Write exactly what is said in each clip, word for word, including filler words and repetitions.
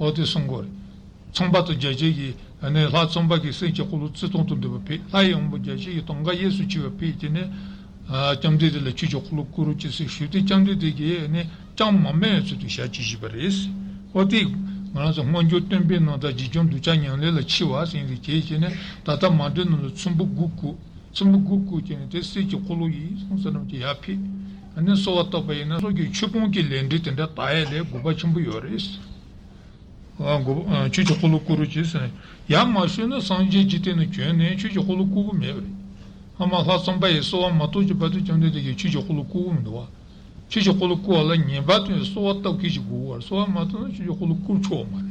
འོ་དེ་གསུང་གི་ཡོད་རེད། ཚངས་པ་དང་རྒྱལ་བྱེད་ཀྱི་ནས་ལྷ་ཚངས་པ་གིས་སེམས་ཀྱི་འཁོར་ལོ་བརྩི་མཐོང་དུ་འདོད་པ་ཕེབས། ལྷ་ཡི་དབང་པོ་རྒྱལ་བྱེད་ཀྱིས་དོན་དག་གཡས་སུ་འཁྱིལ་བ་ཕེབས་ཀྱི་ནས། ཨ། ལྕམ་དྲལ་དེ་ལ་ཆོས་ཀྱི་འཁོར་ལོ་བསྐོར་རོགས་གྱིས་ཟེར་ཞུས་ཏེ་ལྕམ་དྲལ་དེ་གིས་ནས་ཅང་མ་སྨྲས་པའི་ཚུལ་དུ་ཞལ་གྱིས་བཞེས་པ་རེད། འོ་དེ་ང་རང་ཚོ་སྔོན་འཇུག་སྟོན་པའི་རྣམ་ཐར་རྗེ་བཙུན་གདུལ་བྱ་ཉམས་ལེན་ལ་འཁྱིལ་བ་ཟེར་ཡིན་ཟེར་བྱས་ཀྱི་ནས། ད་ལྟ་མ་འདྲེ་ནང་ལ་ཚོམ་བུ་དགུ་བཀོད། ཚོམ་བུ་དགུ་བཀོད་ཀྱི་ནས་དེ་གསེར་གྱི་འཁོར་ལོ་ཡིན་གསུངས་ས་རྣམས་ཀྱི་ཡར་ཕེབས། ཨ་ནི་གསོལ་བ་བཏབ་པ་ཡིན་ན་སོགས་ཀྱི་ཆོས་སྤོང་གི་ལས་འབྲས་དེ་འདྲ་དག་ཡས་ལས་དགོས་པ་ཆེན་པོ་ཡོད་རེད། ཨ། དགོས། ཨ། ཆོས་ཀྱི་འཁོར་ལོ་བསྐོར་རོགས་གྱིས་ཟེར། ཡར་མ་ཞུས་ན་སངས་རྒྱས་འཇིག་རྟེན་ན་བྱོན་ནས་ཆོས་ཀྱི་འཁོར་ལོ་བསྐོར་གྱི་མེད་པ་རེད། སྔ་མ་ལྷ་ཚངས་པ་ཡི་གསོལ་བ་མ་ཐོབ་ཀྱི་བར་དུ་ལྕམ་དྲལ་དེ་གིས་ཆོས་ཀྱི་འཁོར་ལོ་བསྐོར་གྱི་མི་འདུག་བ། ཆོས་ཀྱི་འཁོར་ལོ་བསྐོར་བ་ལ་ངེས་པར་དུ་གསོལ་བ་བཏབ་མཁན་ཞིག་དགོས་པར། གསོལ་བ་མ་བཏབ་ན་ཆོས་ཀྱི་འཁོར་ལོ་བསྐོར་ཆོག་པ་མ་རེད།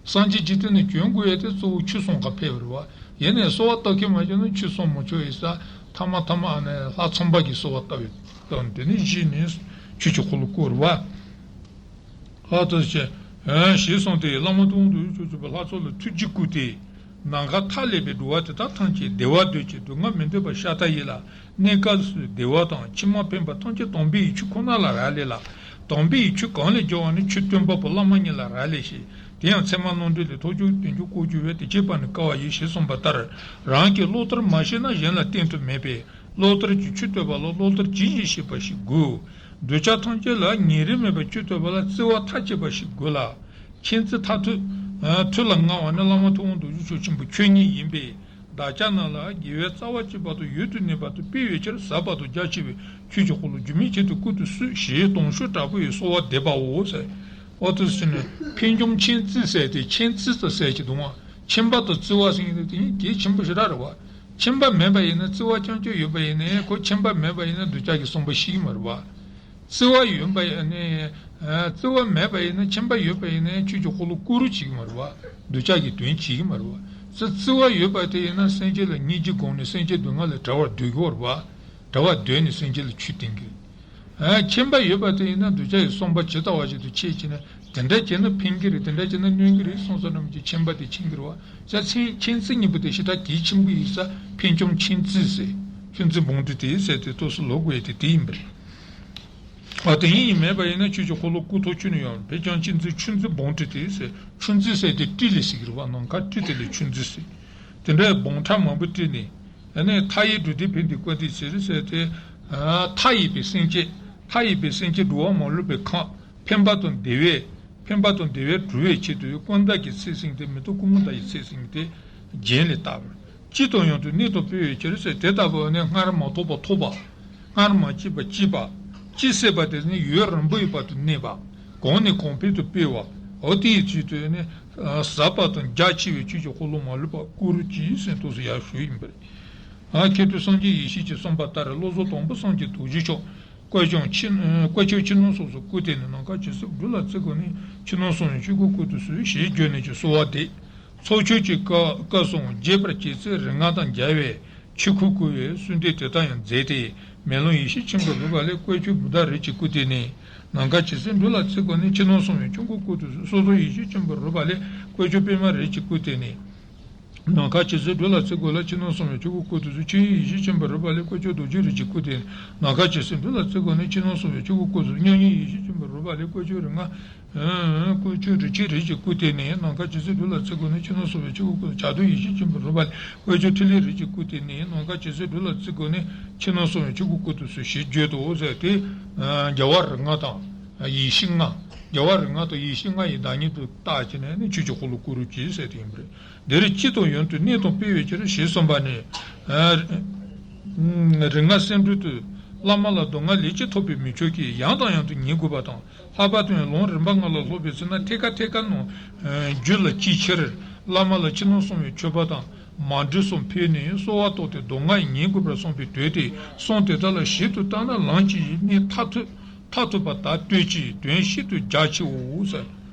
སངས་རྒྱས་འཇིག་རྟེན་ནས་བྱོན་དགོས་ཡས་དེ་གཙོ་བོ་ཆོས་སྲུང་ག་ཕེབས་པ་རེད་བ། ཡིན་ནའི་གསོལ་བ་བཏབ་མཁན་མ་བྱུང་ན་ཆོས་སྲུང་མི་ཆོག་ཡིན་ས། ཐ་མ་ཐ་མ་ཨ་ནི་ལྷ་ཚངས་པ་གིས་གསོལ་བ་བཏབ་ཡོད། བཏབ་དེ་ནས་གཞི་ནས་ཆོས་ཀྱི་འཁོར་ལོ་བསྐོར་བ། ལྷ་ཐུགས་རྗེ་ཆེ། ཨེ། ཞེས་གསུངས་ཏེ། བླ་མ་དབང་དུ་ཡོད་ཕྱོགས་བཅུ་པའི་ལྷ་ཚོགས་ལ་ཐུགས་རྗེས་བསྐུལ་ཏེ། ནམ་མཁའ་མཐའ་ཀླས་པའི་འགྲོ་བ་དེ་དག་ཐམས་ཅད་བདེ་བ་འདོད་ཅིང་སྡུག་བསྔལ་མི་འདོད་པར་ཤ་སྟག་ཡིན་ལ། གནས་སྐབས་སུ་བདེ་བ་དང་ཕྱི་མ་ཕན་པ་ཐམས་ཅད་དམ་པའི་ཆོས་ཁོ་ན་ལ་རག་ལས་ལ། དམ་པའི་ཆོས་གང་ལས་སྦྱོར་བ་ནི་ཆོས་སྟོན་པ་པོ་བླ་མ་ཉིད་ལ་རག་ལས་ཤིང་། དེ་ཡང་ཚད་མ་རྣམ་འགྲེལ་ལས་ཐོགས་བཅུ་བདུན་ཅུ་དགུ་བཅུ་བས་དེ་ཁྱད་པར་ནི་དཀའ་བ་ཡིན་ཞེས་གསུངས་པ་ལྟར། རང་གིས་བློ་ལྟར་མ་ཤེས་ན་གཞན་ལ་བསྟན་དུ་མེད་པས། བློ་ལྟར་གྱི་ཆོས་སྟོན་པ་ལ་བློ་ལྟར་ཇི་བཞིན་ཤེས་པ་ཞིག་དགོས། གདུལ་བྱ་ཐམས་ཅད་ལ་ཉིན་རེ་མེད་པར་ཆོས་སྟོན་པ་ལ་བརྩེ་བ་མཐའ་གཅིག་པ་ཞིག་དགོས་ལ། མཁྱེན་བརྩེ་མཐར་ཐུག་ཐུགས་ལ་མངའ་བ་ནི་བླ་མ་ཐུབ་དབང་རྡོ་རྗེ་འཆང་ཆེན་པོ་ཁྱོད་ཉིད་ཡིན་པས། བདག་ཅག་རྣམས་ལ་དགེ་བའི་རྩ་བ་གཅིག་པ་དང་ཡུན་དུ་གནས་པ་དང་སྤེལ་བའི་ཕྱིར་ཟབ་པ་དང་རྒྱ་ཆེ་བའི་ཆོས་ཀྱི་འཁོར་ལོ་རྒྱུན་མི་ཆད་དུ་བསྐོར་དུ་གསོལ་ཞེས་དང་ཤོས་དྲག་པོ་ཡི་གསོལ་བ་འདེབས་པའོ་ཟེར། འོ་དེ་ཟེར་ནས་ཕན་ཆུང་མཁྱེན་བརྩེ་ཟེར་ཏེ། མཁྱེན་བརྩེ་དང་ཟེར་གྱི་འདུག་ཨང་། མཁྱེན་པ་དང་བརྩེ་བ་ཟེར་མཁན་དེ་གལ་ཆེན་པོ་ཞེ་དྲག་རེད་བ། མཁྱེན་པ་མེད་པ་ཡིན་ན། བརྩེ་བ་རྐྱང་རྐྱང་ཡོད་པ་ཡིན་ན། ཁོ་མཁྱེན་པ་མེད་པ་ཡིན་ན་གདུལ་བྱ་གི་བསམ་པ་ཤེས་ཀྱི་མ་རེད་བ། བརྩེ་བ་ཡོད་པ་ཡིན་ན། ཨ། བརྩེ་བ་མེད་པ་ཡིན་ན། མཁྱེན་པ་ཡོད་པ་ཡིན་ན་ཆོས་ཀྱི་འཁོར་ལོ་བསྐོར་རོགས་བྱེད་ཀྱི་མ་རེད་བ། གདུལ་བྱ་གི་དོན་བྱེད་ཀྱི་མ་རེད་བ། བརྩེ་བ་ཡོད་པ་དེ་ཡིན་ན་སེམས་ཅན་ལ་སྙིང་རྗེ་སྒོམ་ནས་སེམས་ཅན་སྡུག་བསྔལ་ལས་བྲལ་བར་འདོད་ཀྱི་ཡོད་རེད་བ། བྲལ་བར་འདོད་ནས་སེམས་ཅན་ལ་ཆོས་བསྟན་གྱི། ཨ། མཁྱེན་པ་ཡོད་པ་དེ་ཡིན་ན་གདུལ་བྱ་ཡི་བསམ་པ་ཇི་ལྟ་བ་བཞིན་དུ་ཁྱེད་ཀྱིས་ནི་དེ་འདྲ་བྱས་ན་ཕན་གྱི་རེད། དེ་འདྲ་བྱས་ན་གནོད་ཀྱི་རེད་གསུངས་ས་རྣམས་ཀྱི་མཁྱེན་པ་དེ་མཁྱེན་གྱི་རེད་བ། ཟེར་མཁྱེན་བརྩེ་གཉིས་པོ་དེ་ཞེ་དྲག་གལ་ཆེན་པོ་ཡིན་ས། ཕན་ཆུང་མཁྱེན་བརྩེ་ཟེར། ཆུང་བརྩེ་སྦོམ་འདྲེས་ཏེ་ཟེར་ཏེ་ཏོག་ཙམ་ལབ་དགོས་ཡ་དེ་དེ་ཡིན་པ་རེད། ཨ། དེ་ཡིན་མེད་པ་ཡིན་ན་ཆོས་ཀྱི་འཁོར་ལོ་བསྐོར་ཐོག་ཆུད་ནས་ཡོང་། ཕན་ཆུང་མཁྱེན་བརྩེ་ཆུང་བརྩེ་སྦོམ་འདྲེས་ཏེ་ཟེར། ཆུང་བརྩེ་ཟེར་དེ་སྤྲེལ་ལས་ཟེར་གྱི་རེད་བ། ནམ་མཁའ་སྤྲེལ་དེ་ལས་ཆུང་བརྩེ་ཟེར། དེ་འདྲའི་སྦོམ་ཕྲ་མང་པོ་སྤྲེལ་ནས། ཨ་ནི་མཐའ་ཡས་འགྲོ་དོན་ཕན་བདེའི་བཀའ་དྲིན་ཟེར་ཟེར་ཏེ། ཨ། མཐའ་ཡས་པའི་སེམས་ཅན། མཐའ་ཡས་པའི་སེམས་ཅན་འགྲོ་བ་མ་ལུས་པའི་ཁམས་ཕན་པ་དང་བདེ་བས། ཕན་པ་དང་བདེ་བས་སྒྲོལ་བའི་ཆེད་དུ་ཀུན་བརྟགས་ཀྱི་ཚད་ཟིན་ཏེ། མི་རྟག་ཀུན་རྨོངས་དག་གི་ཚད་ཟིན་ཏེ། རྒྱན་ལས་བཏགས་པ། སྤྱི་དང་ཡང་དུ་གནས་དང་སྤེལ་བའི་ཕྱིར་ཟེར། དེ་ལྟ་བུ་ནི་སྔར་མ་ཐོགས་པ་ཐོགས་པ། སྔར་མ་སྐྱེས་པ་སྐྱེས་པ། སྐྱེས་ཟེར་བ་དེ་ནི་ཡུན་རིང་པོའི་བར་དུ་གནས་པ། གོང་ནས་གོང་འཕེལ་དུ་སྤེལ་བ། འོ་དེའི་ཚུལ་དུ་ནི་ཟབ་པ་དང་རྒྱ་ཆེ་བའི་ཆོས་ཀྱི་འཁོར་ལོ་མ་ལུས་པ་བསྐོར་རོགས་གྱིས་ཟེར་ཏོག་ཙམ་ཡར་ཞུས་ཡིན་པ་རེད། ཨ། མཁས་གྲུབ་སངས་རྒྱས་ཡེ་ཤེས་ཀྱིས་གསུངས་པ་ལྟར། བློ་བཟང་དང་པོ་སངས་རྒྱས་རྡོ་རྗེ་འཆང་། བཀའ་ཆོས་ཕྱི། ཨ། བཀའ་ཆོས་ཕྱི་ནང་གསང་གསུམ་བཀོད་དེ་ནི། ནམ་མཁའ་ཇི་སྲིད་འགྲོ་ལ་བརྩི་དགོས་ནས། ཕྱི་ནང་གསང་བའི་ཆོས་སྐུ་བཀོད་དུ་གསོལ་ཞེས་བརྗོད་ནས་ཀྱང་གསོལ་བ་འདེབས། ཚོགས་མཆོད་ཀྱི་སྐབས་སྐབས་སུའང་རྒྱས་པར་བྱེད་ཚེ་རིག་སྔགས་དང་འབྲེལ་བའི་ཆོས་སྐུ་བསྐུལ་བའི་གསོལ་འདེབས་དེ་དག་ཡང་མཛད་དེ། མེ་ལོང་ཡེ་ཤེས་ཆེན་པོའི་རོལ་པ་ལས་བཀའ་ཆོས་བུདྡྷ་རིགས་ཀྱི་སྐུ་སྟེ་ནས། ནམ་མཁའ་ཇི་སྲིད་འགྲོ་ལ་བརྩི་དགོས་ནས། ཕྱི་ནང་གསང་བའི་ཆོས་སྐུ་བཀོད་དུ་གསོལ། སོ་སོར་ཡེ་ཤེས་ཆེན་པོའི་རོལ་པ་ལས་བཀའ་ཆོས་པདྨ་རིགས་ཀྱི་སྐུ་སྟེ་ནས། ནམ་མཁའ་ཇི་སྲིད་འགྲོ་ལ་བརྩི་དགོས་ལ། ཕྱི་ནང་གསང་བའི་ཆོས་སྐུ་བཀོད་དུ་གསོལ། ཆོས་དབྱིངས་ཡེ་ཤེས་ཆེན་པོའི་རོལ་པ་ལས་བཀའ་ཆོས་རྡོ་རྗེ་རིགས་ཀྱི་སྐུ་སྟེ་ནས། ནམ་མཁའ་ཇི་སྲིད་འགྲོ་ལ་བརྩི་དགོས་ནས། ཕྱི་ནང་གསང་བའི་ཆོས་སྐུ་བཀོད་དུ་གསོལ། མཉམ་ཉིད་ཡེ་ཤེས་ཆེན་པོའི་རོལ་པ་ལས་བཀའ་ཆོས་རིག་སྔགས། ཨ། བཀའ་ཆོས་རིག་བྱེད་རིགས་ཀྱི་སྐུ་སྟེ་ནས། ནམ་མཁའ་ཇི་སྲིད་འགྲོ་ལ་བརྩི་དགོས་ནས། ཕྱི་ནང་གསང་བའི་ཆོས་སྐུ་བཀོད་དུ་གསོལ། བྱ་དུར་ཡེ་ཤེས་ཆེན་པོའི་རོལ་པ་ལས་བཀའ་ཆོས་ཐིག་ལེ་རིགས་ཀྱི་སྐུ་སྟེ་ནས། ནམ་མཁའ་ཇི་སྲིད་འགྲོ་ལ་བརྩི་དགོས་ནས། ཕྱི་ནང་གསང་བའི་ཆོས་སྐུ་བཀོད་དུ་གསོལ་ཞེས་བརྗོད་དོ་ཟེར་ཏེ། ཨ། རྒྱལ་བ་རིགས་ལྔ་དང་ཡེ་ཤེས་ལྔ། རྒྱལ་བ་རིགས་ལྔ་དང་ཡེ་ཤེས་ལྔ་ཡི་བདག་ཉིད་དུ་བཏགས་བྱས་ནས་ནི་ཆོས་ཀྱི་འཁོར་ལོ་བསྐོར་རོགས་གྱིས་ཟེར་དེ་ཡིན་པ་རེད། འདིར་སྤྱི་དང་ཡང་དུ་གནས་དང་སྤེལ་བའི་ཕྱིར་ཞེས་གསུངས་པ་ནི། ཨ། རིག་སྔགས་སེམས་སྒྲོལ་དུ། བླ་མ་ལ་སྡུག་བསྔལ་ལས་ཀྱང་ཐོབ་པའི་མི་ཆོས་ཀྱིས་ཡང་དང་ཡང་དུ་ཉན་དགོས་པ་དང་། ལྷག་པར་དུ་ཡང་ལམ་རིམ་པ་ལྔ་ལ་སློབ་པའི་ཚེ་ན། ཐད་ཀར་ཐད་ཀར་ནང་རྒྱུད་ལ་སྐྱེས་ཕྱིར། བླ་མ་ལ་ཕྱི་ནང་གསང་བའི་མཆོད་པ་དང་མཎྜལ་གསུམ་ཕུལ་ནས་གསོལ་བ་བཏབ་སྟེ། སྡུག་བསྔལ་ཉན་དགོས་པར་གསུངས་པའི་དོན་དེ་གསུང་དེ་དག་ལ་ཞིབ་ཏུ་བརྟགས་ན། ལམ་གྱི་གནད་མཐར་ཐུག་མཐར་ཐུག་པ་དག་ལྟོས་ཀྱིས་དོན་ཤིན་ཏུ་རྒྱ་ཆེའོ་ཟེར།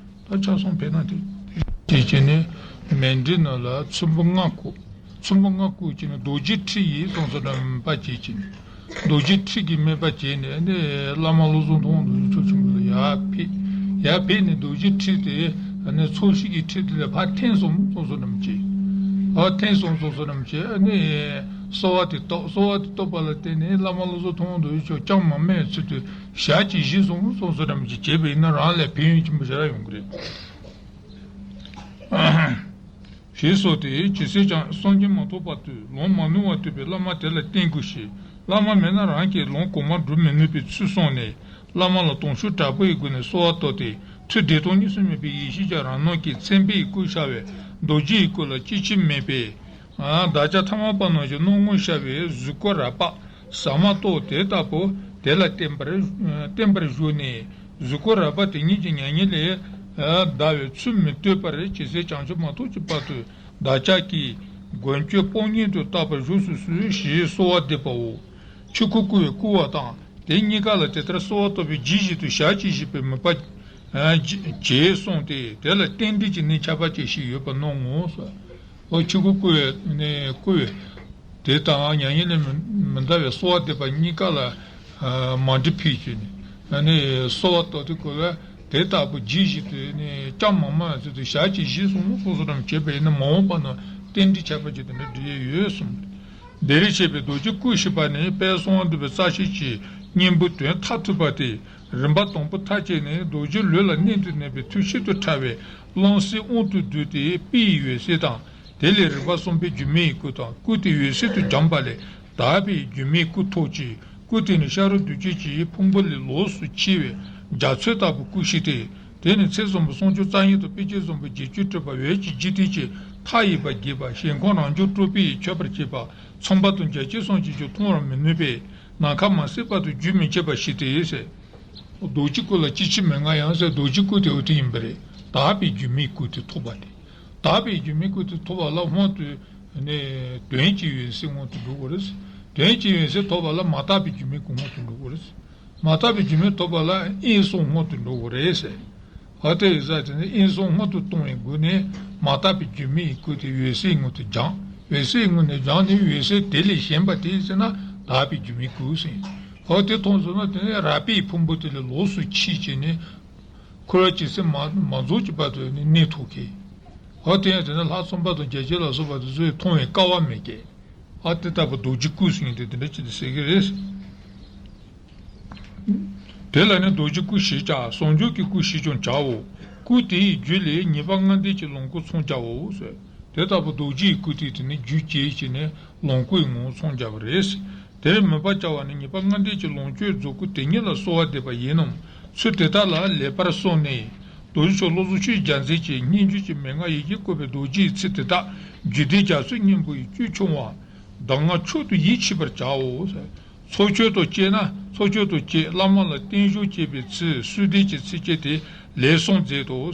ད་ཆ་ཚང་ཕེབས་ན་དེ། དེ་བྱས་ནས་མཎྜལ་ནང་ལ་ཚོམ་བུ་ལྔ་བཀོད། ཚོམ་བུ་ལྔ་བཀོད་ཀྱིས་ནི་རྡོ་རྗེ་ཁྲི་ཡིས་གསུངས་སོ་ནམ་པ་བྱས་ཀྱིས། རྡོ་རྗེ་ཁྲི་གིས་སྨད་པ་བྱས་ནས་ནི་བླ་མ་བློ་བཟང་ཐུབ་དབང་རྡོ་རྗེ་འཆང་ཆེན་པོ་ལ་ཡར་ཕེབས། ཡར་ཕེབས་ནས་རྡོ་རྗེ་ཁྲི་དེ་ནི་ཚོགས་ཞིང་གི་ཁྲི་དེ་ལས་ཕར་འཐེན་སོང་གསུངས་སོ་ནམ་བྱས། ཕར་འཐེན་སོང་གསུངས་སོ་ནམ་བྱས། ནི་གསོལ་བ་དེ་བཏབ། གསོལ་བ་དེ་བཏབ་པ་ལ་བརྟེན་ནས་བླ་མ་བློ་བཟང་ཐུབ་དབང་རྡོ་རྗེ་འཆང་ཅང་མ་སྨྲས་པའི་ཚུལ་དུ་ཞལ་གྱིས་བཞེས་སོང་གསུངས་སོ་ནམ་བྱས། བྱས་པ་ཡིན་ན་རང་ལ་ཕན་ཡོན་ཆེན་པོ་ཞེ་དྲག་ཡོང་གི་རེད། ཞེས་གསུངས་ཏེ། ཇི་སྲིད་ཀྱང་སངས་རྒྱས་མ་ཐོབ་བར་དུ་ལམ་མ་ནོར་བར་ཐོས་པའི་བླ་མ་དེ་ལ་བསྟེན་དགོས་ཤིང་། བླ་མ་མེད་ན་རང་གིས་ལམ་གོང་མར་སྒྲུབ་མི་ནུས་པའི་ཚུལ་གསུངས་ནས། བླ་མ་ལ་དམ་ཆོས་དྲག་པོའི་སྒོ་ནས་གསོལ་བ་བཏབ་སྟེ། ཚུལ་བདེ་སྟོང་གཉིས་སུ་མེད་པའི་ཡེ་ཤེས་ཀྱང་རང་སྣང་གི་མཚན་དཔེའི་སྐུར་ཤར་བའི་རྡོ་རྗེའི་སྐུ་ལ་སྐྱེ་འཆི་མེད་པའི་བདག་ཅག་ཐ་མལ་པ་རྣམས་ཀྱི་སྣང་ངོར་ཤར་བའི་གཟུགས་སྐུ་རལ་པ་ཟ་མ་ཏོག་དེ་ལྟ་བུ་དེ་ལ་བརྟེན་པར་བརྟེན་པར་བཞུགས་ནས། གཟུགས་སྐུ་རལ་པ་དེ་ཉིད་ཀྱི་མྱ་ངན་ལས་འདའ་བའི་ཚུལ་མི་སྟོན་པར་ཇི་སྲིད་བྱང་ཆུབ་མ་ཐོབ་ཀྱི་བར་དུ་བདག་ཅག་གིས་མགོན་སྐྱོབ་དཔང་གཉེན་དུ་བཏགས་པར་བཞུགས་སུ་གསོལ་ཞེས་གསོལ་བ་འདེབས་པའོ། ཆོས་སྐུ་བསྐུལ་བའི་སྐུལ་བ་དང་། དེ་གཉིས་ཀ་ལ་དེ་ལྟར་གསོལ་བ་བཏབ་པའི་རྗེས་བཞིན་དུ་ཞལ་གྱིས་བཞེས་པའི་མོས་པ་ཇི་བཞིན་གསུངས་ཏེ། དེ་ལ་རྟེན་འབྲེལ་གྱི་གནད་ཁྱད་པར་ཅན་ཞིག་ཡོད་པར་སྣང་ངོ་། ཨོ་ཆོས་སྐུ་བསྐུལ་བའི་ནས་བསྐུལ་བའི་དེ་དང་མྱ་ངན་ལས་མི་མི་འདའ་བའི་གསོལ་བ་འདེབས་པ་གཉིས་ཀ་ལ་མ་འགྲིག་ཕུལ་བྱས་ནས། ཨ་ནི་གསོལ་བ་བཏབ་དུས་སྐབས་ལ་དེ་ལྟ་བུ་རྗེས་བཞིན་དུ་ནས་ཅང་མ་སྨྲ་བའི་ཚུལ་དུ་ཞལ་གྱིས་བཞེས་སོང་སོ་སོ་རང་བྱས་པ་ཡིན་ན། མ་འོངས་པ་ན་རྟེན་འབྲེལ་ཁྱད་པར་ཅན་དེ་འདྲ་འགྲིག་ཡས་ཡོད་གསུངས། འདིར་བཤད་པའི་རྡོ་རྗེ་སྐུ་ཞེས་པ་ནི་དཔལ་གསང་བ་འདུས་པའི་རྩ་ཤེ་ཀྱི་སྙིང་པོའི་དོན་མཐར་ཐུག་པ་སྟེ། རིམ་པ་དང་པོ་མཐར་བྱས་ནས་རྡོ་རྗེ་ལུས་ལ་གནད་དུ་གནས་པའི་མཐུ་ཤིན་ཏུ་ཕྲ་བའི་རླུང་སེམས་དབང་དུ་བསྡུས་ཏེ་དཔེའི་འོད་གསལ་དང་། དེ་ལས་རིམ་པ་གསུམ་པའི་སྒྱུ་མའི་སྐུ་དང་། སྐུ་དེ་འོད་གསལ་དུ་སྦྱངས་པ་ལས་དག་པའི་སྒྱུ་མའི་སྐུ་ཐོབ་ཅིང་། སྐུ་དེ་ནི་ཤ་རུས་གདུལ་བྱའི་ཕུང་པོ་ལས་ལོགས་སུ་ཕྱེ་བའི་རྒྱ་མཚོ་ལྟ་བུའི་སྐུ་ཞིག་སྟེ། དེ་ནི་ཚེ་བཟང་པོ་སངས་རྒྱས་རྩ་བརྒྱད་དང་དཔེ་བྱད་བཟང་པོ་བརྒྱད་ཅུ་སྤྲུལ་པ་འོད་ཀྱི་འཇིག་རྟེན་གྱི་མཐའ་ཡས་པ་རྒྱས་པ། ཞིང་ཁམས་རང་བྱུང་སྤྲུལ་པས་མཆོད་པར་བྱེད་པ། ཚངས་པ་དང་བརྒྱ་བྱིན་སོགས་ཀྱིས་ཀྱང་མཐོང་བར་མི་ནུས་པས་ནམ་མཁའ་མ་ཟད་བར་དུ་རྒྱུན་མི་འཆད་པ་ཞིག་སྟེ་ཟེར། རྡོ་རྗེ་སྐུ་ལ་སྐྱེ་འཆི་མི་མངའ་ཡང་ཟེར། རྡོ་རྗེ་སྐུ་དེ་འོ་དེ་ཡིན་པ་རེད། དག་པའི་སྒྱུ་མའི་སྐུ་དེ་ཐོབ་པ་དེ། དག་པའི་སྒྱུ་མའི་སྐུ་དེ་ཐོབ་པ་ལ་སྔོན་དུ་ནས་དོན་གྱི་འོད་གསལ་སྔོན་དུ་འགྲོ་དགོས་རེད། དོན་གྱི་འོད་གསལ་ཐོབ་པ་ལ་མ་དག་པའི་སྒྱུ་མའི་སྐུ་སྔོན་དུ་འགྲོ་དགོས་རེད། མ་དག་པའི་སྒྱུ་མའི་ཐོབ་པ་ལ་དབེན་གསུམ་སྔོན་དུ་འགྲོ་དགོས་རེད་ཟེར། ཨ་དེ་ཡིན་ཙང་དེ་ནི་དབེན་གསུམ་སྔོན་དུ་གཏོང་བའི་སྒོ་ནས་མ་དག་པའི་སྒྱུ་མའི་སྐུ་དེ་འོད་གསལ་སྔོན་དུ་སྦྱངས། འོད་གསལ་སྔོན་ནས་སྦྱངས་ནས་འོད་གསལ་དེ་ལས་གཞན་པ་དེ་ཡིན་ན་དག་པའི་སྒྱུ་མའི་སྐུ་ཟེར། ཨོ་དེ་མཐོང་སོང་ན་དེ་ནི་རལ་པའི་ཕུང་པོ་དེ་ལས་ལོགས་སུ་ཕྱིས་བྱས་ནས་འཁོར་བའི་འཇིག་རྟེན་མ་མ་རྫོགས་ཀྱི་བར་དུ་ནི་གནས་ཐུབ་ཀྱི། ཨོ་དེ་ཡང་དེ་ནི་ལྷ་ཚངས་པ་དང་བརྒྱ་བྱིན་ལ་སོགས་པ་དེ་ཚོས་མཐོང་བའི་སྐལ་བ་མེད་ཀྱི། ཨ་དེ་ལྟ་བུ་རྡོ་རྗེ་སྐུ་ཟེར་མཁན་དེ་དེ་འདྲ་ཅིག་ཏུ་ཟེར་གྱི་རེད། དེ་ལ་ནི་རྡོ་རྗེ་སྐུ་ཞེས་བྱ། ཟུང་འཇུག་གི་སྐུ་ཞེས་ཀྱང་བྱའོ། སྐུ་དེའི་རྒྱུད་ལས་ཉེས་པ་ལྔ་འདས་ཀྱི་ལོངས་སྐུ་མཚོན་བྱའོ་ཟེར། དེ་ལྟ་བུ་རྡོ་རྗེའི་སྐུ་དེ་དེ་ནི་རྒྱུད་བཅས་ཀྱི་ནི་ལོངས་སྐུའི་ངོ་བོ་མཚོན་བྱ་བ་རེད། དེར་མོས་པ་བྱ་བ་ནི་ཉེས་པ་ལྔ་འདས་ཀྱི་ལོངས་སྤྱོད་རྫོགས་སྐུ་དེ་ཉིད་ལ་གསོལ་བ་འདེབས་པ་ཡིན་ནམ། ཚུལ་དེ་དག་ལ་ལེགས་པར་གསུངས་ནས། རྡོ་རྗེ་མཆོག་བློ་བཟང་ཆོས་ཀྱི་རྒྱལ་མཚན་གྱིས་སྙན་བརྒྱུད་ཀྱི་མན་ངག་ཡི་གེས་བཀོད་པའི་རྡོ་རྗེའི་ཚིག་དེ་དག་རྒྱུད་སྡེ་རྒྱ་མཚོའི་སྙིང་པོ་ཡི་བཅུད་ཆུང་བ། གདམས་ངག་མཆོག་ཏུ་ཡིད་ཆེས་པར་བྱའོ། ཚོགས་མཆོད་དང་བཅས་ན། ཚོགས་མཆོད་དང་བཅས་བླ་མ་ལ་བརྟན་བཞུགས་བྱས་པའི་ཚེ་བསོད་བདེ་གི་ཚིགས་བཅད་དེ་ལེགས་གསུངས་མཛད་དོ།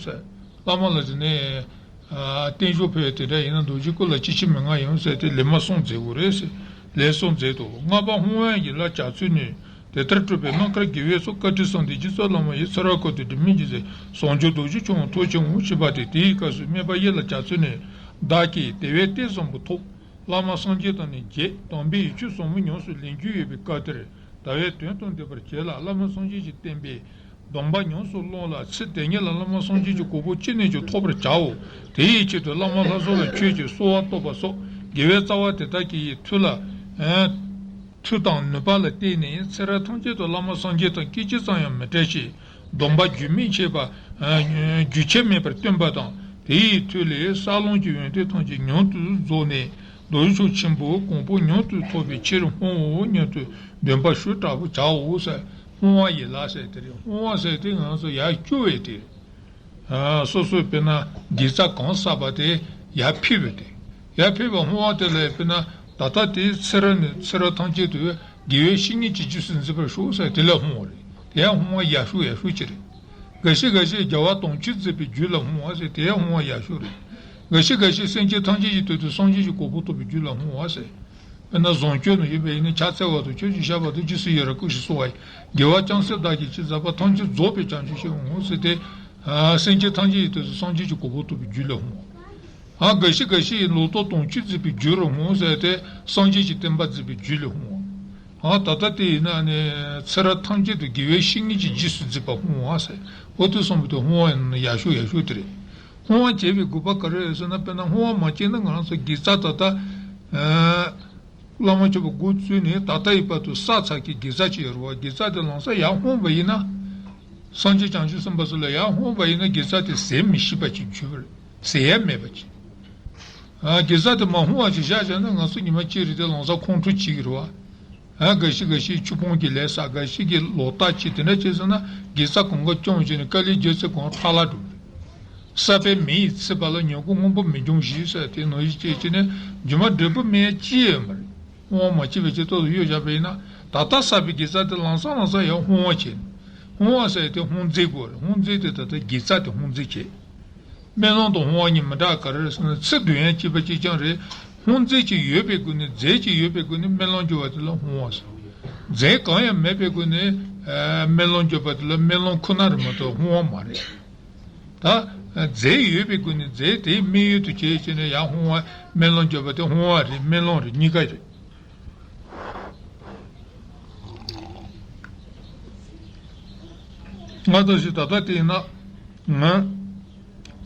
བླ་མ་ལ་དེ་ནས་བརྟན་བཞུགས་ཕུལ་དེ་འདྲ་ཡིན་ན་རྡོ་རྗེ་སྐུ་ལ་སྐྱེ་འཆི་མི་མངའ་ཡང་ཟེར་ཏེ་ལེགས་མ་གསུངས་མཛད་དགོས་རེད་ཟེར། ལེགས་གསུངས་མཛད་དོ། ལྔ་པ་ཧཱུྃ་ཡིག་ལ་བྱ་ཚུལ་ནི། དེ་ལྟར་སྤྲུལ་པའི་རྣམ་དཀར་དགེ་བའི་ཚོགས། བཀའ་དྲིན་གསུམ་ལྡན་རྗེ་བཙུན་བླ་མ་ཡི། ཚེ་རབས་འཁོར་དུ་སྒྲིབ་མེད་སྦྱིན་སྲེག་ཟུང་འཇུག་རྡོ་རྗེ་ཆུང་བ་ཐོབ་ཕྱིར་འོང་ཞེས་པ་སྟེ། དེའི་སྐབས་སུ་སྨྲས་པ། ཡིད་ལ་བྱ་ཚུལ་ནི། བདག་གིས་དེ་བས་གཏེར་བཟང་པོ་ཐོབ། བླ་མ་སངས་རྒྱས་དང་ནི་མཇལ། དམ་པའི་ཡིག་ཆུང་ཟབ་མོ་ཉམས་སུ་ལེན་རྒྱུ་ཡོད་པའི་སྐབས་དེར། ཟླ་བའི་དོན་དང་ལྡན་པར་བྱས་ལ། བླ་མ་སངས་རྒྱས་ཀྱི་བསྟན་པའི་སྡོམ་པ་ཉམས་སུ་བླངས་ལ། ཚེ་འདི་ཉིད་ལ་བླ་མ་སངས་རྒྱས་ཀྱི་གོ་འཕང་ཅི་ནས་ཀྱང་ཐོབ་པར་བྱའོ། དེའི་ཆེད་དུ་བླ་མ་ལྷ་ཚོགས་ལ་མཆོད་ཅིང་གསོལ་བ་བཏབ་པ་སོགས་དགེ་བའི་རྩ་བ་དེ་དག་གི་མཐུ་ལ། མཐུ་དང་ནུས་པ་ལ་བརྟེན་ནས་ཚེ་རབས་ཐམས་ཅད་དུ་བླ་མ་སངས་རྒྱས་དང་སྐད་ཅིག་ཙམ་ཡང་མི་འབྲལ་ཞིང་། སྡོམ་པ་རྒྱུན་མི་ཆད་པ། རྒྱུན་ཆད་མེད་པར་བཏོན་པ་དང་། དེའི་མཐུ་ལས་ས་ལམ་གྱི་ཡོན་ཏན་ཐམས་ཅད་མྱུར་དུ་རྫོགས་ནས་རྡོ་རྗེ་མཆོག་ཆེན་པོའི་གོ་འཕང་མྱུར་དུ་ཐོབ་པའི་ཕྱིར་སྨོན་འོ་སྙམ་དུ་འདུན་པ་ཞུ་དྲག་པོ་བྱའོ་ཟེར། སྨོན་བ་ཡི་ལ་ཟེར་དེ་རེད། སྨོན་བ་ཟེར་དེ་ང་ཚོ་ཡར་སྐྱོར་བའི་དེ། ཨ་སོ་སོའི་དཔེར་ན་དགེ་རྩ་གང་བསགས་པ་དེ་ཡར་འཕེལ་བའི་དེ། ཡར་འཕེལ་བ་སྨོན་བ་དེ་ལ་དཔེར་ན་ད་ལྟ་དེའི་ཚེ་རབས་ནས་ཚེ་རབས་ཐམས་ཅད་དུ་དགེ་བའི་བཤེས་གཉེན་གྱི་རྗེས་སུ་འཛིན་པར་ཤོག་ཟེར་དེ་ལ་སྨོན་བ་རེད། དེ་ཡང་སྨོན་བ་ཡག་ཤོས་ཡག་ཤོས་ཅིག་རེད། འགའ་ཞིག་འགའ་ཞིག་རྒྱལ་བ་དམ་ཆོས་འཛིན་པའི་རྒྱུད་ལ་སྨོན་བ་ཟེར་དེ་ཡང་སྨོན་བ་ཡག་ཤོས་རེད། འགའ་ཞིག་འགའ་ཞིག་སེམས་ཅན་ཐམས་ཅད་ཀྱི་དོན་དུ་སངས་རྒྱས་ཀྱི་གོ་འཕང་ཐོབ་པའི་རྒྱུད་ལ་སྨོན་བ་ཟེར། དཔེར་ན་བཟང་སྤྱོད་ནི་ཡོད་པ་ཡིན་ན་ཕྱག་འཚལ་བ་དང་ཆོས་ཀྱི་བཤད་པ་དང་རྗེས་སུ་ཡི་རང་བསྐུལ་ཞིང་གསོལ་བ་ཡི། དགེ་བ་ཅུང་ཟད་བདག་གིས་ཅི་མཛད་པ། ཐམས་ཅད་རྫོགས་པའི་བྱང་ཆུབ་ཤིང་འོང་ཟེར་ཏེ། སེམས་ཅན་ཐམས་ཅད་ཀྱི་དོན་དུ་སངས་རྒྱས་ཀྱི་གོ་འཕང་ཐོབ་པའི་རྒྱུད་ལ་འོང་། ཨ་འགའ་ཞིག་འགའ་ཞིག་ལོག་རྟོག་དོན་སྤྱི་འཛིན་པའི་རྒྱུད་ལ་འོང་ཟེར་ཏེ་སངས་རྒྱས་ཀྱི་བསྟན་པ་འཛིན་པའི་རྒྱུད་ལ་འོང་། ཨ་ད་ལྟ་དེ་ཡིན་ན་ནི་ཚེ་རབས་ཐམས་ཅད་དུ་དགེ་བའི་བཤེས་གཉེན་གྱི་རྗེས་སུ་འཛིན་པ་འོང་བ་ཟེར། འོ་དེ་གསུངས་པ་དེ་འོང་བ་ཡིན་ན་ཡག་ཤོས་ཡག་ཤོས་དེ་རེད། འོང་བ་བྱས་པའི་དགོས་པ་ག་རེ་ཡོད་ཟེར་ན། དཔེར་ན་འོང་བ་མ་བྱས་ན་ང་རང་ཚོ་དགེ་རྩ་ད་ལྟ་བླ་མ་མཆོད་པ་འགོ་བཙུགས་ནས་ད་ལྟ་ཡི་བར་དུ་བསགས་ཚར་གྱི་དགེ་རྩ་ཅིག་ཡོད་རེད་བ། དགེ་རྩ་དེ་ལམ་སང་ཡར་འོང་བ་ཡིན་ན། སངས་རྒྱས་བྱང་ཆུབ་སེམས་དཔའ་ཚོ་ལ་ཡར་འོང་བ་ཡིན་ན་དགེ་རྩ་དེ་ཟད་མི་ཤེས་པ་ཅིག་གྱུར་པ་རེད། ཟེར་ཡ་མེད་པ་ཅིག་ཨ། དགེ་རྩ་དེ་མ་སྔོ་བ་ཅིག་བཞག་བཞག་ན་ང་ཚོ་ཉི་མ་གཅིག་རེ་དེ་ལམ་སང་ཁོང་ཁྲོ་བྱེད་ཀྱི་རེད་བ། ཨ། འགའ་ཞིག་འགའ་ཞིག་ཆུ་སྤང་གི་ལས་བསགས། འགའ་ཞིག་གིས་ལོག་ལྟ་བྱེད། དེ་འདྲ་བྱས་ཟེར་ན་དགེ་རྩ་གང་ག་བཅོམ་བྱས་ནས་དཀའ་ལས་རྒྱག་ཚེ་གང་ཁྲ་ལ་འགྲོ་གི་རེད། བསགས་པའི་མེ་ཡིས་ཚིག་པ་ལ། ཉིན་གུང་སྔོན་པོ་མི་འབྱུང་ཞེས་ཟེར། དེ་ནང་བཞིན་བྱས་བྱས་ནས་རྒྱུ་མ་འབྲས་བུ་སྨིན་ཡ་ཅི་ཡང་མ་རེད། སྔོ་བ་མ་བྱས་པའི་ཕྱིར་ཏོག་ཏུ་གཡོས་བཞག་པ་ཡིན་ན། ད་ལྟ་བསགས་པའི་དགེ་རྩ་དེ་ལམ་སང་ལམ་སང་ཡར་སྔོ་བ་བྱས། སྔོ་བ་ཟེར་དེ་སྔོ་འཛིན་དགོས་རེད། སྔོ་འཛིན་དེ་ད་ལྟ་དགེ་རྩ་དེ་སྔོ་འཛིན་བྱས། སྨོན་ལམ་དང་སྔོ་བ་གཉིས་མི་འདྲ་ག་རེ་རེད་ཟེར་ན། ཚིག་དོན་ཡང་གཅིག་པ་གཅིག་རྐྱང་རེད། སྔོ་འཛིན་ཅིག་ཡོད་པའི་སྒོ་ནས། རྫས་ཅིག་ཡོད་པའི་སྒོ་ནས་སྨོན་ལམ་རྒྱབ་པ་དེ་ལ་སྔོ་བ་ཟེར། རྫས་གང་ཡང་མེད་པའི་སྒོ་ནས་ཨ། སྨོན་ལམ་རྒྱབ་པ་དེ་ལ་སྨོན་ལམ་ཁོ་ན་རེད་མ་གཏོགས་སྔོ་བ་མ་རེད། ད་རྫས་ཡོད་པའི་སྒོ་ནས་རྫས་དེའི་དམིགས་ཡུལ་དུ་བྱས་བྱས་ནས་ཡར་སྔོ་བ། སྨོན་ལམ་རྒྱབ་པ་དེ་སྔོ་བ་རེད། སྨོན་ལམ་རེད། གཉིས་ཀ་རེད། ང་ད་ཞིག་ད་ལྟ་དེ་ཡིན་ན། ང་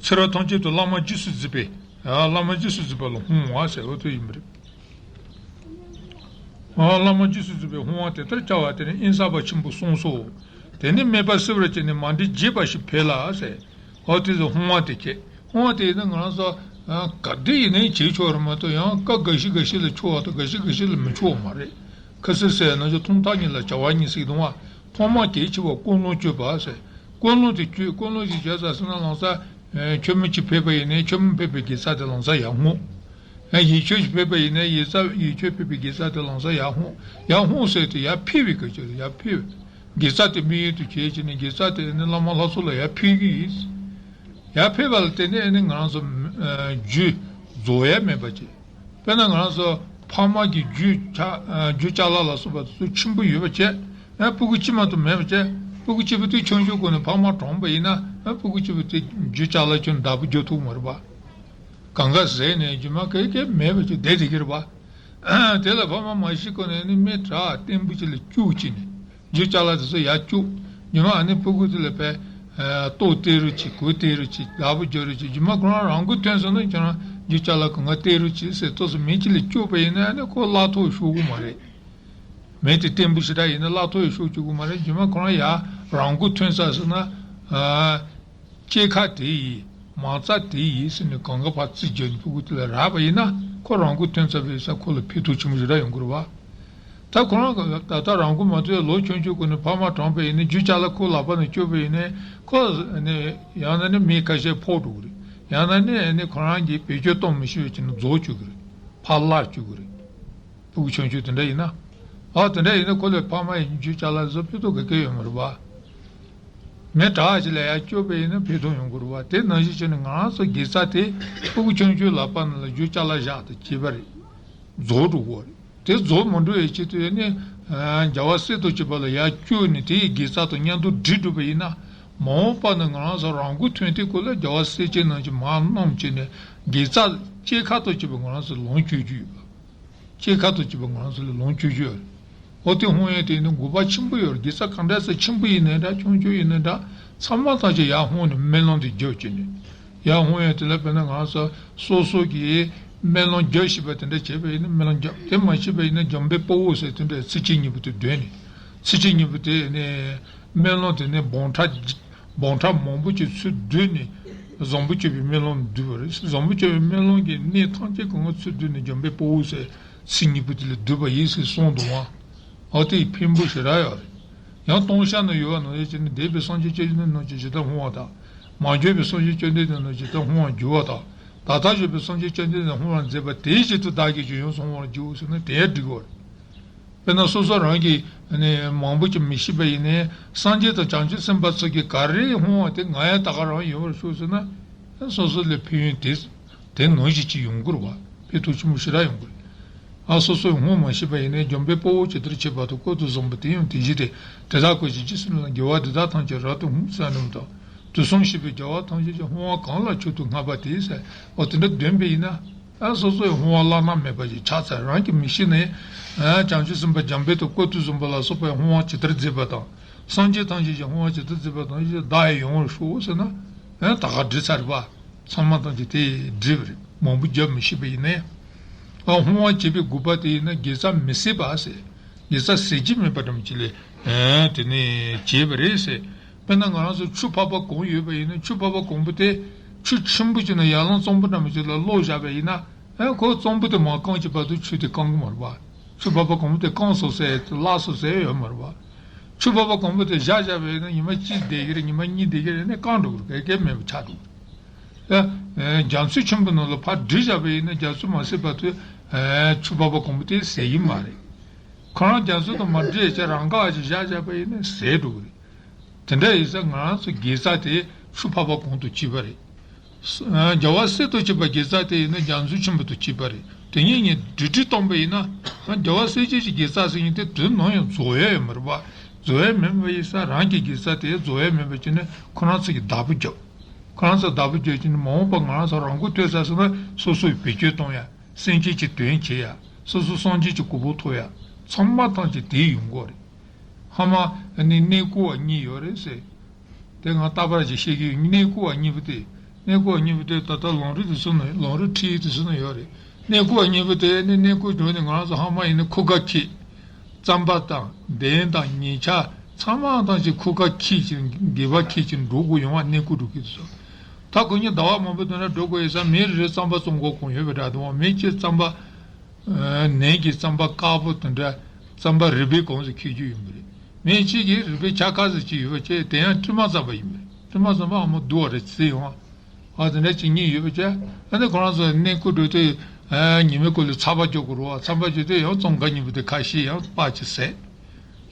ཚེ་རབས་ཐམས་ཅད་དུ་བླ་མ་རྗེས་སུ་གཟིགས་པའི། ཨ། བླ་མ་རྗེས་སུ་གཟིགས་པ་ལ་ཧོང་བ་ཟེར་བ་དེ་ཡིན་པ་རེད། ཨ། བླ་མ་རྗེས་སུ་གཟིགས་པའི་ཧོང་བ་དེ་ལྟར་བྱ་བ་དེ་ནི་དབེན་ས་པ་ཆེན་པོས་གསུངས་སོ། དེ་ནི་སྨད་པ་བསིལ་བར་བྱས་ནས་མ་འདྲིས་རྒྱས་པ་ཞིག་འཕེལ་ལ་ཟེར། འོ་དེ་ཚོ་ཧོང་བ་དེ་ཁྱེད། ཧོང་བ་དེ་ཡིན་ན་ང་རང་ཚོ་ཨ། ག་འདྲ་ཡིན་ནའི་བྱེད་ཆོག་རེད་མ་གཏོགས། ཡང་སྐབས་འགའ་ཞིག་འགའ་ཞིག་ལ་ཆོག་པ་དང་འགའ་ཞིག་འགའ་ཞིག་ལ་མི་ཆོག་པ་མ་རེད། ཁ་སིལ་ཟེར་ན་ཆོག། ཐོག་མཐའ་གཉིས་ལ་བྱ་བ་གཉིས་ཟེར་གི་འདུག་བ། ཐོག་མ་གལ་ཆེ་བ་ཀུན་སློང་བཅོས་པ་ཟེར། ཀུན་སློང་དེ་བཅོས། ཀུན་སློང་ཞིག་བྱས་ཙང་ཟེར་ན། ལམ་སང་ཨ། ཁྱོད་མི་གཅིག་ཕེབས་པ་ཡིན་ནའི་ཁྱོད་མི་ཕེབས་པའི་དགེ་རྩ་དེ་ལམ་སང་ཡར་སྔོ། ཨ། ཡིད་ཁྱོད་ཅིག་ཕེབས་པ་ཡིན་ནའི་ཡིད་རྩ། ཡིད་ཁྱོད་ཕེབས་པའི་དགེ་རྩ་དེ་ལམ་སང་ཡར་སྔོ། ཡར་སྔོ་ཟེར་དེ་ཡར་འཕེལ་བའི་སྐད་ཆ་རེད། ཡར་འཕེལ་བའི། དགེ་རྩ་དེ་དམིགས་ཡུལ་དུ་བྱས་བྱས་ནས་དགེ་རྩ་དེ་ནི་བླ་མ་ལྷ་ཚོགས་ལ་ཡར་འཕེལ་གྱི་ཡིན། ཡར་འཕེལ་བ་ལ་བརྟེན་ནས་ནི་ང་རང་ཚོ་ཨ། རྒྱུ་རྫོགས་ཡ་མེད་པ་ཅིག་དཔེར་ན་ང་རང་ཚོ་ཕ་མ་གི་རྒྱུ་ཅ། ཨ། རྒྱུ་ཅ་ལག་ལ་སོགས་པ་དེ་ཚོ་ཆེན་པོ་ཡོད་པ་བྱས། ཨ། སྤུ་གུ་གཅིག་མ་གཏོགས་མེད་པ་བྱས། སྤུ་གུ་གཅིག་པོ་དེ་ཆུང་ཆུང་སྒང་ནས་ཕ་མ་གྲོངས་པ་ཡིན་ན། ཨ། སྤུ་གུ་གཅིག་པོ་དེ་རྒྱུ་ཅ་ལག་ཁྱོན་བདག་པོ་རྒྱག་ཐུབ་མ་རེད་པ། གང་ག་ཟད་ནས་རྒྱུ་མ་གས་གས་མེད་པ་ཅིག་བསྡད་བསྡད་ཀྱི་རེད་པ། དེ་ལ་ཕ་མ་མ་ཤི་གོང་ནས་ནི་མི་དྲག་བརྟན་པོ་ཅིག་ལ་སྐྱུག་བྱས་ནས། རྒྱུ་ཅ་ལག་དེ་ཚོ་ཡར་སྐྱུག་རྒྱུ་མ་ཨ་ནི་སྤུ་གུ་དེ་ལ་བས། ཨ། ལྟོ་སྟེར་རོགས་གྱིས། གོས་སྟེར་རོགས་གྱིས། བདག་པོ་རྒྱག་རོགས་གྱིས། རྒྱུ་མ་ཁོ་རང་རང་མགོ་ཐོན་སོང་ན་ཁྱོད་རང་རྒྱུ་ཅ་ལག་གང་ག་སྟེར་རོགས་གྱིས་ཟེར་ཏོག་ཙམ་མི་གཅིག་ལ་སྐྱུག་པ་ཡིན་ན། ཨ་ནི་ཁོ་བརླག་ཐོག་ཤོར་གི་མ་རེད། མི་དེ་བརྟན་པོ་ཞེ་དྲག་ཡིན་ན་བརླག་ཐོག་ཡང་ཤོར་བཅུག་གི་མ་རེད། རྒྱུ་མ་ཁོ་རང་ཡར་རང་མགོ་ཐོན་ཚར་སོང་ན། ཨ། སྐྱེས་ཁ་དེ་ཡིས། མ་རྩ་དེ་ཡིས་ཟེར་ནས་གང་ག་ཕར་རྩིས་བརྒྱབ་ནས་སྤུ་གུ་དེ་ལ་རག་པ་ཡིན་ན། ཁོ་རང་མགོ་ཐོན་ཚར་བའི་ས་ཁོ་ལ་ཕན་ཐོགས་ཆེན་པོ་ཞེ་དྲག་ཡོང་གི་རེད་པ། ད་ཁོ་རང་ད་ལྟ་རང་མགོ་མ་ཐོན། ལོ་ཆུང་ཆུང་སྒང་ནས་ཕ་མ་གྲོངས་པ་ཡིན་ན། རྒྱུ་ཅ་ལག་ཁོ་ལག་པ་ནས་སྐྱུག་པ་ཡིན་ན། ཁོ་ནི་ཡང་ན་ནི་མི་ཁ་ཤས་ཕོག་འགྲོ་གི་རེད། ཡང་ན་ནི་ནི་ཁོ་རང་གིས་བེད་སྤྱོད་གཏོང་མི་ཤེས་པ་བྱས་ནས་རྫོགས་བཅུག་གི་རེད། ཕར་བརླག་བཅུག་གི་རེད། སྤུ་གུ་ཆུང་ཆུང་དེ་འདྲ་ཡིན་ན། ཨ། དེ་འདྲ་ཡིན་ན་ཁོ་ལ་ཕ་མ་ཡི་རྒྱུ་ཅ་ལག་བཟོ་ཕན་ཐོགས་ག་གེ་ཡོད་མ་རེད་པ། མི་དྲག་ཅིག་ལ་ཡར་སྐྱུག་པ་ཡིན་ན་ཕན་ཐོགས་ཡོང་གི་རེད་པ། དེ་ནང་བཞིན་བྱས་ནས་ང་རང་ཚོ་དགེ་རྩ་དེ་སྤུ་གུ་ཆུང་ཆུང་ལག་པ་ནང་ལ་རྒྱུ་ཅ་ལག་བཞག་དང་བྱས་པ་རེད། རྫོགས་འགྲོ་གི་རེད། དེ་རྫོགས་མ་འགྲོ་བའི་ཆེད་དུ་ནི། ཨ། རྒྱལ་བ་སྲས་དང་བཅས་པ་ལ་ཡར་སྐྱུག་ནས་དེ་ཡི་དགེ་རྩ་དང་མཉམ་དུ་སྒྲིལ་འགྲོ་བ་ཡིན་ན། མ་འོངས་པ་ན་ང་རང་ཚོ་རང་མགོ་ཐོན་དུས་སྐབས་ལ་རྒྱལ་བ་སྲས་བཅས་རྣམས་ཀྱིས་མར་བསྣམས་བྱས་ནས་དགེ་རྩ་སྐྱེས་ཁ་དང་བཅས་པ་ང་རང་ཚོ་ལོངས་སྤྱོད་རྒྱུ་ཡོད་པ། སྐྱེས་ཁ་དང་བཅས་པ་ང་རང་ཚོ་ལ་ལོངས་སྤྱོད་རྒྱུ་ཡོད་རེད། འོ་དེ་སྔོན་ཡང་དེ་ནི་དགོས་པ་ཆེན་པོ་ཡོད་རེད། དགེ་རྩ་གང་འདྲ་ཚོ་ཆེན་པོ་ཡིན་ནའི་འདྲ། ཆུང་ཆུང་ཡིན་ནའི་འདྲ། ཚང་མ་ཐམས་ཅད་ཡར་སྔོན་ནས་སྨོན་ལམ་དེ་རྒྱབ་བྱས་ནས། ཡར་སྔོན་ཡང་དེ་ལ་དཔེར་ན་ང་ཚོ་སོ་སོ་གིས་སྨོན་ལམ་རྒྱབ་ཤེས་པ་དེ་འདྲ་བྱས་པ་ཡིན་ན་སྨོན་ལམ་རྒྱབ། དེ་མ་ཤེས་པ་ཡིན་ན་འཇམ་དཔལ་དཔའ་བོ་ཟེར་དེ་འདྲའི་ཚིགས་བཅད་གཉིས་པོ་དེ་འདོན་ནས། ཚིགས་བཅད་གཉིས་པོ་དེ་ནི་སྨོན་ལམ་དེ་ནི་འབུམ་ཕྲག་འབུམ་ཕྲག་མང་པོ་ཅིག་ཚུར་བསྡུས་ནས་བཟང་པོ་སྤྱོད་པའི་སྨོན་ལམ་བསྡུས་པ་རེད། བཟང་པོ་སྤྱོད་པའི་སྨོན་ལམ་གྱི་གནད་ཐམས་ཅད་གང་ག་ཚུར་བསྡུས་ནས་འཇམ་དཔལ་དཔའ་བོ་ཟེར་ཚིགས་གཉིས་པོ་དེ་ལ་བསྡུས་པ་ཡིན་ཟེར་གསུངས་འདུག་ཨང་། འོ་དེ་ཕན་པོ་ཞེ་དྲག་ཡོད་རེད། ཡང་སྟོང་བཤགས་ན་ཡོད་པ་ནང་བཞིན་བྱས་ནས་འདས་པའི་སངས་རྒྱས་བཅོམ་ལྡན་འདས་རྣམས་ཀྱི་ཇི་ལྟར་བསྔོ་བ་དང་། མ་གྱུར་པའི་སངས་རྒྱས་བཅོམ་ལྡན་འདས་རྣམས་ཀྱི་ཇི་ལྟར་བསྔོ་བར་འགྱུར་བ་དང་། ད་ལྟར་བཞུགས་པའི་སངས་རྒྱས་བཅོམ་ལྡན་འདས་བསྔོ་བར་མཛད་པ་དེའི་ཞལ་དུ་བདག་གིས་ཀྱང་ཡོངས་སུ་བསྔོ་བར་འགྱུར་ཟེར་ན་དེ་ཡང་འགྲིག་གི་རེད། དཔེར་ན་སོ་སོ་རང་གིས་ནི་མང་པོ་ཅིག་མི་ཤེས་པ་ཡིན་ནའི་སངས་རྒྱས་དང་བྱང་ཆུབ་སེམས་དཔའ་ཚོ་གིས་ག་རེ་བསྔོ་བ་དེ་ང་ཡང་ད་ག་རང་ཡོང་བར་ཤོག་ཟེར་ན། སོ་སོ་ལ་ཕན་ཡོན་དེ་དེ་ནང་བཞིན་ཅིག་ཡོང་གི་རེད་བ། ཕན་ཐོགས་ཆེན་པོ་ཞེ་དྲག་ཡོང་གི་རེད། ཨ། སོ་སོས་བསྔོ་མ་ཤེས་པ་ཡིན་ནའི་འཇམ་དཔལ་དཔའ་བོས་ཇི་ལྟར་བྱས་པ་དང་། བཀའ་དང་བཟང་པོ་དེ་ཡང་དེ་བཞིན་ཏེ། དེ་དག་ཀུན་གྱི་རྗེས་སུ་བདག་སློབ་ན། དགེ་བ་འདི་དག་ཐམས་ཅད་རབ་ཏུ་བསྔོ་ཟེར་རྣམས་དང་། དུས་གསུམ་གཤེགས་པའི་རྒྱལ་བ་ཐམས་ཅད་ཀྱང་། བསྔོ་བ་གང་ལ་མཆོག་ཏུ་བསྔགས་པ་དེ་ཟེར། འོ་དེ་འདྲ་འདོན་པ་ཡིན་ན། ཨ། སོ་སོའི་བསྔོ་བ་བླ་ན་མེད་པ་ཞིག་ཆགས་ཚར། རང་གིས་མི་ཤེས་ནའི། ཨ། བྱང་ཆུབ་སེམས་དཔའ་འཇམ་དཔལ་དང་བཀའ་དང་བཟང་པོ་ལ་སོགས་པའི་བསྔོ་བ་ཇི་ལྟར་མཛད་པ་དང་། སངས་རྒྱས་ཐམས་ཅད་ཀྱིས་བསྔོ་བ་ཇི་ལྟར་མཛད་པ་དང་། བདག་ཡང་ཡོང་བར་ཤོག་ཟེར་ན། ཨ། ད་ག་འགྲིག་ཚར་བ། ཚང་མ་ཐམས་ཅད་དེ་འགྲིག་པ་རེད། མང་པོ་རྒྱབ་མི་ཤེས་པ་ཡིན་ནའི། ཨ། བསྔོ་བ་བྱེད་པའི་དགོས་པ་དེ་ཡིན་ན་དགེ་རྩ་མི་ཟད་པ་ཟེར། དགེ་རྩ་ཟད་རྒྱུ་མེད་པ་འདྲ་མོ་ཅིག་ལ། ཨ། དེ་ནས་བྱས་པ་རེད་ཟེར། དཔེར་ན་ང་རང་ཚོ་ཆུ་ཕག་པ་གང་ཡོད་པ་ཡིན་ན། ཆུ་ཕག་པ་གང་པོ་དེ་ ཆུ་ཆེན་པོ་ཅིག་ནང་ཡར་ལངས་གཙང་པོ་འདྲ་མོ་ཅིག་ལ་བླུགས་བཞག་པ་ཡིན་ན། ཨེ་ཁོ་གཙང་པོ་དེ་མར་བཀང་བྱས་བར་དུ་ཆུ་དེ་བཀང་གི་མ་རེད་པ། ཆུ་འབབ་པ་གང་པོ་དེ་བཀང་སོང་ཟེར་བརླག་སོང་ཟེར་ཡོད་མ་རེད་པ། ཆུ་འབབ་པ་གང་པོ་དེ་བཞག་བཞག་པ་ཡིན་ན་ཉི་མ་གཅིག་བསྡད་ཀྱི་རེད། ཉི་མ་གཉིས་བསྡད་ཀྱི་རེད། ནས་བཀང་འགྲོ་གི་རེད། ག་གེ་མེད་པ་ཆགས་འགྲོ་གི་རེད། ཨེ་རྒྱ་མཚོ་ཆེན་པོ་ནང་ལ་ཕར་སྒྲིལ་བཞག་པ་ཡིན་ན་རྒྱ་མཚོ་མ་ཟད་བར་དུ་ཨེ་ཆུ་འབབ་པ་གང་པོ་དེ་ཟད་ཀྱི་མ་རེད། ཁོ་རང་རྒྱ་མཚོ་དང་མ་འདྲེས་བྱས་རང་འགག་ཅིག་བཞག་བཞག་པ་ཡིན་ན་ཟད་འགྲོ་གི་རེད། དེ་འདྲ་ཡིན་ཙང་ང་རང་ཚོ་དགེ་རྩ་དེ་ཆུ་འབབ་པ་གང་དང་གཅིག་པ་རེད། ཨ་རྒྱལ་བ་སྲས་དང་བཅས་པ་དགེ་རྩ་དེ་ཡིན་ན་རྒྱ་མཚོ་ཆེན་པོ་དང་གཅིག་པ་རེད། དེ་གཉིས་གཉིས་སྒྲིལ་སྒྲིལ་བཏང་པ་ཡིན་ན། ཨ་རྒྱལ་བ་སྲས་བཅས་ཀྱི་དགེ་རྩ་ཟེར་མཁན་དེ་དུས་ནམ་ཡང་རྫོགས་ཡ་ཡོད་མ་རེད་པ། རྫོགས་ཡ་མེད་པ་ཡིན་ཙང་རང་གི་དགེ་རྩ་དེ་རྫོགས་ཡ་མེད་པ་བྱས་ནས་ཁོ་རང་ཚོ་གིས་བདག་པོ་རྒྱབ། ཁོ་རང་ཚོ་བདག་པོ་རྒྱབ་བྱས་ནས་མ་འོངས་པ་ང་རང་ཚོ་རང་མགོ་ཐོན་ཚར་སོང་ན་སོ་སོས་བེད་སྤྱོད་གཏོང་ཡ། སེམས་ཅན་གྱི་དོན་བྱེད་ཡ། སོ་སོ་སངས་རྒྱས་ཀྱི་གོ་འཕང་ཐོབ་ཡ། ཚང་མ་ཐམས་ཅད་དེའི་ཡོང་སྒོ་རེད། ཧ་མ་ནི་གནས་སྐོར་བ་གཉིས་ཡོད་རེད་ཟེར། དེ་ང་རྟག་པར་ཅིག་བཤད་ཀྱི་ཡོད། གནས་སྐོར་བ་གཉིས་པོ་དེ། གནས་སྐོར་བ་གཉིས་པོ་དེ་ད་ལྟ་ལམ་རིམ་དེ་ཚོ་ན། ལམ་རིམ་ཁྲིད་ཡིག་དེ་ཚོ་ན་ཡོད་རེད། གནས་སྐོར་བ་གཉིས་པོ་དེ་ནི་གནས་སྐོར་བྱུང་ནས་ང་རང་ཚོ་ཧ་མ་ཡིན་ན་འཁོར་ཁ་འཁྱེར། རྩམ་པ་དང་གདན་དང་ཉེ་ཆར་ཚང་མ་ཐམས་ཅད་འཁོར་ཁ་འཁྱེར་ཅིང་སྒལ་པ་འཁྱེར་ཅིང་འགྲོ་དགོས་ཡོང་བ། གནས་སྐོར་འགྲོ་གི་འདུག་ཟེར། ད་ཁོ་གཉིས་ཟླ་བ་མང་པོ་དེ་འདྲ་འགྲོ་དགོས་ཡོད་ཙང་མི་རེ་རེ་རྩམ་པ་བཙོང་དགོས་གང་ཡོད་པ་འདྲ་འདུག་མི་གཅིག་རྩམ་པ་ནས་ཀྱི་རྩམ་པ་དཀར་པོ་དེ་འདྲ། རྩམ་པ་རུས་སྦལ་གང་ཟིག་འཁྱེར་རྒྱུ་ཡིན་པ་རེད། མི་གཅིག་གིས་རུས་སྦལ་ཆ་ག་ཟིག་ཅིག་ཡོད་པ་བྱས། དེ་ཡང་ཀྲི་མ་རྩམ་པ་ཡིན་པ་རེད། ཀྲི་མ་རྩམ་པ་ཨ་མ་བསྡུ་བ་རེད་ཟེར་ཡོང་། ཨ་དེ་འདྲ་བྱེད་མཁན་ཡོད་པ་བྱས། ཨ་ནི་ཁོ་རང་ཚོ་གནས་སྐོར་འགྲོ་དུས་ཨ་ཉི་མའི་གུང་ལ་ཚ་བ་རྒྱག་དགོས་རེད་པ། ཚ་བ་རྒྱག་དུས་ཡང་ཙོང་ཁ་གཉིས་པོ་དེ་ཁ་ཕྱེ་ཡང་སྤར་གྱི་ཟས།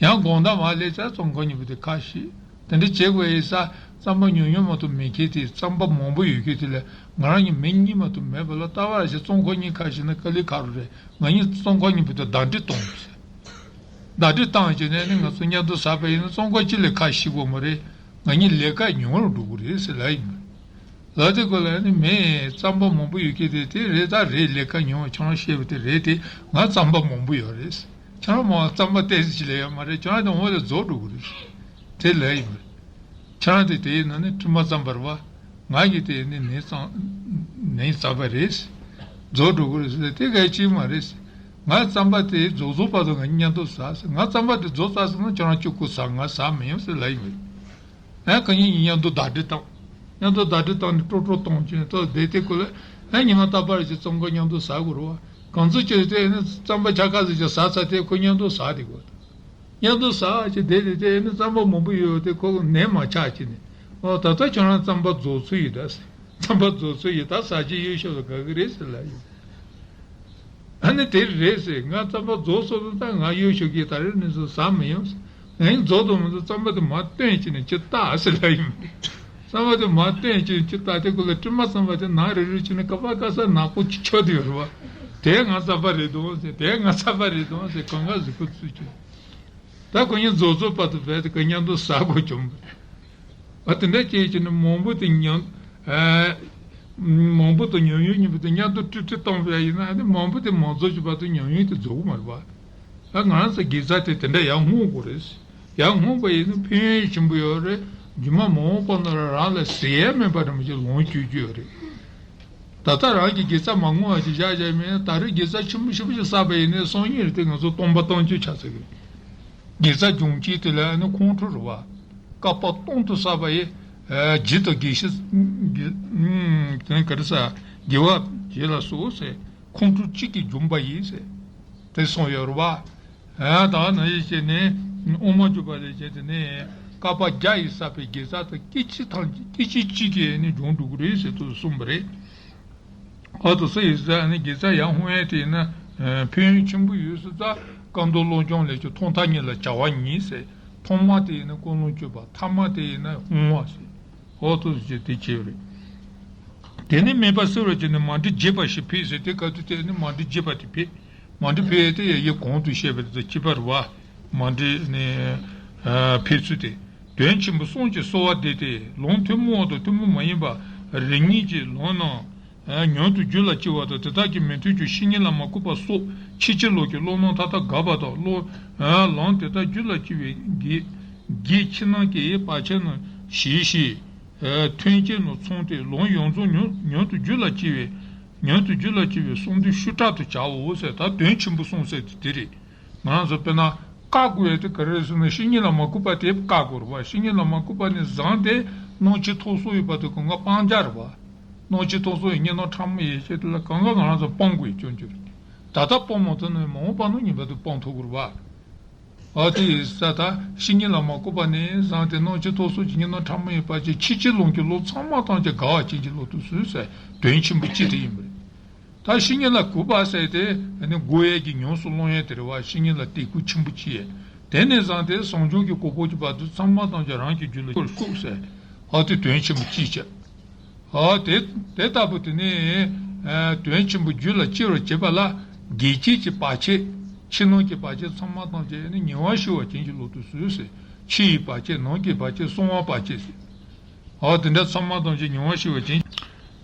ཡང་དགོང་དག་མར་སླེབས་ཚར་ཙོང་ཁ་གཉིས་པོ་དེ་ཁ་ཕྱེ། དེ་འདྲ་བྱེད་དགོས་ཡིན་ཙང་རྩམ་པ་ཉུང་ཉུང་མ་གཏོགས་མི་འཁྱེར་ཏེ། རྩམ་པ་མང་པོ་ཡོད་མཁན་དེ་ལ་ང་རང་གཉིས་མི་གཉིས་མ་གཏོགས་མེད་པ་ལ། རྟག་པར་ཞིག་ཙོང་ཁ་གཉིས་ཁ་ཕྱེ་ན་དཀའ་ལས་ཁག་རུ་རེད། ང་གཉིས་ཙོང་ཁ་གཉིས་པོ་དེ་བདག་སྒྲིལ་གཏོང་དགོས་ཟེར། བདག་སྒྲིལ་བཏང་བྱས་ནས་ནི་ང་ཚོ་མཉམ་དུ་ཟ་བ་ཡིན་ན་ཙོང་ཁ་གཅིག་ལ་ཁ་ཕྱེ་དགོས་མ་རེད། ང་གཉིས་ལས་ཀ་ཉུང་རུ་འགྲོ་གི་རེད་ཟེར་ལབ་ཡིན། ལབ་དུས་ཁོ་ལ་ནི་མི་རྩམ་པ་མང་པོ་ཡོད་མཁན་དེ་དེ་རེད། ད་རེད། ལས་ཀ་ཉུང་བ་ཁྱོད་རང་བཤད་པ་དེ་རེད་དེ། ང་རྩམ་པ་མང་པོ་ཡོད་རེད། ཁྱོད་རང་མ་རྩམ་པ་ཏོག་ཙམ་ཅིག་ལས་ཡོད་མ་རེད། ཁྱོད་རང་དེ་འོག་ལ་རྫོགས་འགྲོ་གི་རེད། དེ་ལབ་ཡིན། ཁྱོད་རང་དེ་དེའི་ནང་ནས་ཀྲི་མ་རྩམ་པ་རེད་པ། ང་གིས་དེ་ནི་ནས་རྩམ་ནས་རྩམ་པ་རེད། རྫོགས་འགྲོ་གི་རེད་ཟེར། དེ་གལ་ཆེ་མ་རེད། ང་རྩམ་པ་དེ་རྫོགས་རྫོགས་བར་དུ་ང་གཉིས་མཉམ་དུ་ཟ་ཟེར། ང་རྩམ་པ་དེ་རྫོགས་ཚར་སོང་ན་ཁྱོད་རང་གཅིག་པུ་ཟ། ང་ཟ་མི་ཡོང་ཟེར་ལབ་ཡིན། ཨ་ཁོ་གཉིས་མཉམ་དུ་བདག་སྒྲིལ་བཏང་། མཉམ་དུ་བདག་སྒྲིལ་བཏང་ནས་ཀྲོག་ཀྲོག་གཏོང་བྱས་ཏོ་བསྡད་དེ་ཁོ་ལ། ཨ་ཉི་མ་རྟག་པར་ཞིག་རྩམ་ཁ་མཉམ་དུ་ཟ་དགོས་རེད་པ། གང་ཚོད་ཅིག་དེ་ནི་རྩམ་པ་ཆ་ག་ཟིག་ཅིག་ཟ་ཚར་དེ་ཁོ་མཉམ་དུ་ཟ་བསྡད་དགོས། མཉམ་དུ་ཟ་བྱས་བསྡད་དེ་དེ་ནི་རྩམ་པ་མང་པོ་ཡོད་དེ་ཁོ་ནད་མ་ཆགས་བྱས་ནས། ཨོ་ད་ལྟ་ཁྱོད་རང་རྩམ་པ་རྫོགས་ཚར་ཡིན་ད་ཟེར། རྩམ་པ་རྫོགས་ཚར་ཡིན། ད་ཟ་རྒྱུ་ཡོད་ཤོས་ལ་དགའ་གི་རེད་ཟེར་ལབ་ཡིན། ཨ་ནི་དེ་རེད་ཟེར། ང་རྩམ་པ་རྫོགས་སོང་ཙང་ང་གཡོ་ཤོག་གི་ད་རེས་ནས་བཟུང་ཟ་མི་ཡོང་ཟེར། ཨ་ནི་རྫོགས་དང་མི་རྫོགས་རྩམ་པ་དེ་མར་བཏོན་བྱས་ནས་ཅིག་བལྟ་ཟེར་ལབ་ཡིན། རྩམ་པ་དེ་མར་བཏོན་བྱས་ནས་ཅིག་བལྟ་དེ་ཁོ་ལ་ཀྲི་མ་རྩམ་པ་དེ་ནག་རིལ་རིལ་བྱས་ནས་ཀ་པ་ཀ་ས་ནག་པོ་ཅིག་ཆགས་བསྡད་ཡོད་རེད་པ། དེ་ང་རྩམ་པ་རེད་དོ་ཟེར། དེ་ང་རྩམ་པ་རེད་དོ་ཟེར་གང་ག་གཟིགས་པོ་བཙུགས་བྱས། ད་ཁོ་གཉིས་རྫོགས་རྫོགས་བར་དུ་བས་དེ་ཁོ་མཉམ་དུ་ཟ་དགོས་བྱུང་། ཨ་དེ་འདྲ་བྱས་བྱས་ནས་མང་པོ་དེ་མཉམ། ཨ་མང་པོ་དང་ཉུང་ཉུང་གཉིས་པོ་དེ་མཉམ་དུ་ཀྲི་ཀྲི་བཏང་བ་ཡིན་ན། ཨ་ནི་མང་པོ་དེ་མ་རྫོགས་ཀྱི་བར་དུ་ཉུང་ཉུང་དེ་རྫོགས་ཀྱི་མ་རེད་པ། ཨ་ང་རང་ཚོ་དགེ་རྩ་དེ་དེ་འདྲ་ཡར་སྔོག་དགོས་རེད། ཡར་སྔོག་པ་ཡིན་ན་ཕན་ཡོན་ཆེན་པོ་ཡོད་རེད། རྗེས་མ་མ་འོངས་པ་ན་རང་ལ་ཟེར་ཡ་མེད་པ་འདྲ་མོ་ཅིག་ལོངས་སྤྱོད་རྒྱུ་ཡོད་རེད། ད་ལྟ་རང་གི་དགེ་རྩ་མ་བསྔོ་བ་ཅིག་བཞག་བཞག་མེད་ན། ད་རེས་དགེ་རྩ་ཆེན་པོ་ཆེན་པོ་ཅིག་བསགས་པ་ཡིན་ནའི་སང་ཉིན་རེད་དེ་ང་ཚོ་སྟོང་པ་སྟོང་སྤྱོད་ཆགས་ཚར་གི། དགེ་རྩ་སྦྱོང་བྱེད་དེ་ལ་ཨ་ནི་ཁོང་ཁྲོ་རུ་བ། བསྐལ་པ་སྟོང་དུ་བསགས་པ་ཡི། ཨ་རྒྱུ་དང་དགེ་བཤེས། དགེ་ཨུམ་དེ་ནི་ག་རེ་ཟ། དགེ་བ་བྱེད་ལ་སོགས་ཟེར། ཁོང་ཁྲོ་གཅིག་གིས་འཇོམས་པ་ཡིན་ཟེར། དེ་གསུངས་ཡོད་རེད་བ། ཨ་ད་ནང་བཞིན་བྱས་ནས་དབུ་མ་འཇུག་པ་ལས་བྱས་ཏེ་ནས་བསྐལ་པ་བརྒྱ་ཡི་བསགས་པའི་དགེ་རྩ་དང་སྐད་ཅིག་ཐམས་ཅད་སྐད་ཅིག་གཅིག་གིས་ནི་འཇོམས་འགྲོ་གི་རེད་ཟེར་དུ་གསུངས་པ་རེད། ཨ་ཏོ་སུ་ཡིས་ཟེར་ནི་དགེ་རྩ་ཡར་སྔོག་ཡས་དེ་ཡིན་ན་ཕན་ཡོན་ཆེན་པོ་ཡོད་ཟེར་ཙང་། བཀའ་མདོ་བློ་སྦྱོང་ལས་ཀྱི་ཐོག་མཐའ་གཉིས་ལ་བྱ་བ་གཉིས་ཟེར། ཐོག་མ་དེ་ཡིན་ན་ཀུན་སློང་བཅོས་པ། ཐ་མ་དེ་ཡིན་ན་སྔོག་པ་ཟེར། ཨ་ཏོ་སུ་ཅེས་དེ་བྱས་རེད། དེ་ནས་སྨད་པ་གསལ་བར་བྱས་ནས་མཎྜལ་རྒྱས་པ་ཞིག་ཕུལ་ཟེར། དེ་ག་དུས་དེ་ནི་མཎྜལ་རྒྱས་པ་དེ་ཕུལ། མཎྜལ་ཕུལ་ཡས་དེ་ཡང་གོང་དུ་བཤད་པ་དེ་དང་གཅིག་པ་རེད་བ། མཎྜལ་ནི་ཕུལ་ཚུལ་དེ། དོན་ཆེན་པོ་གསུམ་གྱིས་གསོལ་བ་འདེབས་ཏེ། ལུང་ཐུན་མོང་བ་དང་ཐུན་མོང་མ་ཡིན་པ། རིམ་གཉིས་ཀྱི་ལུང་རྣམས་ཨ་མྱུར་དུ་རྒྱུད་ལ་སྐྱེ་བ་དང་། དེ་དག་གི་མི་མཐུན་ཕྱོགས་བཤེས་གཉེན་ལ་མ་གུས་པ་སོགས་ཕྱིན་ཅི་ལོག་གི་བློ་སྣ་མཐའ་དག་འགགས་པ་དང་། བློ་ཨ་ལམ་དེ་དག་རྒྱུད་ལ་སྐྱེ་བའི་གེགས་གེགས་ཕྱི་ནང་གི་བར་ཆད་རྣམས་ཞི་ཞིང་ཨ་ཐོན་སྐྱེད་རྣམས་ཚངས་ཏེ། ལམ་ཡོངས་རྫོགས་མྱུར་མྱུར་དུ་རྒྱུད་ལ་སྐྱེ་བའི་མྱུར་དུ་རྒྱུད་ལ་སྐྱེ་བའི་གསང་འདུས་ཤུགས་དྲག་ཏུ་བྱའོ་ཟེར། ད་དོན་ཆེན་པོ་གསུམ་ཟེར་དེ་དེ་རེད། ང་རང་ཚོ་དཔེར་ན་བཀག་དགོས་ཡ་དེ་ག་རེ་རེད་ཟེར་ན། བཤེས་གཉེན་ལ་མ་གུས་པ་དེ་བཀག་དགོས་རེད་བ། བཤེས་གཉེན་ལ་མ་གུས་པ་ནི་བཟང་སྟེ་སྣང་མཆེད་ཐོབ་སོང་ཡོད་པ་དེ་གང་ག་སྤང་བྱ་རེད་བ། སྣང་མཆེད་ཐོབ་སོང་ཡི་གཉེན་སྣང་ཕྲ་མོ་ཡི་ཤེས་དེ་ལ་གང་ག་ང་རང་ཚོ་སྤང་དགོས་ཀྱང་གྱུར། ད་ལྟ་སྤང་མ་ཐུབ་ན་མ་འོངས་པ་ན་ངེས་པར་དུ་སྤང་ཐུབ་དགོས་པ། ཨ་དེ་ཡིན་ས་ད་བཤེས་གཉེན་བླ་མ་བཀོད་པ་ནས་བཟུང་སྟེ་སྣང་མཆེད་ཐོབ་སོང་གི་གཉེན་སྣང་ཕྲ་མོ་ཡི་བར་གྱི་ཕྱི་ཕྱི་ལོགས་ཀྱི་བློ་ཚང་མ་ཐམས་ཅད་དགའ་བ་ཅན་གྱི་བློ་དུ་བཟོས་ཟེར་དོན་ཆེན་པོ་གཅིག་དེ་ཡིན་པ་རེད། ད་བཤེས་གཉེན་ལ་གུས་པ་ཟེར་དེ་ནི་གུས་ཡས་ཀྱི་ཉམས་སུ་བླང་ཡས་དེ་རེད་བ། བཤེས་གཉེན་ལ་དད་གུས་ཆེན་པོ་བྱེད་ཡས། དེ་ནས་བཟུང་སྟེ་བྱང་ཆུབ་ཀྱི་གོ་འཕང་གྱི་བར་དུ་ཚང་མ་ཐམས་ཅད་རང་གི་རྒྱུད་ལ་སྐྱོར་ཤོག་ཟེར། ཨ་དེ་དོན་ཆེན་པོ་གཅིག་བྱས། ཨ་དེ་དེ་ལྟ་བུ་དེ་ནི་ཨ་དོན་ཆེན་པོ་རྒྱུད་ལ་སྐྱེ་བར་བྱེད་པ་ལ་དགེ་སྐྱེས་ཀྱི་བར་ཆད། ཕྱི་ནང་གི་བར་ཆད་ཚང་མ་ཐམས་ཅད་ནི་ཉེ་བར་ཞི་བ་ཅན་གྱི་བློ་དུ་བཟོས་ཟེར། ཕྱི་ཡི་བར་ཆད་ནང་གི་བར་ཆད་གསང་བ་བར་ཆད་ཟེར། ཨ་དེ་འདྲ་ཚང་མ་ཐམས་ཅད་ཉེ་བར་ཞི་བ་ཅན།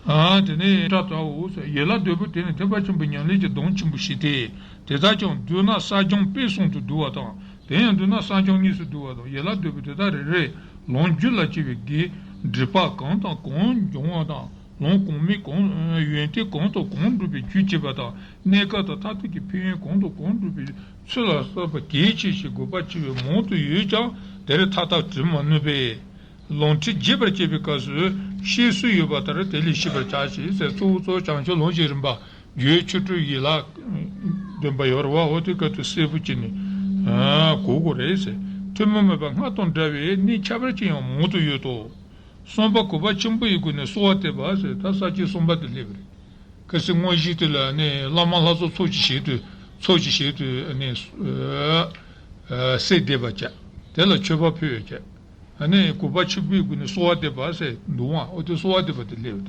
ཨ་དེ་ནས་སྐྲ་བཏགས་འོ་ཟེར། ཡན་ལག་བདུན་པོ་དེ་ནི་ཐེག་པ་ཆེན་པོའི་ཉམས་ལེན་གྱི་སྡོམ་ཆེན་པོ་ཞིག་སྟེ། དེ་དག་ཀྱང་བསྡུ་ན་གསར་སྦྱངས་དཔེ་གསུམ་དུ་བསྡུ་བ་དང་། དེ་ཡང་བསྡུ་ན་གསར་སྦྱངས་གཉིས་སུ་བསྡུ་བ་དང་། ཡན་ལག་བདུན་པོ་དེ་དག་རེ་རེས་ལམ་རྒྱུད་ལ་སྐྱེ་བའི་དགེ་སྒྲིབ་པ་གང་དང་གང་སྦྱོང་བ་དང་། ལམ་གོང་མའི་གང་ཡོན་ཏན་གང་དང་གང་སྒྲུབ་པའི་རྒྱུ་བྱེད་པ་དང་། གནས་སྐབས་དང་མཐར་ཐུག་གི་ཕན་ཡོན་གང་དང་གང་སྒྲུབ་པའི་ཚུལ་ལ་སོགས་པ་གལ་ཆེ་ཞིང་དགོས་པ་ཆེ་བའི་མང་དུ་ཡོད་ཀྱང་དེར་མཐའ་དག་གྲུབ་མ་ནུས་པས། ལམ་ཁྲིད་རྒྱས་པར་བྱེད་པའི་སྐབས་སུ་བཤད་སྲོལ་ཡོད་པ་ལྟར་དེ་ལས་ཤེས་པར་བྱ་ཞེས་ཟེར། གཙོ་བོ་གཙོ་བོ་བྱང་ཆུབ་ལམ་གྱི་རིམ་པ་རྒྱུད་ཆོས་དྲུག་ཡན་ལག་བདུན་པ་ཡོད་རེད་བ། འོ་དེ་སྐབས་སུ་གསལ་པོ་བྱས་ནས་གོ་དགོས་རེད་ཟེར། ཐུན་མོང་མིན་པ་སྔར་དང་འདྲ་བའི་གནད་ཁྱད་པར་ཅན་ཡང་མང་དུ་ཡོད་དོ། གསུམ་པ་གུས་པ་ཆེན་པོ་ཡི་སྒོ་ནས་གསོལ་བ་འདེབས་པ་ཟེར། ད་ས་བཅད་གསུམ་པ་དེ་སླེབས་པ་རེད། གལ་སྲིད་དངོས་གཞི་དེ་ལ་ནི་བླ་མ་ལྷ་ཚོགས་ཚོགས་ཀྱི་ཞལ་དུ་ཚོགས་ཀྱི་ཞལ་དུ་ནི་གསོལ་འདེབས་པ་བྱ། དེ་ལ་མཆོད་པ་ཕུལ་བ་བྱ། ཨ་ནི་གུས་པ་ཆེན་པོའི་སྒོ་ནས་གསོལ་བ་འདེབས་པ་ཟེར་འདུག་ཨང་། འོ་དེ་གསོལ་བ་འདེབས་པ་དེ་སླེབས་ཡོད་ད།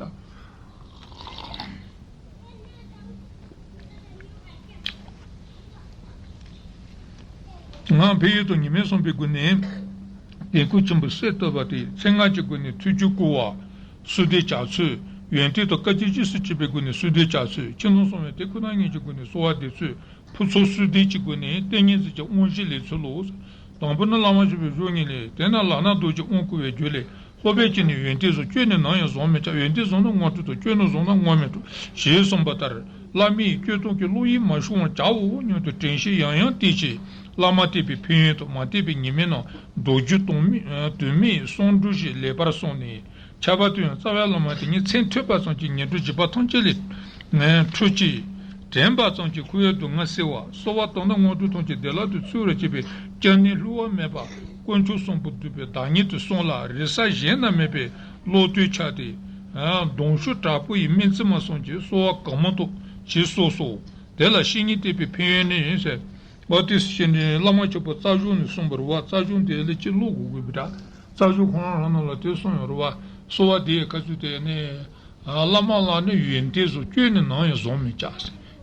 ངག་ཕན་ཡོན་དང་ཉི་མས་གསུངས་པའི་སྒོ་ནས་དད་གུས་ཆེན་པོས་གསོལ་བཏབ་པ་སྟེ། མཚན་སྔགས་ཀྱི་སྒོ་ནས་ཐུགས་རྒྱུད་བསྐུལ་བ། གསོལ་འདེབས་བྱ་ཚུལ། ཡོན་ཏན་དང་བཀའ་བཀྱོན་རྗེས་སུ་བྱེད་པའི་སྒོ་ནས་གསོལ་འདེབས་བྱ་ཚུལ། ཕྱི་ནང་གསང་བའི་དེ་ཁོ་ན་ཉིད་ཀྱི་སྒོ་ནས་གསོལ་བ་འདེབས་ཚུལ། ཕུན་ཚོགས་གསོལ་འདེབས་ཀྱི་སྒོ་ནས་ཏིང་ངེ་འཛིན་གྱི་དབང་བཞི་ལེན་ཚུལ་ལོ། དང་པོ་ནི་བླ་མ་མཆོད་པའི་གཞུང་ཉིད་ལས། དེས་ན་ལག་ན་རྡོ་རྗེའི་དབང་བསྐུར་བའི་རྒྱུད་ལས། སློབ་དཔོན་གྱིས་ནི་ཡོན་ཏན་བཟང་། བསྐྱོན་ནས་ནམ་ཡང་བཟང་མི་བྱ། ཡོན་ཏན་བཟང་ན་དངོས་གྲུབ་ཐོབ། བསྐྱོན་ན་བཟང་ན་དངོས་མི་འགྲུབ་ཞེས་གསུངས་པ་ལྟར། བླ་མས་བསྐྱོད་སྟངས་ཀྱི་བློ་ཡིས་མ་ཤོང་བར་བྱའོ་སྙམ་དུ་དྲན་ཤེས་ཡང་ཡང་བསྐྱེད་ཅིང་། བླ་མ་བསྟེན་པའི་ཕན་ཡོན་དང་མ་བསྟེན་པའི་ཉེས་དམིགས་རྣམས་མདོ་རྒྱུད་དོན་མེད་དོན་མེད་གསུམ་སྒྲུབ་ཞེས་ལེགས་པར་གསུངས་ནས། ཁྱད་པར་དུ་ཡང་རྩ་བའི་བླ་མ་དེ་ཉིད་མཚན་ཐོས་པ་ཙམ་གྱིས་ཉེ་དུ་བྱེད་པ་ཐམས་ཅད་ལས་འཁྲུལ་ཅིང་། དྲན་པ་ཙམ་གྱིས་འཁོར་བའི་སྡུག་བསྔལ་སེལ་བ། གསོལ་བ་བཏབ་ན་དངོས་གྲུབ་ཐམས་ཅད་བདེ་བླག་ཏུ་ཚོལ་བར་བྱེད་པའི་སྐྱབས་གནས་བསླུ་བ་མེད་པ། དཀོན་མཆོག་གསུམ་པོ་འདུས་པའི་བདག་ཉིད་དུ་གསུངས་ལ། རེ་ས་གཞན་ན་མེད་པའི་བློ་གཏོད་ཆགས་ཏེ། གདུང་ཤུགས་དྲག་པོ་ཡིས་སྨིན་བརྩི་མ་བསམ་གྱིས་གསོལ་བ་གང་མང་བཏབ་ཅེས་གསུངས་སོ། དེ་ལ་བཤེས་གཉེན་བསྟེན་པའི་ཕན་ཡོན་ནི་ཟེར། བ་ཏི་སི་ཤེས་འདྲེན་བླ་མ་མཆོད་པ་རྩ་གཞུང་ནས་གསུངས་པ་རེད་བ། རྩ་གཞུང་དེ་ལ་ཅི་ཀློག་དགོས་དགོས་པ་འདྲ། རྩ་གཞུང་ཁོ་རང་རང་ནང་ལ་དེ་གསུངས་ཡོད་རེད་བ། གསོལ་བ་འདེབས་ག་ཚོད་དེ་ནི། བླ་མ་ལ་ནི་ཡོན་ཏན་བཟང་། བསྐྱོན་ནས་ནམ་ཡང་བཟང་མི་བྱ་ཟེར།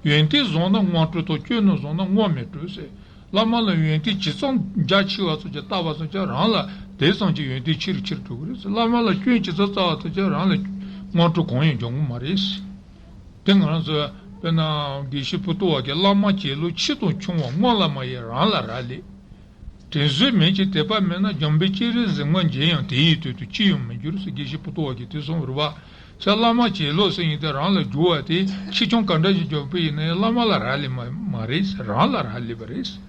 ཡོན་ཏན་བཟང་ན་དངོས་གྲུབ་ཐོབ། བསྐྱོན་ན་བཟང་ན་དངོས་མི་གྲུབ་ཟེར། བླ་མ་ལ་ཡོན་ཏན་ཇི་ཙམ་རྒྱ་ཆེ་བ་ཙམ་གྱིས་བཏབ་པ་ཙམ་གྱིས་རང་ལ་དེ་ཙམ་གྱིས་ཡོན་ཏན་ཆེ་རུ་ཆེ་རུ་འགྲོ་གི་རེད་ཟེར། བླ་མ་ལ་སྐྱོན་ཇི་ཙམ་བཙལ་བ་ཙམ་གྱིས་རང་ལ་དངོས་གྲུབ་གང་ཡང་འབྱུང་གི་མ་རེད་ཟེར། དེ་ང་རང་ཚོ་དཔེར་ན་དགེ་བཤེས་བུ་ཏོ་བ་གིས་བླ་མ་བྱིན་རླབས་ཆེ་དང་ཆུང་བ་སྔོན་ལ་མ་ཡིན་རང་ལ་རག་ལས། དྲིན་གཟོ་མེད་ཅིང་དད་པ་མེད་ན། འཇམ་དཔལ་སྤྱན་རས་གཟིགས་མགོན་མཇལ་ཡང་དེ་ཡི་དོན་དུ་ཅི་ཡང་མི་འགྱུར་ཟེར། དགེ་བཤེས་བུ་ཏོ་བ་གིས་དེ་གསུངས་པ་རེད་བ། ཟེར། བླ་མ་བྱིན་རླབས་ཟེར་མཁན་དེ་རང་ལ་འཇུག་པ་དེ་ཆེ་ཆུང་ག་འདྲ་ཞིག་འཇོག་པ་ཡིན་ན་ཡང་བླ་མ་ལ་རག་ལས་མ་མ་རེད་ཟེར། རང་ལ་རག་ལས་པ་རེད་ཟེར།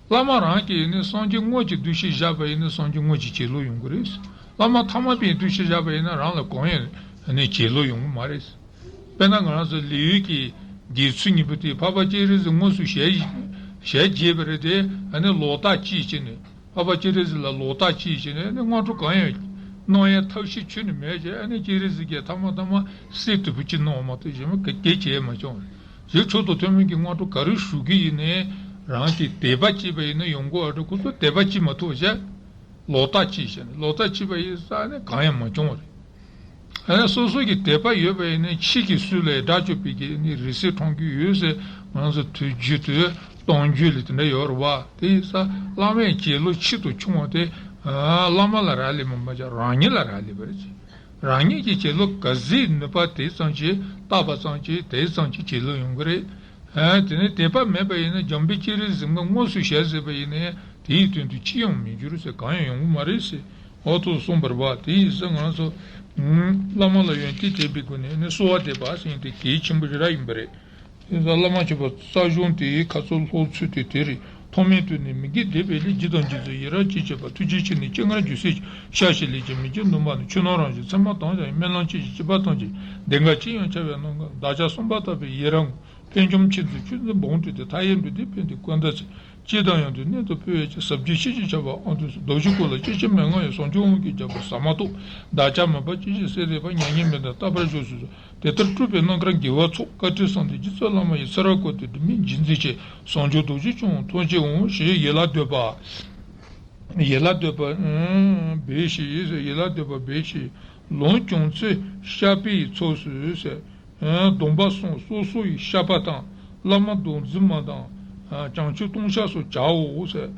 བླ་མ་རང་གིས་ནི་སངས་རྒྱས་དངོས་ཀྱི་འདུ་ཤེས་བཞག་པ་ཡིན་ན་སངས་རྒྱས་དངོས་ཀྱི་བྱིན་རླབས་ཡོང་གི་རེད། བླ་མ་ཐ་མལ་པའི་འདུ་ཤེས་བཞག་པ་ཡིན་ན་རང་ལ་གང་ཡང་ནི་བྱིན་རླབས་ཡོང་གི་མ་རེད། དཔེར་ན་ང་རང་ཚོ་ལི་ཡུལ་གྱི་དགེ་ཚུལ་གཉིས་པོ་དེ་འཕགས་པ་སྤྱན་རས་གཟིགས་དངོས་སུ་ཞལ་ཞལ་མཇལ་བ་རེད་དེ། ཨ་ནི་ལོག་ལྟ་སྐྱེས་བྱས་ནས་འཕགས་པ་སྤྱན་རས་གཟིགས་ལ་ལོག་ལྟ་སྐྱེས་བྱས་ནས་ཨ་ནི་དངོས་གྲུབ་གང་ཡང་གནང་ཡ་ཐབས་ཤེས་ཁྱོན་ནས་མེད་བྱས། ཨ་ནི་སྤྱན་རས་གཟིགས་ཀྱིས་ཐ་མ་ཐ་མ་གསེར་དུམ་བུ་གཅིག་གནང་བ་མ་གཏོགས་གཞན་པ་ག་གེ་བྱས་མ་བྱུང་། ཞེས་མཆོག་ཏུ་ཐུན་མོང་གི་དངོས་གྲུབ་ག་རེ་ཞུ་གི་ཡིན་ནའི་རང་གིས་དད་པ་བྱས་པ་ཡིན་ན་ཡོང་གི་ཨ་འགྲོ། ཁོ་ཚོ་དད་པ་བྱེད་མ་ཐུབ་བྱས། ལོག་ལྟ་སྐྱེས་བྱས་ནས་ལོག་ལྟ་སྐྱེས་པ་ཡིན་ཙང་ནི་གང་ཡང་མ་བྱུང་བ་རེད། ཨ་ནི་སོ་སོ་གི་དད་པ་ཡོད་པ་ཡིན་ན་ཕྱི་གི་སྲོལ་ལ་དགྲ་བཅོམ་པའི་གི་ནི་རིགས་སུ་མཐོང་རྒྱུ་ཡོད་ཟེར། ང་ཚོ་དུས་རྒྱུན་དུ་གཏམ་རྒྱུད་ལ་དེ་འདྲ་ཡོད་རེད་བ། དེ་ཡིན་ཙང་བླ་མའི་བྱིན་རླབས་ཆེ་དང་ཆུང་བ་དེ་བླ་མ་ལ་རག་ལས་མ་མ་ཆགས་རང་ཉིད་ལ་རག་ལས་པ་རེད། རང་ཉིད་ཀྱི་བྱིན་རླབས་ག་ཚོད་ནུས་པ་དེ་ཙམ་གྱིས་བཏབ་པ་ཙམ་གྱིས་དེ་ཙམ་གྱིས་བྱིན་རླབས་ཡོང་གི་རེད། ཨ་དེ་ནས་དད་པ་མེད་པ་ཡིན་ན་འཇམ་དཔལ་སྤྱན་རས་གཟིགས་མགོན་དངོས་སུ་ཞལ་གཟིགས་པ་ཡིན་ན་དེའི་དོན་དུ་ཅི་ཡང་མི་འགྱུར་ཟེར། གང་ཡང་ཡོང་གི་མ་རེད་ཟེར། འོ་ཐུགས་གསུངས་པ་རེད་བ། དེ་ཡིན་ཙང་ང་ཚོ་བླ་མ་ལ་ཡོན་ཏན་དད་པའི་སྒོ་ནས་ནི་གསོལ་བ་འདེབས་པ་ཟེར་མཁན་དེ་གལ་ཆེན་པོ་ཞེ་དྲག་ཡིན་པ་རེད། དེ་ཡིན་ཙང་བླ་མ་མཆོད་པ་རྩ་གཞུང་དེའི་ཁ་ཚུར་ལྷག་ཚུལ་དེ་དེ་རེད། ཐོག་མའི་དུས་ནས་མི་དགེ་སྡིག་པའི་ལས། བགྱིས་དང་བགྱིད་ཚུལ་ཡི་རང་བཅས་བྱེད་པ། ཐུགས་རྗེ་ཆེ་ནས་སྤྱན་སྔར་འཇུག་སྲས་ཀྱི། ཤ་ཞིག་ལས་ཀྱང་མི་བགྱིད་འདུན་པ་ནི། ཆོས་རྣམས་རང་བཞིན་ཚད་མ་དང་། ཡང་སྨོན་ལམ་ཅི་ཞིག་བགྱིས་པ་ཐམས་ཅད། བདེན་ཁ་ཅི་ཡང་འཆལ་བའི་རྣམ་ལྔ། བདག་ཅག་གསུམ་པ་དག་པའི་ཡི་རང་ངོ་། ཕན་ཆུང་མཁྱེན་བརྩེ་ཆོས་འཛིན་འབུམ་སྤྲུལ་ཏེ། མཐའ་ཡས་འགྲོ་འདིའི་ཕན་བདེ་ཀུན་བདག་ཚེ། སྐྱིད་དང་ཡོན་ཏན་གནད་དུ་འཕེལ་བའི་ཕྱིར། ཟབ་རྒྱས་ཤེས་བྱའི་ཆར་པ་དབང་དུ་སོང་། རྡོ་རྗེ་སྐུ་ལ་སྐྱེ་ཤི་མི་མངའ་བའི། ཟབ་སྦྱོང་དབང་གི་རྒྱལ་པོ་ཟ་མ་ཏོག་བདག་ཅག་མོས་པ་ཅི་ཞིག་གསལ་བསྡད་པ། མྱ་ངན་མི་འདའ་རྟག་པར་བཞུགས་སུ་གསོལ། དེ་ལྟར་སྤྲུལ་པའི་རྣམ་དཀར་རྒྱལ་བ་ཚོགས། བཀའ་དྲིན་གསུམ་ལྡན་རྗེ་བཙུན་བླ་མ་ཡི། ཚེ་རབས་བསྐལ་དུ་སྒྲིབ་མེད་འཇིག་འཛིན་ཆེ། བྱང་ཆུབ་རྡོ་རྗེ་སྐྱོང་བ་ཐམས་ཅད་འོང་། ཞེས་ཡིད་ལ་འདོད་པ། ཡིད་ལ་འདོད་པ་འབད་ཞིང་། ཡིད་ལ་འདོད་པ་འབད་ཞིང་། ལོངས་སྤྱོད་ཚེ་བཤགས་པའི་ཚོགས་སུ་ཟེར། སྡོམ་པ་གསུམ་སོ་སོ་ཡི་བཤགས་པ་དང་། བླ་མ་རྡོར་འཛིན་མ་དང་། བྱང་ཆུབ་ལྟུང་བཤགས་སོགས་བྱའོ་ཟེར།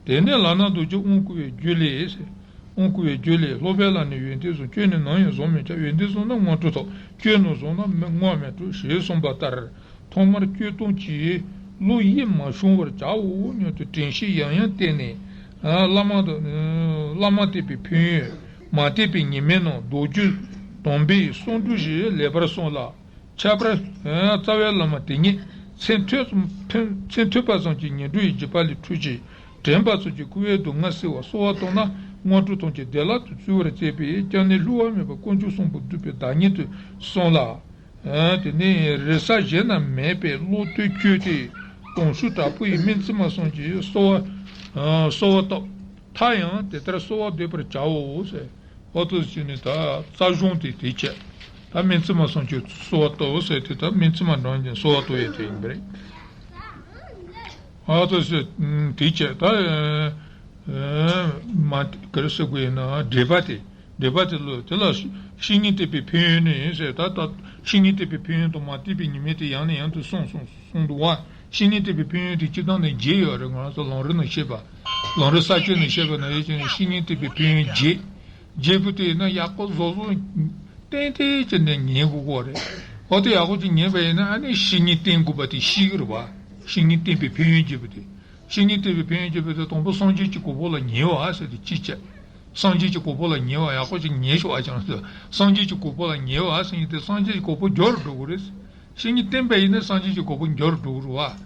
དེ་ནས་ལག་ན་རྡོ་རྗེ་དབང་བསྐུར་བའི་རྒྱུད་ལས་ཟེར། དབང་བསྐུར་བའི་རྒྱུད་ལས། སློབ་པའི་ལམ་ནས་ཡོན་ཏན་བཟུང་། སྐྱོན་ནི་ནམ་ཡང་བཟུང་མི་བྱ། ཡོན་ཏན་བཟུང་ན་དངོས་གྲུབ་ཐོབ། སྐྱོན་ནི་བཟུང་ན་དངོས་མེད་འགྲུབ། ཞེས་གསུངས་པ་ལྟར། ཐོག་མར་སྐྱོན་སྤོང་གྱིས་བློ་ཡིད་མ་ཤོང་བར་བྱའོ་སྙམ་དུ་དྲན་ཤེས་ཡང་ཡང་བསྟེན་ནས། བླ་མ་དང་། བླ་མ་བསྟེན་པའི་ཕན་ཡོན། མ་བསྟེན་པའི་ཉེས་དམིགས་རྣམས་མདོ་རྒྱུད་དང་པོའི་གསུང་སྒྲོས་བཞིན་ལེགས་པར་གསུངས་ལ། ཁྱད་པར་རྩ་བའི་བླ་མ་དེ་ཉིད་མཚན་ཐོས་ཙམ་ཐོས་མཚན་ཐོས་པ་ཙམ་གྱིས་ངན་འགྲོའི་འཇིགས་པ་ལས་འཕྲོག་ཅིང་། དྲན་པ་ཙམ་གྱིས་འཁོར་བའི་སྡུག་བསྔལ་སེལ་བར་གསོལ་བ་བཏབ་ན། དངོས་གྲུབ་ཐམས་ཅད་བདེ་བླག་ཏུ་སྩོལ་བར་མཛད་པས། སྐྱབས་གནས་བསླུ་བ་མེད་པ་དཀོན་མཆོག་གསུམ་པོ་འདུས་པའི་བདག་ཉིད་དུ་གསུངས་ལ། དེ་ནས་རེ་ས་གཞན་ན་མེད་པའི་བློ་གཏད་བཅོས་ཏེ། དུང་ཤུ་དྲག་པོ་ཡིས་སྨིན་བྱེད་མ་སོང་ཅིག་གསོལ་བ་གསོལ་བ་བཏབ། མཐར་ཡང་དེ་ལྟར་གསོལ་བ་འདེབས་པར་བྱའོ་ཟེར། འོ་ཐུགས་རྗེ་ནི་ད་རྩ་གཞུང་དེ་དེ་བྱས། ད་སྨིན་བྱེད་མ་སོང་ཅིག་གསོལ་བ་བཏབ་ཟེར་དེ། ད་སྨིན་བྱེད་མ་འགྲངས་ཀྱང་གསོལ་བ་བཏབ་ཡས་དེ་ཡིན་པ་རེད། ཨ་ཏོ་ཟེར། དེ་བྱས་ད། མ་ག་རེ་ཟེར་དགོས་ཡིན་ན་འགྲེལ་པ་དེ། འགྲེལ་པ་དེ་ལ་དེ་ལ་བཤེས་གཉེན་བསྟེན་པའི་ཕན་ཡོན་ནི་ཟེར། ད་ད་བཤེས་གཉེན་བསྟེན་པའི་ཕན་ཡོན་དང་མ་བསྟེན་པའི་ཉེས་དམིགས་དེ་ཡང་ནས་ཡང་དུ་གསུངས་གསུངས་གསུངས་འདུག་བ། བཤེས་གཉེན་བསྟེན་པའི་ཕན་ཡོན་དེ་སྤྱིར་བཏང་ནས་བརྒྱད་ཡོད་རེད། ང་རང་ཚོ་ལམ་རིམ་ནང་བཤད་པ། ལམ་རིམ་ས་བཅད་ནང་བཤད་པ་ན་ཡོད་ཀྱང་བཤེས་གཉེན་བསྟེན་པའི་ཕན་ཡོན་བརྒྱད། བརྒྱད་པོ་དེ་ཡིན་ན་ཡག་པོ་བཟོ་བཟོ་ཏན་ཏན་བྱས་ནས་ཉན་དགོས་ཀྱི་རེད། འོ་དེ་ཡག་པོ་ཅིག་ཉན་པ་ཡིན་ན་ཨ་ནི་བཤེས་གཉེན་བསྟེན་དགོས་པ་དེ་ཤེས་ཀྱི་རེད་བ། བཤེས་གཉེན་བསྟེན་པའི་ཕན་ཡོན་བརྒྱད་པོ་དེ། བཤེས་གཉེན་བསྟེན་པའི་ཕན་ཡོན་བརྒྱད་པོ་དེ་དང་པོ་སངས་རྒྱས་ཀྱི་གོ་འཕང་ལ་ཉེ་བ་ཟེར་ཏེ་གཅིག་བྱས། སངས་རྒྱས་ཀྱི་གོ་འཕང་ལ་ཉེ་བ་ཡག་པོ་ཅིག་ཉན་ཤོག་ཨ་ཅང་ཟེར། སངས་རྒྱས་ཀྱི་གོ་འཕང་ལ་ཉེ་བ་ཟེར་མཁན་དེ་སངས་རྒྱས་ཀྱི་གོ་འཕང་མགྱོགས་རུ་འགྲོ་གི་རེད། བཤེས་གཉེན་བསྟེན་པ་ཡིན་ན་སངས་རྒྱས་ཀྱི་གོ་འཕང་མགྱོགས་རུ་འགྲོ་གི་རེད་བ།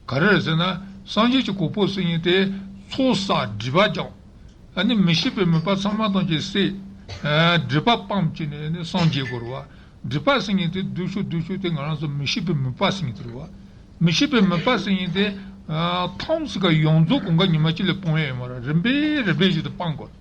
ག་རེ་རེད་ཟེར་ན། སངས་རྒྱས་ཀྱི་གོ་འཕང་ཟེར་མཁན་དེ་ཚོགས་བསགས་སྒྲིབ་པ་སྦྱང་། ཨ་ནི་མི་ཤེས་པའི་མུན་པ་ཚང་མ་ཐམས་ཅད་བསལ། ཨ་སྒྲིབ་པ་སྤངས་བྱས་ནས་ཨ་ནི་སངས་རྒྱས་དགོས་རེད་བ། སྒྲིབ་པ་ཟེར་མཁན་དེ་སྡུག་ཤོས་སྡུག་ཤོས་དེ་ང་རང་ཚོ་མི་ཤེས་པའི་མུན་པ་ཟེར་མཁན་དེ་རེད་བ། མི་ཤེས་པའི་མུན་པ་ཟེར་མཁན་དེ། ཨ་ཐམས་ཅད་ཀྱི་ཡོངས་རྫོགས་གང་ག་ཉི་མ་གཅིག་ལ་སྤང་ཡ་ཡོད་མ་རེད། རིམ་པས་རིམ་པས་བཞིན་དུ་སྤང་དགོས།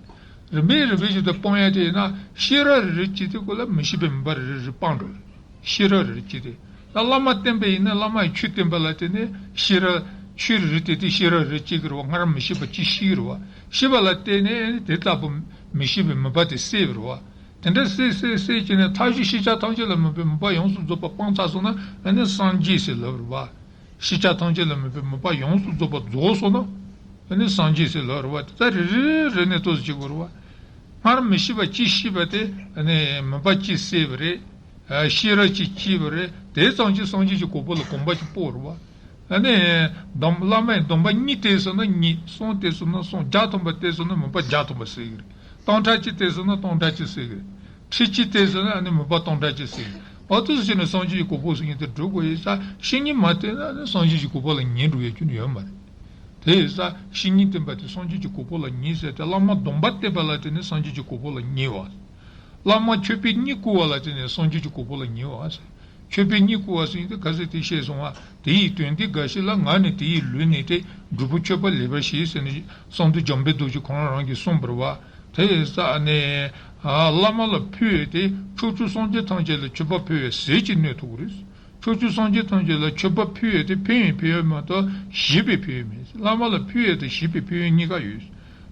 རིམ་པས་རིམ་པས་བཞིན་དུ་སྤང་ཡ་དེ་ཡིན་ན་ཤེས་རབ་རིག་རིག་བྱས་དུས་སྐབས་ལ་མི་ཤེས་པའི་མུན་པ་རེ་རེ་རེ་སྤངས་འགྲོ། ཤེས་རབ་རིག་རིག་བྱས་ཏེ། ད་བླ་མ་བསྟེན་པ་ཡིན་ན་བླ་མ་ཡི་ཆོས་བསྟན་པ་ལ་བརྟེན་ནས་ཤེས་རབ་ཆོས་རེ་རེ་བསྟན་ཏེ་ཤེས་རབ་རེ་རེ་སྐྱེ་གི་རེད་བ། སྔར་མི་ཤེས་པ་ཅིག་ཤེས་གི་རེད་བ། ཤེས་པ་ལ་བརྟེན་ནས་དེ་ལྟ་བུ་མི་ཤེས་པའི་མུན་པ་དེ་སེལ་བ་རེད་བ། དེ་འདྲ་སེལ་སེལ་སེལ་བྱས་ནས་མཐའ་བཞི་ཤེས་བྱ་ཐམས་ཅད་ལ་མོས་པའི་མུན་པ་ཡོངས་སུ་རྫོགས་པ་སྤངས་ཚར་སོང་ན་ཨ་ནི་སངས་རྒྱས་ཟེར་ལབ་རེད་བ། ཤེས་བྱ་ཐམས་ཅད་ལ་མོས་པའི་མུན་པ་ཡོངས་སུ་རྫོགས་པ་རྫོགས་སོང་ན། ཨ་ནི་སངས་རྒྱས་ཟེར་ལབ་རེད་བ། དེ་ལྟར་རེ་རེ་རེ་ནས་ཏོག་ཙམ་བྱེད་དགོས་རེད་བ། སྔར་མི་ཤེས་པ་གཅིག་ཤེས་པ་དེ་ཨ་ནི་མུན་པ་གཅིག་སེལ་བ་རེད། ཨ་ཤེས་རབ་གཅིག་སྐྱེས་པ་རེད། དེ་ཙམ་གྱིས་སངས་རྒྱས་ཀྱི་གོ་འཕང་ལ་གོམ་པ་གཅིག་སྤོ་རེད་བ། ཨ་ནི་སྡོམ་བླ་མའི་སྡོམ་པ་གཉིས་བཏབ་སོང་ན་གཉིས། གསུམ་བཏབ་སོང་ན་གསུམ། བརྒྱ་ཐམ་པ་བཏབ་སོང་ན་མུན་པ་བརྒྱ་ཐམ་པ་སེལ་གི་རེད། སྟོང་ཕྲག་གཅིག་བཏབ་སོང་ན་སྟོང་ཕྲག་གཅིག་སེལ་གི་རེད། ཁྲི་གཅིག་བཏབ་སོང་ན་ཨ་ནི་མུན་པ་སྟོང་ཕྲག་གཅིག་སེལ་གི་རེད། འོ་དེ་ཚོ་བྱས་ནས་སངས་རྒྱས་ཀྱི་གོ་འཕང་ཟེར་མཁན་དེ་འགྲུབ་དགོས་ཡིན་ཙང་བཤེས་གཉེན་མ་བསྟེན་ན་ཨ་ནི་སངས་རྒྱས་ཀྱི་གོ་འཕང་ལ་ཉེ་འགྲོ་ཡ་ཁྱོན་ནས་ཡོད་མ་རེད། དེ་ཡིན་ཙང་བཤེས་གཉེན་བསྟེན་པ་དེ་སངས་རྒྱས་ཀྱི་གོ་འཕང་ལ་ཉེ་ཟེར་ཏེ། བླ་མ་སྡོམ་པ་བསྟེན་པ་ལ་བརྟེན་ནས་སངས་རྒྱས་ཀྱི་གོ་འཕང་ལ་ཉེ་བ། བླ་མ་མཆོད་པས་བསྙེན་བཀུར་བ་ལ་བརྟེན་ནས་སངས་རྒྱས་ཀྱི་གོ་འཕང་ལ་ཉེ་བ་ཟེར། མཆོད་པས་བསྙེན་བཀུར་བ་ཟེར་དུས་ག་ཚོད་དེ་བཤད་སོང་བ། དེ་ཡི་དོན་དེ་འགའ་ཞིག་ལ། ང་ནི་དེ་ཡི་ལུས་ནི་སྟེ། སྒྲུབ་པའི་མཆོད་པ་ལེགས་པར་བྱས་ཟེར་ནས་གསང་འདུས་འཇམ་དཔལ་རྡོ་རྗེ་ཁོ་རང་རང་གིས་གསུངས་པ་རེད་བ། དེ་ཡིན་ཙང་ནས་བླ་མ་ལ་ཕུལ་བས་དེ་ཕྱོགས་བཅུའི་སངས་རྒྱས་ཐམས་ཅད་ལ་མཆོད་པ་ཕུལ་བའི་ཟས་ཀྱི་སྣོད་ཐོབ་ཀྱི་རེད། ཕྱོགས་བཅུའི་སངས་རྒྱས་ཐམས་ཅད་ལ་མཆོད་པ་ཕུལ་བས་དེ་ཕན་ཡོན་ཕན་ཡོན་མ་གཏོགས་བཞེས་པའི་ཕན་ཡོན་མེད། བླ་མ་ལ་ཕུལ་བས་དེ་བཞེས་པའི་ཕན་ཡོན་གཉིས་ཀ་ཡོད།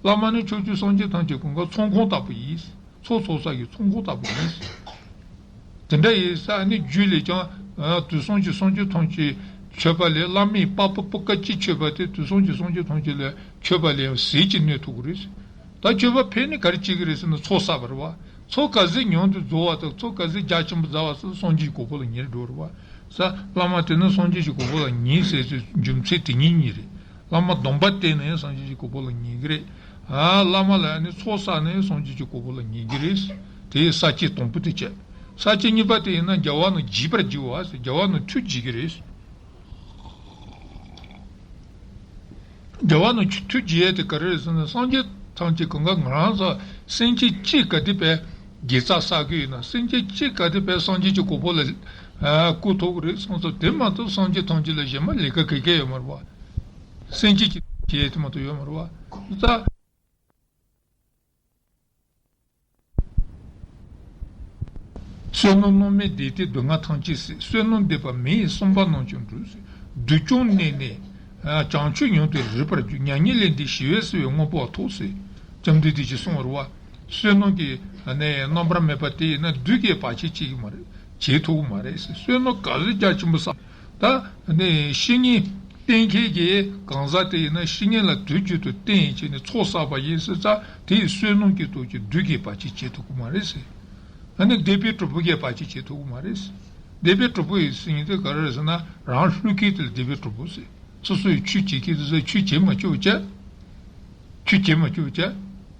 བླ་མ་ནི་ཕྱོགས་བཅུའི་སངས་རྒྱས་ཐམས་ཅད་ཀུན་དགའ་ཚོགས་ཁང་ལྟ་བུ་ཡིན། ཚོགས་ཚོགས་བསགས་ཀྱི་ཚོགས་འཁོར་ལྟ་བུ་ཡིན། དེ་འདྲ་ཡིན་ཙང་ནི་རྒྱུད་ལས་ཀྱང་དུས་གསུམ་གྱི་སངས་རྒྱས་ཐམས་ཅད་མཆོད་པ་ལས། བླ་མས་པ་ཕ་སྤུ་ཀ་གཅིག་མཆོད་པ་དེ་དུས་གསུམ་གྱི་སངས་རྒྱས་ཐམས་ཅད་ལ་མཆོད་པ་ལས་ཟས་ཀྱི་སྣོད་ཐོབ་ཀྱི་རེད། ད་མཆོད་པ་ཕན་ནི་ག་རེ་བྱེད་ཀྱི་རེད་ཟེར་ན་ཚོགས་བསགས་པ་རེད་བ། ཚོགས་ག་ཚོད་ཉུང་དུ་རྫོགས་པ་དང་ཚོགས་ག་ཚོད་རྒྱ་ཆེན་པོ་བསགས་པ་ཟེར་སངས་རྒྱས་ཀྱི་གོ་འཕང་ལ་ཉེ་རུ་འགྲོ་རེད་བ། ས་བླ་མ་དེ་ནི་སངས་རྒྱས་ཀྱི་གོ་འཕང་ལ་ཉེ་ཟེར་ཚུལ་རྒྱུ་མཚན་དེ་གཉིས་གཉིས་རེད། བླ་མ་སྡོམ་པ་བསྟེན་ནས་སངས་རྒྱས་ཀྱི་གོ་འཕང་ལ་ཉེ་གི་རེད། ཨ་བླ་མ་ལ་ནི་ཚོགས་བསགས་ནས་སངས་རྒྱས་ཀྱི་གོ་འཕང་ལ་ཉེ་གི་རེད། དེ་ས་བཅད་དང་པོ་དེ་བྱས། ས་བཅད་གཉིས་པ་དེ་ཡིན་ན་རྒྱལ་བ་རྣམས་བརྗིད་པར་བགྱིའོ་ཟེར། རྒྱལ་བ་རྣམས་ཐུགས་བརྗིད་ཀྱི་རེད། རྒྱལ་བ་རྣམས་ཀྱི་མཐུས་རྒྱལ་ཡས་དེ་ག་རེ་རེད་ཟེར་ན། སངས་རྒྱས་ཐམས་ཅད་གང་ག་ང་རང་ཚོ་སེམས་ཅན་གཅིག་ག་དེ་བས་དགེ་རྩ་བསགས་ཀྱི་ཡོད་ན། སེམས་ཅན་གཅིག་ག་དེ་བས་སངས་རྒྱས་ཀྱི་གོ་འཕང་ལ་ཨ་བཀོད་ཐུབ་ཀྱི་རེད་བསམ་ཙང་། དེ་མ་གཏོགས་སངས་རྒྱས་ཐམས་ཅད་ལ་གཞན་མ་ལས་ཀ་ག་གེ་ཡོད་མ་རེད་བ། སེམས་ཅན་གྱི་རྒྱལ་ཡས་དེ་མ་གཏོགས་ཡོད་མ་རེད་བ། ད། བསོད་ནམས་རྣམ་སྨིན་འདས་ཏེ་སྡུག་བསྔལ་ཐམས་ཅད་ཟད། བསོད་ནམས་འདས་པ་མི་ཡི་བསམ་པ་རྣམས་ཀྱང་འགྲུབ་ཟེར། སྡུག་ཀྱང་གནས་ནས་བྱང་ཆུབ་མྱུར་དུ་རེག་པར་འགྱུར། མྱ་ངན་ལས་འདས་ཞི་བའི་ས་བོན་མངོན་པར་རྟོགས་ཟེར། བཅོམ་ལྡན་འདས་ཀྱིས་གསུངས་པ་རེད་བ། བསོད་ནམས་ཀྱི་ནི་རྣམ་པར་སྨིན་པ་དེ་ཡིན་ན་སྡུག་གིས་བར་ཆད་བྱེད་ཀྱི་མ་རེད། བྱེད་ཐུབ་ཀྱི་མ་རེད་ཟེར། བསོད་ནམས་ག་ཚོད་རྒྱ་ཆེན་པོ་བསགས། ད་ནི་བཤེས་གཉེན་བསྟེན་མཁན་གྱི་གང་ཟག་དེ་ཡིན་ན། བཤེས་གཉེན་ལ་དུས་རྒྱུན་དུ་བསྟེན་བྱས་ནས་ཚོགས་བསགས་པ་ཡིན་ཟེར་ཙང་། དེ་ཡི་བསོད་ནམས་ཀྱི་སྟོབས་ཀྱིས་སྡུག་གིས་བར་ཆད་བྱེད་ཐུབ་ཀྱི་མ་རེད་ཟེར། ཨ་ནི་སྡིག་པའི་གྲོགས་པོ་གིས་བར་ཆད་བྱེད་ཐུབ་ཀྱི་མ་རེད་ཟེར། སྡིག་པའི་གྲོགས་པོ་ཡི་ཟེར་མཁན་དེ་ག་རེ་རེད་ཟེར་ན། རང་བསླུ་མཁན་དེ་ལ་སྡིག་པའི་གྲོགས་པོ་ཟེར། སོ་སོ་ཡི་ཆོས་བྱེད་མཁན་དེ་ཚོ་ཆོས་བྱེད་མ་བཅུག་བྱས། ཆོས་བྱེད་མ་བཅུག་བྱས།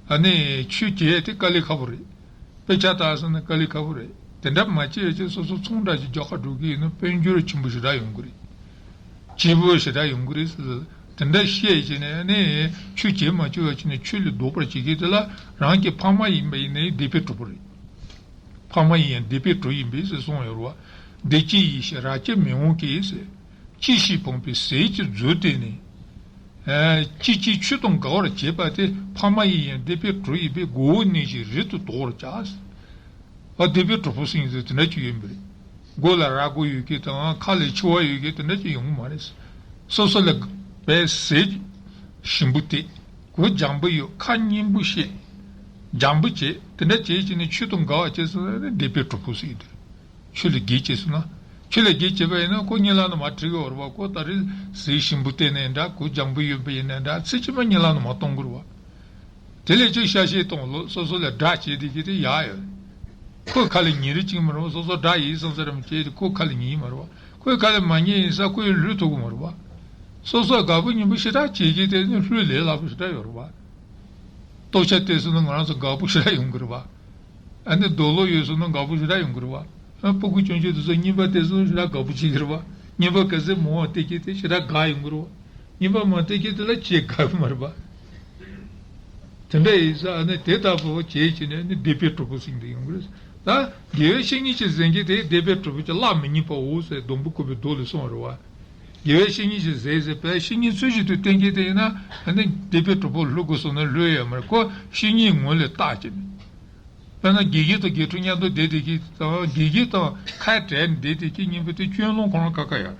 ཨ་ནི་ཆོས་བྱེད་ཡས་དེ་དཀའ་ལས་ཁག་པོ་རེད། དཔེ་ཆ་ལྟ་ཟེར་ན་དཀའ་ལས་ཁག་པོ་རེད། དེ་འདྲ་མ་བྱེད་ཡ་ཅིག་སོ་སོ་ཚོང་འདྲ་ཅིག་རྒྱག་ག་འགྲོ་གི་ཡིན་ན་དཔལ་འབྱོར་ཆེན་པོ་ཞེ་དྲག་ཡོང་གི་རེད། སྐྱིད་པོ་ཞེ་དྲག་ཡོང་གི་རེད་ཟེར། དེ་འདྲ་བཤད་བྱས་ནས་ནི་ཆོས་བྱེད་མ་བཅུག་ཡ་ཅིག་ནས་ཆོས་ལས་ལྡོག་པར་བྱེད་མཁན་དེ་ལ་རང་གི་ཕ་མ་ཡིན་པ་ཡིན་ནའི་སྡིག་པའི་གྲོགས་པོ་རེད། ཕ་མ་ཡིན་ཡང་སྡིག་པའི་གྲོགས་ཡིན་པས་ཟེར་གསུངས་ཡོད་རེད་བ། བདེ་སྐྱིད་ཡིད་བཞིན་རབ་སྐྱེ་མི་འོང་གི་ཟེར། སྐྱིད་ཞིང་ཕོངས་པའི་ཟས་ཀྱི་རྫུས་ཏེ་ནི། ཨ། སྐྱིད་ཅིང་ཆོས་དང་འགལ་བར་བྱེད་པ་དེ། ཕ་མ་ཡིན་ཡང་སྡིག་པའི་གྲོགས་ཡིན་པས། མགོ་བོ་ནས་བཞིན་རིལ་དུ་དོར་བར་བྱ། ཨ། སྡིག་པའི་གྲོགས་པོ་ཟེར་མཁན་དེ་དེ་འདྲ་ཅིག་ཡོད་པ་རེད། མགོ་ལ་རྭ་མགོ་ཡོད་མཁན་དང་། ཁ་ལ་མཆེ་བ་ཡོད་མཁན་དེ་འདྲ་ཅིག་ཡོང་གི་མ་རེད། སོ་སོ་ལ་བས་ཟས་ཞིམ་པོ་སྟེར། གོས་འཇམ་པོ་གཡོགས། ཁ་སྙན་པོ་བཤད། འཇམ་པོ་བྱེད། དེ་འདྲ་བྱེད་བྱས་ནས་ཆོས་དང་འགལ་བ་བྱས་སོང་ན་སྡིག་པའི་གྲོགས་པོ་ཟེར་གྱི་འདུག་ཆོས་ལ་གེགས་བྱས་སོང་ན། ཆོས་ལ་གེགས་བྱས་པ་ཡིན་ན་ཁོ་གཉིད་ལམ་དུ་མར་ཁྲིད་ཀྱི་ཡོད་རེད་བ། ཁོ་ད་རེས་ཟས་ཞིམ་པོ་སྟེར་ནའི་འདྲ། གོས་འཇམ་པོ་གཡོགས་པ་ཡིན་ནའི་འདྲ། ཚེ་གཅིག་པ་གཉིད་ལམ་དུ་མར་གཏོང་གི་རེད་བ། དེ་ལས་ཅིག་ཤ་ཤེད་གཏོང་ལོ། སོ་སོ་ལ་དགྲ་བྱེད་བསྡད་མཁན་དེ་ཡག་ཡོད་རེད། ཁོས་ཁ་ལ་ཉན་རེ་བྱེད་ཀྱི་མ་རེད་བ། སོ་སོ་དགྲ་ཡིན་བསམ་ས་རེ་མ་བྱེད་དེ་ཁོས་ཁ་ལ་ཉན་གྱི་མ་རེད་བ། ཁོས་ཁ་ལ་མ་ཉན་ཡིན་ཙང་ཁོས་བསླུ་ཐུབ་ཀྱི་མ་རེད་བ། སོ་སོ་དགའ་པོ་ཉེ་པོ་ཞེ་དྲག་བྱེད་མཁན་དེ་ནི་བསླུ་ལས་སླ་པོ་ཞེ་དྲག་ཡོད་རེད་བ། ལྟོ་ཆས་སྟེར་སོང་ན་ང་རང་ཚོ་དགའ་པོ་ཞེ་དྲག་ཡོང་གི་རེད་བ། ཨ་ནི་རྡོ་ལོག་ཡོད་སོང་ན་དགའ་པོ་ཞེ་དྲག་ཡོང་གི་རེད་བ། ཨ། སྤུ་གུ་ཆུང་ཆུང་དེ་ཚོ་རྔན་པ་སྟེར་སོང་ཞེ་དྲག་དགའ་པོ་བྱེད་ཀྱི་རེད་བ། རྔན་པ་ག་ཚད་མང་བ་སྟེར་མཁན་དེ་ཞེ་དྲག་དགའ་ཡོང་གི་རེད་བ། རྔན་པ་མ་སྟེར་མཁན་དེ་ལ་ཆེས་དགའ་གི་མ་རེད་བ། དེ་འདྲ་ཡིན་ཙང་ཨ་ནི་དེ་ལྟ་བུ་བྱས་བྱས་ནས་ནི་སྡིག་པའི་གྲོགས་པོ་ཟེར་གྱི་ཡོང་གི་རེད། ད་དགེ་བའི་བཤེས་གཉེན་གྱིས་ཟེར་མཁན་དེ་སྡིག་པའི་གྲོགས་པོ་གྱི་གླགས་མི་རྙེད་པའོ་ཟེར་སྡོང་པོ་བཀོད་པའི་མདོ་ལས་གསུངས་པ་རེད་བ། དགེ་བའི་བཤེས་གཉེན་གྱིས་ཟེར་ཟེར་བས་བཤེས་གཉེན་ཚུལ་བཞིན་དུ་བསྟེན་མཁན་དེ་ཡིན་ན་ཨ་ནི་སྡིག་པའི་གྲོགས་པོ་བསླུ་དགོས་སོང་ན་བསླུ་ཡ་ཡོད་མ་རེད། ཁོ་བཤེས་གཉེན་ངོ་ལས་བལྟ་བྱས་ནས། དཔེར་ན་དགེ་རྒན་དང་དགེ་ཕྲུག་མཉམ་དུ་བསྡད་བསྡད་མཁན་དང་། དགེ་རྒན་དང་ཁ་བྲལ་ནས་བསྡད་བསྡད་མཁན་གཉིས་པོ་དེ་སྐྱོན་ལམ་ཁོ་རང་ཁ་ཁ་ཡོད་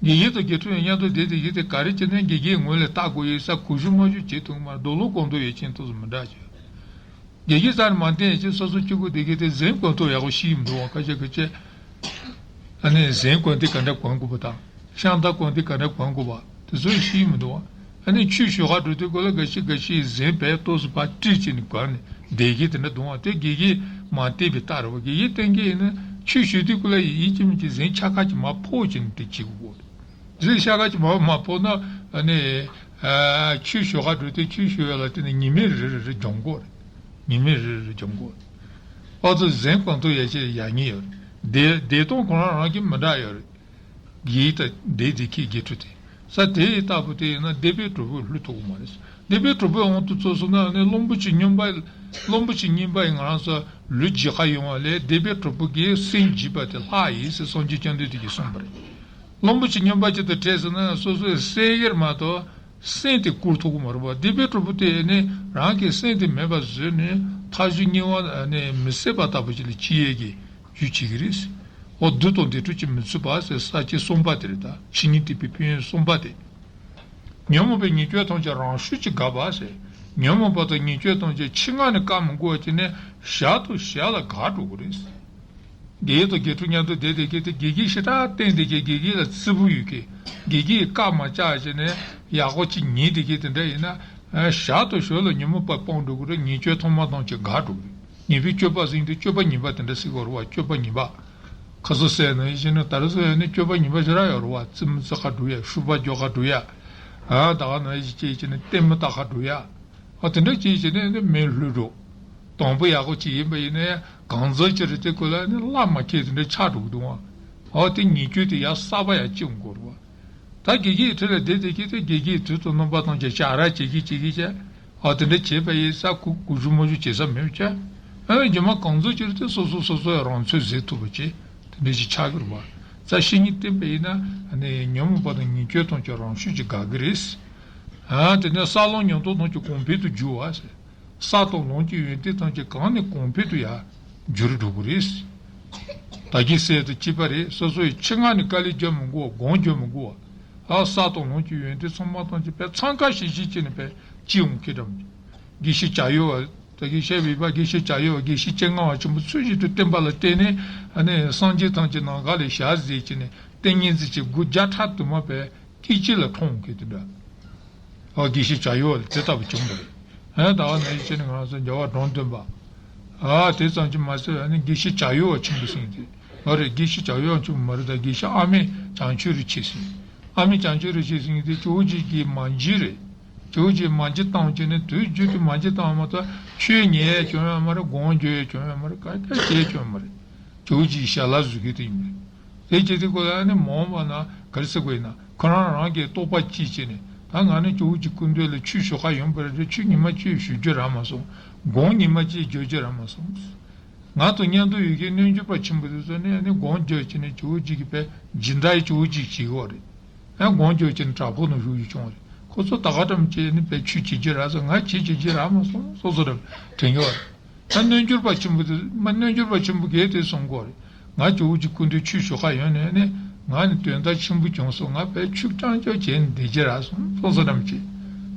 རེད། དགེ་རྒན་དང་དགེ་ཕྲུག་མཉམ་དུ་བསྡད་བསྡད་མཁན་དེ་ག་རེ་བྱས་ནས་དགེ་རྒན་ངོ་ལས་བལྟ་དགོས་ཡིན་ས་གོ་ཞུ་མ་ཞུ་བྱེད་ཐུབ་མ་རེད། རྡོ་ལོག་གོང་དུ་ཡོད་ཅན་ཐུག་སུ་མི་འདྲ་ཞིག་དགེ་རྒན་རྩ་ནས་མ་བསྟེན་ཡ་ཅིག་སོ་སོ་གཅིག་པུ་བསྡད་མཁན་དེ་གཟན་གོང་དུ་ཡག་པོ་ཤེས་ཀྱི་མི་འདུག་བ། ཁ་ཤས་ཁ་ཤས། ཨ་ནི་གཟན་གོན་དེ་ག་འདྲ་གོན་དགོས་པ་དང་། ཤམ་ཐབས་གོན་དེ་ག་འདྲ་གོན་དགོས་པ་དེ་ཚོ་ཤེས་ཀྱི་མི་འདུག་བ། ཨ་ནི་ཆོས་ཞུ་ག་འགྲོ་དུས་སྐབས་ལ་འགའ་ཤས་འགའ་ཤས་གཟན་བལ་ཏོག་ཙམ་ཕར་དཀྲིས་བྱས་ནས་གོན་ནས་བསྡད་མཁན་དེ་འདྲ་འདུག་བ། དེ་དགེ་རྒན་མ་བསྟེན་པའི་རྟགས་རེད་བ། དགེ་རྒན་བསྟེན་མཁན་ཡིན་ན་ཆོས་ཞུ་དུས་སྐབས་ལ་ཡིད་ཀྱི་མི་གཅིག་གཟན་ཆ་ག་ཅིག་མར་ཕོག་བྱས་ནས་དེ་བྱེད་དགོས་གོ། གཟན་ཆ་ག་ཅིག་མར་མ་ཕོག་ན་ཨ་ནི་ཨ་ཆོས་ཞུ་ག་འགྲོ་དུས་ཆོས་ཞུ་ཡ་ལ་བརྟེན་ནས་ཉི་མ་རེ་རེ་རེ་སྦྱོང་དགོས་རེད། ཉི་མ་རེ་རེ་སྦྱོང་དགོས་རེད། ཨ་ཙི་གཟན་གོང་དུ་ཡ་ཆེ་ཡ་ཉེ་ཡོད་རེད། བདེ་བདེ་སྟོང་ཁོ་རང་རང་གི་མི་འདྲ་ཡོད་རེད། དགེ་དང་སྡིག་སྡིག་གི་དགེ་ཕྲུག་དེ། ས་དེ་ཡི་ལྟ་བུ་དེ་ཡིན་ན་སྡིག་པའི་གྲོགས་པོས་བསླུ་ཐུབ་ཀྱི་མ་རེད། སྡིག་པའི་གྲོགས་པོའི་དབང་དུ་ཚུད་སོང་ན་ནི་གླང་པོ་ཆེ་སྨྱོན་པ། གླང་པོ་ཆེ་སྨྱོན་པ་ཡིས་ང་རང་ཚོ་ལུས་འཇིགས་ཁ་ཡོང་བ་ལས་སྡིག་པའི་གྲོགས་པོ་གིས་སེམས་འཇིགས་པ་དེ་ལྷག་ཡིན་ཟེར་སངས་རྒྱས་བཅོམ་ལྡན་འདས་ཀྱིས་གསུངས་པ་རེད། གླང་པོ་ཆེ་སྨྱོན་པ་ཅིག་དང་འཕྲད་སོང་ན་སོ་སོའི་སེམས་ཡིད་མ་གཏོགས་སེམས་དེ་བཀུར་ཐུབ་ཀྱི་མ་རེད་པ། སྡིག་པའི་གྲོགས་པོ་དེ་ནི་རང་གི་སེམས་དེ་མེད་པ་བཟོས་ནས་མཐའ་བཞི་དམྱལ་བ་ནས་མི་བཟད་པ་ལྟ་བུ་ཅིག་ལ་སྐྱེ་ཡས་ཀྱི་རྒྱུ་བྱེད་ཀྱི་རེད། འོ་བདུད་དང་སྡིག་སྲོག་གཅིག་མི་ཚུད་པ་ཟེར་ས་བཅད་གསུམ་པ་དེ་རེད། ད་ཕྱི་ཉིན་སྡིག་པའི་ཕན་ཡོན་གསུམ་པ་དེ། ཉོན་མོངས་པའི་ཉེས་སྤྱོད་ཐམས་ཅད་རང་ཤུགས་ཀྱིས་འགགས་པ་ཟེར། ཉོན་མོངས་པ་དང་ཉེས་སྤྱོད་ཐམས་ཅད་ཕྱི་ནང་ནས་བཀག་མི་དགོས་པ་བྱས་ནས་ཞར་དང་ཞར་ལ་འགག་འགྲོ་གི་རེད། དགེ་རྒན་དང་དགེ་ཕྲུག་མཉམ་དུ་བསྡད་བསྡད་མཁན་དེ་དགེ་རྒན་ཞེ་དྲག་བསྟེན་བསྡད་མཁན། དགེ་རྒན་ལ་བརྩི་བ་ཡོད་མཁན། དགེ་རྒན་ཡིས་བཀའ་མ་བཅག་བྱས་ནས་ཡག་པོ་ཅིག་ཉན་བསྡད་མཁན་དེ་འདྲ་ཡིན་ན། ཨ། ཞར་དང་ཞོར་ལ་ཉོན་མོངས་པ་སྤངས་འགྲོ་གི་རེད། ཉེས་སྤྱོད་ཐོག་མ་ཐམས་ཅད་འགག་འགྲོ་གི་རེད། ཉེས་པའི་སྤྱོད་པ་ཟེར་དུས་སྤྱོད་པ་ངན་པ་དེ་འདྲ་ཟེར་གྱི་ཡོད་རེད་བ། སྤྱོད་པ་ངན་པ། ཁ་སང་ཟེར་ནང་བཞིན་ནི་ད་རེས་ཚོ་ཡང་ནི་སྤྱོད་པ་ངན་པ་ཞེ་དྲག་ཡོད་རེད་བ། རྩེད་མོ་རྩེ་ག་འགྲོ་ཡ། ཤུག་པ་རྒྱག་ག་འགྲོ་ཡ། ཨ། ད་ག་ནང་བཞིན་བྱས་བྱས་ནས་ལྟད་མོ་ལྟ་ག་འགྲོ་ཡ། ཨ། དེ་འདྲ་བྱས་བྱས་ནས་ནི་མི་བསླུ་འགྲོ། དང་པོ་ཡག་པོ་ཅིག་ཡིན་པ་ཡིན་ན་ཡང་གང་ཟག་ཅིག་རེད་དེ་ཁོ་ལ་ནི་བླ་མ་ཁྱེད་དེ་འདྲ་ཆགས་འགྲོ་གི་འདུག་ཨ། ཨ། དེ་ཉེས་སྤྱོད་དེ་ཡང་གསར་པ་ཡང་སྐྱེ་འགྲོ་གི་རེད་བ། ད་དགེ་རྒན་གྱི་ཁྲི་ལ་བསྡད་བསྡད་ཀྱི་དེ་དགེ་རྒན་གྱི་དུས་དང་རྣམ་པ་དང་བཅས་བྱ་ར་བྱེད་ཀྱི་བྱེད་ཀྱི་བྱས། ཨ་དེ་འདྲ་བྱས་པ་ཡིན་ས་ཁུ་ཁུ་ཞུ་མ་ཞུ་བྱེད་ས་མེད་བྱས། ཨ་རྗེས་མ་གང་ཚོད་ཅིག་དེ་སོ་སོ་སོ་སོ་ཡང་རང་ཚོད་ཟེར་ཐུབ་པ་བྱས། དེ་འདྲ་ཞིག་ཆགས་ཀྱི་རེད་པ། རྩ་བཤེས་གཉེན་བསྟེན་པ་ཡིན་ན་ཨ་ནི་ཉོན་མོངས་པ་དང་ཉེས་སྤྱོད་ཐམས་ཅད་རང་ཤུགས་ཀྱིས་འགག་གི་རེད། ཨ་དེ་ནས་ས་ལམ་ཉམས་རྟོགས་ཐམས་ཅད་གོང་འཕེལ་དུ་འགྱུར་བ་ཟེར། ས་དང་ལམ་གྱི་ཡོན་ཏན་ཐམས་ཅད་གང་ནས་གོང་འཕེལ་དུ་ཡང་འགྱུར་འགྲོ་གི་རེད། ད་གིན་ཟེར་དང་གཅིག་པ་རེད། སོ་སོ་ཡི་ཕྱི་ང་ནས་དཀའ་ལས་རྒྱག་མི་དགོས་པ། སྒོམ་རྒྱག་མི་དགོས་པ། ཨ་ས་དང་ལམ་གྱི་ཡོན་ཏན་ཚང་མ་ཐམས་ཅད་དཔེ་འཚང་ཁ་ཤིག་ཤིག་བྱས་ནས་དཔེ་སྐྱེ་འོང་གི་འདྲ་མོ། དགེ་བཤེས་བྱ་ཡུལ་བ། ད་གིན་བཤད་པའི་བ་དགེ་བཤེས་བྱ་ཡུལ་བ་དགེ་བཤེས་སྤྱན་སྔ་བ་ཆེན་པོ་ཚུལ་བཞིན་དུ་བསྟེན་པ་ལ་བརྟེན་ནས་ཨ་ནི་སངས་རྒྱས་ཐམས་ཅད་ནམ་མཁའ་ལ་ཞལ་གཟིགས་བྱས་ནས་ཏིང་ངེ་འཛིན་གྱི་སྒོ་བརྒྱ་ཕྲག་དུ་མ་དཔེ་སྐད་ཅིག་ལ་མཐོང་གི་དེ་འདྲ། ཨ་དགེ་བཤེས་བྱ་ཡུལ་བ་ལ་དེ་ལྟ་བུ་བྱུང་བ་རེད། ཨ་ད་ག་ནང་བཞིན་བྱས་ནས་ང་ཚོ་རྒྱལ་བ་འབྲོམ་སྟོན་པ། ཨ་དེ་ཙམ་གྱིས་མ་ཟད་ཨ་ནི་དགེ་བཤེས་བྱ་ཡུལ་བ་ཆེན་པོ་ཟེར་མཁན་དེ་མ་རེད། དགེ་བཤེས་བྱ་ཡུལ་བ་ཆེན་པོ་མ་རེད། ད་དགེ་བཤེས་ཨ་མེས་བྱང་ཆུབ་རིན་ཆེན་ཟེར། ཨ་མེས་བྱང་ཆུབ་རིན་ཆེན་ཟེར་མཁན་དེ་ཇོ་བོ་རྗེ་གི་མ་འཇིགས་རེད། ཇོ་བོ་རྗེ་མ་འཇིགས་བཏང་བྱས་ནས་དུས་རྒྱུན་དུ་མ་འཇིགས་བཏང་བ་མ་གཏོགས་ཆོས་ཉན་ཡས་བྱུང་ཡོད་མ་རེད། སྒོམ་རྒྱག་ཡས་བྱུང་ཡོད་མ་རེད། ག་ག་བྱས་བྱུང་ཡོད་མ་རེད། ཇོ་བོ་རྗེའི་ཞལ་ལག་བཟོ་མཁན་དེ་ཡིན་པས། དེ་བྱས་དུས་ཁོ་ལ་ནི་མ་འོངས་པ་ན་ག་རེ་ཟེར་དགོས་ཡིན་ན་ཁོ་རང་རང་གི་རྟོགས་པ་གཅིག་བྱས་ནས་ད་ང་ནི་ཇོ་བོ་རྗེ་སྐུ་མདུན་ལ་ཆོས་ཞུ་ག་ཡོང་པ་རེད། ཆོས་ཉི་མ་གཅིག་ཞུ་རྒྱུ་རག་མ་སོང་། སྒོམ་ཉི་མ་གཅིག་རྒྱག་རྒྱུ་རག་མ་སོང་། ང་དང་མཉམ་དུ་ཡོད་མཁན་རྣལ་འབྱོར་པ་ཆེན་པོ་དེ་ཚོ་ནི་ཨ་ནི་སྒོམ་རྒྱག་བྱས་ནས་ཇོ་བོ་རྗེ་གི་དཔེ་སྦྱིན་བདག་ཡི་ཇོ་བོ་རྗེ་བྱེད་ཀྱི་ཡོད་རེད། ཨ་སྒོམ་རྒྱག་བྱས་ནས་བྲག་ཕུག་ནང་བཞུགས་ཡི་བྱུང་བ་རེད། ཁོ་ཚོ་ད་ག་འགྲམ་བྱས་ནི་དཔེ་ཆོས་བྱེད་རྒྱུ་རག་སོང་། ང་ཆོས་བྱེད་རྒྱུ་རག་མ་སོང་། སོ་སོ་འགྲམ་དྲན་གྱི་ཡོད་རེད། ད་རྣལ་འབྱོར་པ་ཆེན་པོ་དེ་མ་རྣལ་འབྱོར་པ་ཆེན་པོ་གས་དེ་གསུང་གི་ཡོད་རེད། ང་ཇོ་བོ་རྗེ་སྐུ་མདུན་ཆོས་ཞུ་ག་ཡོང་ནས་ནི་ང་ནི་དོན་དག་ཆེན་པོ་བྱུང་སོང་། ང་དཔེ་ཆོས་རྐྱང་རྐྱང་བྱས་ནས་བསྡད་རྒྱུ་རག་སོང་། སོ་སོ་འགྲམ་བྱས།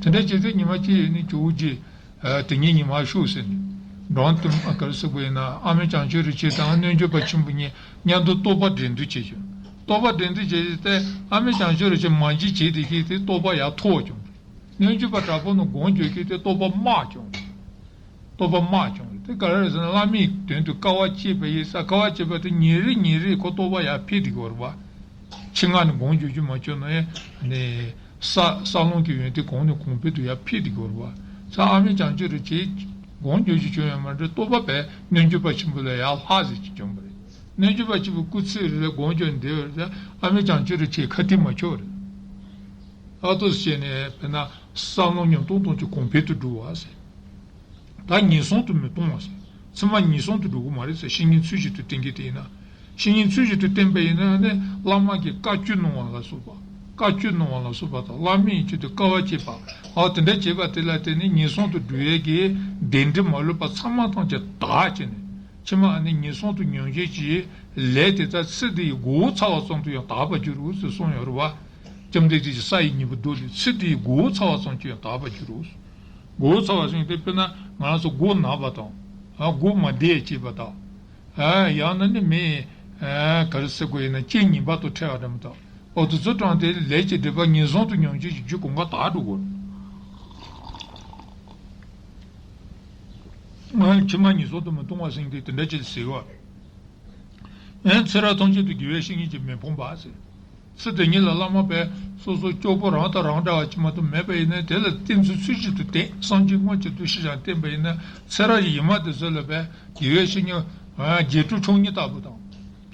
དེ་འདྲ་བྱས་ཚེ་ཉི་མ་གཅིག་ཡིན་ནི་ཇོ་བོ་རྗེ། ཨ་དེ་ཉིད་ཉི་མ་ཤོག་ཟེར་ནས། འབྲོམ་སྟོན་པ་ག་རེ་ཟེར་དགོས་ཡིན་ན་ཨ་མེས་བྱང་ཆུབ་རིན་ཆེན་དང་རྣལ་འབྱོར་པ་ཆེན་པོ་གཉིས་མཉམ་དུ་རྟོགས་པ་འགྲན་བསྡུར་བྱེད་བྱུང་། རྟོགས་པ་འགྲན་བསྡུར་བྱེད་དུས་ཨ་མེས་བྱང་ཆུབ་རིན་ཆེན་མ་འཇིགས་བྱས་དེ་གིས་དེ་རྟོགས་པ་ཡར་མཐོ་བ་བྱུང་། རྣལ་འབྱོར་པ་དྲག་པོ་རྣམས་སྒོམ་རྒྱག་གིས་དེ་རྟོགས་པ་དམའ་བྱུང་། རྟོགས་པ་དམའ་བྱུང་། དེ་ག་རེ་རེད་ཟེར་ན་བླ་མའི་དོན་དུ་དཀའ་བ་སྤྱད་པ་ཡིན་ས། དཀའ་བ་སྤྱད་པ་དེ་ཉིན་རེ་ཉིན་རེ་ཁོ་རྟོགས་པ་ཡར་འཕེལ་བསྡད་ཀྱི་ཡོད་རེད་པ། ཕྱི་ནང་ནས་སྒོམ་རྒྱག་རྒྱུ་མ་བྱུང་ན་ཡང་ནས་ས་ས་ལམ་གྱི་ཡོན་ཏན་གོང་ནས་གོང་འཕེལ་དུ་ཡར་འཕེལ་བསྡད་ཀྱི་ཡོད་རེད་པ། ས་ཨ་མེས་བྱང་ཆུབ་རིན་ཆེན་སྒོམ་རྒྱག་རྒྱུ་བྱུང་ཡོད་མ་རེད། རྟོགས་པ་བས་རྣལ་འབྱོར་པ་ཆེན་པོ་ལས་ཡར་ལྷག་ཟེར་གྱི་བྱུང་བ་རེད། རྣལ་འབྱོར་པ་ཆེན་པོ་སྐུ་ཚེ་རིང་ལ་སྒོམ་རྒྱག་བསྡད་པ་རེད། ཨ་མེས་བྱང་ཆུབ་རིན་ཆེན་ཁ་ཐུག་མ་ཆོག་རེད། ཨ་ཏོ་བྱས་ནས་དཔེར་ན་ས་ལམ་ཉམས་རྟོགས་ཐམས་ཅད་གོང་འཕེལ་དུ་འགྲོ་བ་ཟེར། ད་ངན་སོང་དུ་མི་ལྟུང་བ་ཟེར། ཚད་མ་ངན་སོང་དུ་འགྲོ་གི་མ་རེད་ཟེར། བཤེས་གཉེན་ཚུལ་བཞིན་དུ་བསྟེན་གྱི་དེ་ཡིན་ན། བཤེས་གཉེན་ཚུལ་བཞིན་དུ་བསྟེན་པ་ཡིན་ན་ནི་བླ་མ་གིས་བཀའ་བཀྱོན་གནང་བ་ལ་སོགས་པ། བཀའ་བཀྱོན་གནང་བ་ལ་སོགས་པ་དང་བླ་མའི་ཆེད་དུ་དཀའ་བ་སྤྱད་པ། ཨ་དེ་འདྲ་བྱས་པ་དེ་ལ་བརྟེན་ནས་ངན་སོང་དུ་འགྲོ་ཡས་ཀྱི་གདེང་འདྲེ་མ་ལུས་པ་ཚང་མ་ཐམས་ཅད་དག་བྱས་ནས་ཕྱི་མ་ཨ་ནི་ངན་སོང་དུ་མྱོང་བྱེད་ཀྱི་ལས་དེ་དག་ཚེ་འདི་ཡི་མགོ་བོ་ཚ་བ་ཙམ་དུ་ཡང་དག་པར་འགྱུར་རོ་ཟེར་གསུངས་ཡོད་རེད་བ། བཅོམ་ལྡན་འདས་ཀྱིས་ས་ཡི་སྙིང་པོ་བརྡོལ་ཏེ་ཚེ་འདི་ཡི་མགོ་བོ་ཚ་བ་ཙམ་གྱིས་ཡང་དག་པར་འགྱུར་རོ། མགོ་བོ་ཚ་བ་ཟེར་དེ་དཔེར་ན་ང་རང་ཚོ་མགོ་ན་བ་དང་། ཨ་མགོ་མ་བདེ་བྱེད་པ་དང་། ཨ་ཡང་ན་ནི་མི་ཨ་ག་རེ་ཟེར་དགོས་ཡིན་ན་གཅིན་སྙི་བ་དང་ཕྲལ་བ་འདྲ་མི་འདུག་འོ་དེ་ཚོ་དྲངས་ཏེ་ལས་ཀྱི་སྒྲིབ་པ་ངན་སོང་དུ་མྱོང་བྱེད་ཀྱི་རྒྱུ་གང་ག་དག་འགྲོ་གོ། ཨ་ཕྱི་མ་ངན་སོང་དུ་མི་ལྟུང་བ་ཟེར་དེ་དེ་འདྲ་ཅིག་ཟེར་བ། ཨེ་ཚེ་རབས་ཐམས་ཅད་དུ་དགེ་བའི་བཤེས་གཉེན་གྱིས་མི་ཕོངས་པ་ཟེར། ཚེ་འདི་ཉིད་ལ་བླ་མ་པས་སོ་སོ་སྐྱོ་པོ་རང་དང་རང་འདྲ་བ་ཅིག་མ་གཏོགས་མེད་པ་ཡིན་ན་དེ་ལ་བསྟེན་ཚུལ་ཚུལ་བཞིན་དུ་བསྟེན། སངས་རྒྱས་དངོས་ཀྱི་འདུ་ཤེས་ཀྱང་བསྟེན་པ་ཡིན་ན་ཚེ་རབས་ཡིན་མ་དེ་ཚོ་ལ་བས་དགེ་བའི་བཤེས་གཉེན་རྗེས་དྲན་ཆུང་ངུ་ལྟ་བུ་དང་།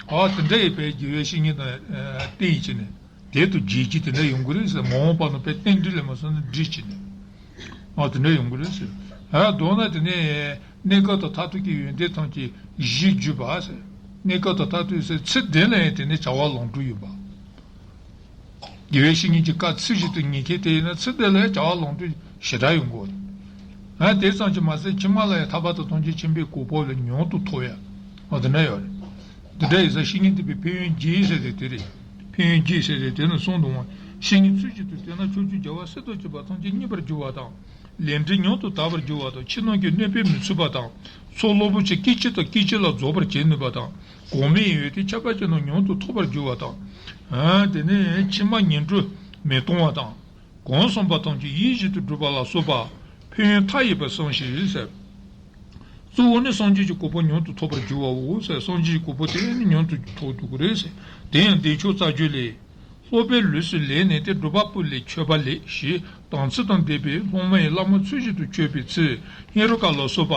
ཨ་དེ་འདྲ་ཡི་བས་དགེ་བའི་བཤེས་གཉེན་དང་བསྟེན་ཡིན་ཕྱིན་ནས་དེ་དུ་རྗེས་ཀྱི་དེ་འདྲ་ཡོང་གི་རེད་ཟེར། མ་འོངས་པ་ན་བས་རྟེན་འབྲེལ་ལས་མ་སོང་ན་འགྲིག་ཕྱིན་ནས། ཨ་དེ་འདྲ་ཡོང་གི་རེད་ཟེར། ཨ་མདོར་ན་དེ་ནས་གནས་སྐབས་དང་མཐར་ཐུག་གི་ཡོན་ཏན་ཐམས་ཅད་གཞི་བརྒྱུད་པ་ཟེར། གནས་སྐབས་དང་མཐར་ཐུག་ཟེར་ཚེ་འདི་ལ་ཡང་དེ་ནས་བྱ་བ་ལོངས་སྤྲོད་ཡོད་པ། དགེ་བའི་བཤེས་གཉེན་གྱི་བཀའ་ཚུལ་བཞིན་དུ་ཉན་མཁན་དེ་ཡིན་ན་ཚེ་འདི་ལ་ཡང་བྱ་བ་ལོངས་སྤྲོད་ཞེ་དྲག་ཡོང་གི་ཡོད་རེད། ཨ་དེ་ཙམ་གྱིས་མ་ཟད་ཕྱི་མ་ལ་ཡང་ཐར་པ་དང་ཐམས་ཅད་མཁྱེན་པའི་གོ་འཕང་ལ་མྱུར་དུ་ཐོབ་ཡ། ཨ་དེ་འདྲ་ཡོད་རེད། དེ་འདྲ་ཡིན་ཙང་བཤེས་གཉེན་བསྟེན་པའི་ཕན་ཡོན་བརྒྱད་ཟེར་ཏེ་དེ་རེད། ཕན་ཡོན་བརྒྱད་ཟེར་ཏེ་དེ་ནི་གསུངས་འདུག་བ། བཤེས་གཉེན་ཚུལ་བཞིན་དུ་བསྟེན་ན་ཕྱོགས་བཅུའི་རྒྱལ་བ་སྲིད་དང་བཅས་པ་ཐམས་ཅད་མཉེས་པར་འགྱུར་བ་དང་། ལས་འབྲས་མྱུར་དུ་དག་པར་འགྱུར་བ་དང་། ཕྱི་ནང་གི་གནོད་པས་མི་ཚུགས་པ་དང་། ཚོགས་རླབས་པོ་ཆེ་སྐད་ཅིག་དང་སྐད་ཅིག་ལ་རྫོགས་པར་བྱེད་ནུས་པ་དང་། གོང་མའི་ཡོན་ཏན་ཁྱད་པར་ཅན་རྣམས་མྱུར་དུ་ཐོབ་པར་འགྱུར་བ་དང་། ཨ་དེ་ནས་ཕྱི་མ་ངན་འགྲོར་མི་ལྟུང་བ་དང་། གོང་གསུངས་པ་ཐམས་ཅད་ཡིད་བཞིན་དུ་འགྲུབ་པ་ལ་སོགས་པ་ཕན་ཡོན་མཐའ་ཡས་པ་གསུངས་ཤིང་ཟེར། གཙོ་བོ་ནི་སངས་རྒྱས་ཀྱི་གོ་འཕང་མྱུར་དུ་ཐོབ་པར་འགྱུར་བའོ་ཟེར། སངས་རྒྱས་ཀྱི་གོ་འཕང་དེ་ནི་མྱུར་དུ་ཐོབ་ཐུབ་ཀྱི་རེད་ཟེར། དེ་ཡང་བདེ་མཆོག་རྩ་རྒྱུད་ལས། སློབ་པའི་ལུས་སུ་ལེགས་གནས་ཏེ། སྒྲུབ་པ་པོ་ལས་མཆོད་པ་ལས་ཞེས་དམ་ཚིག་དང་ལྡན་པས་སློབ་མ་ཡི་བླ་མ་ཚུལ་བཞིན་དུ་མཆོད་པའི་ཚེ་ཧེ་རུ་ཀ་ལ་སོགས་པ་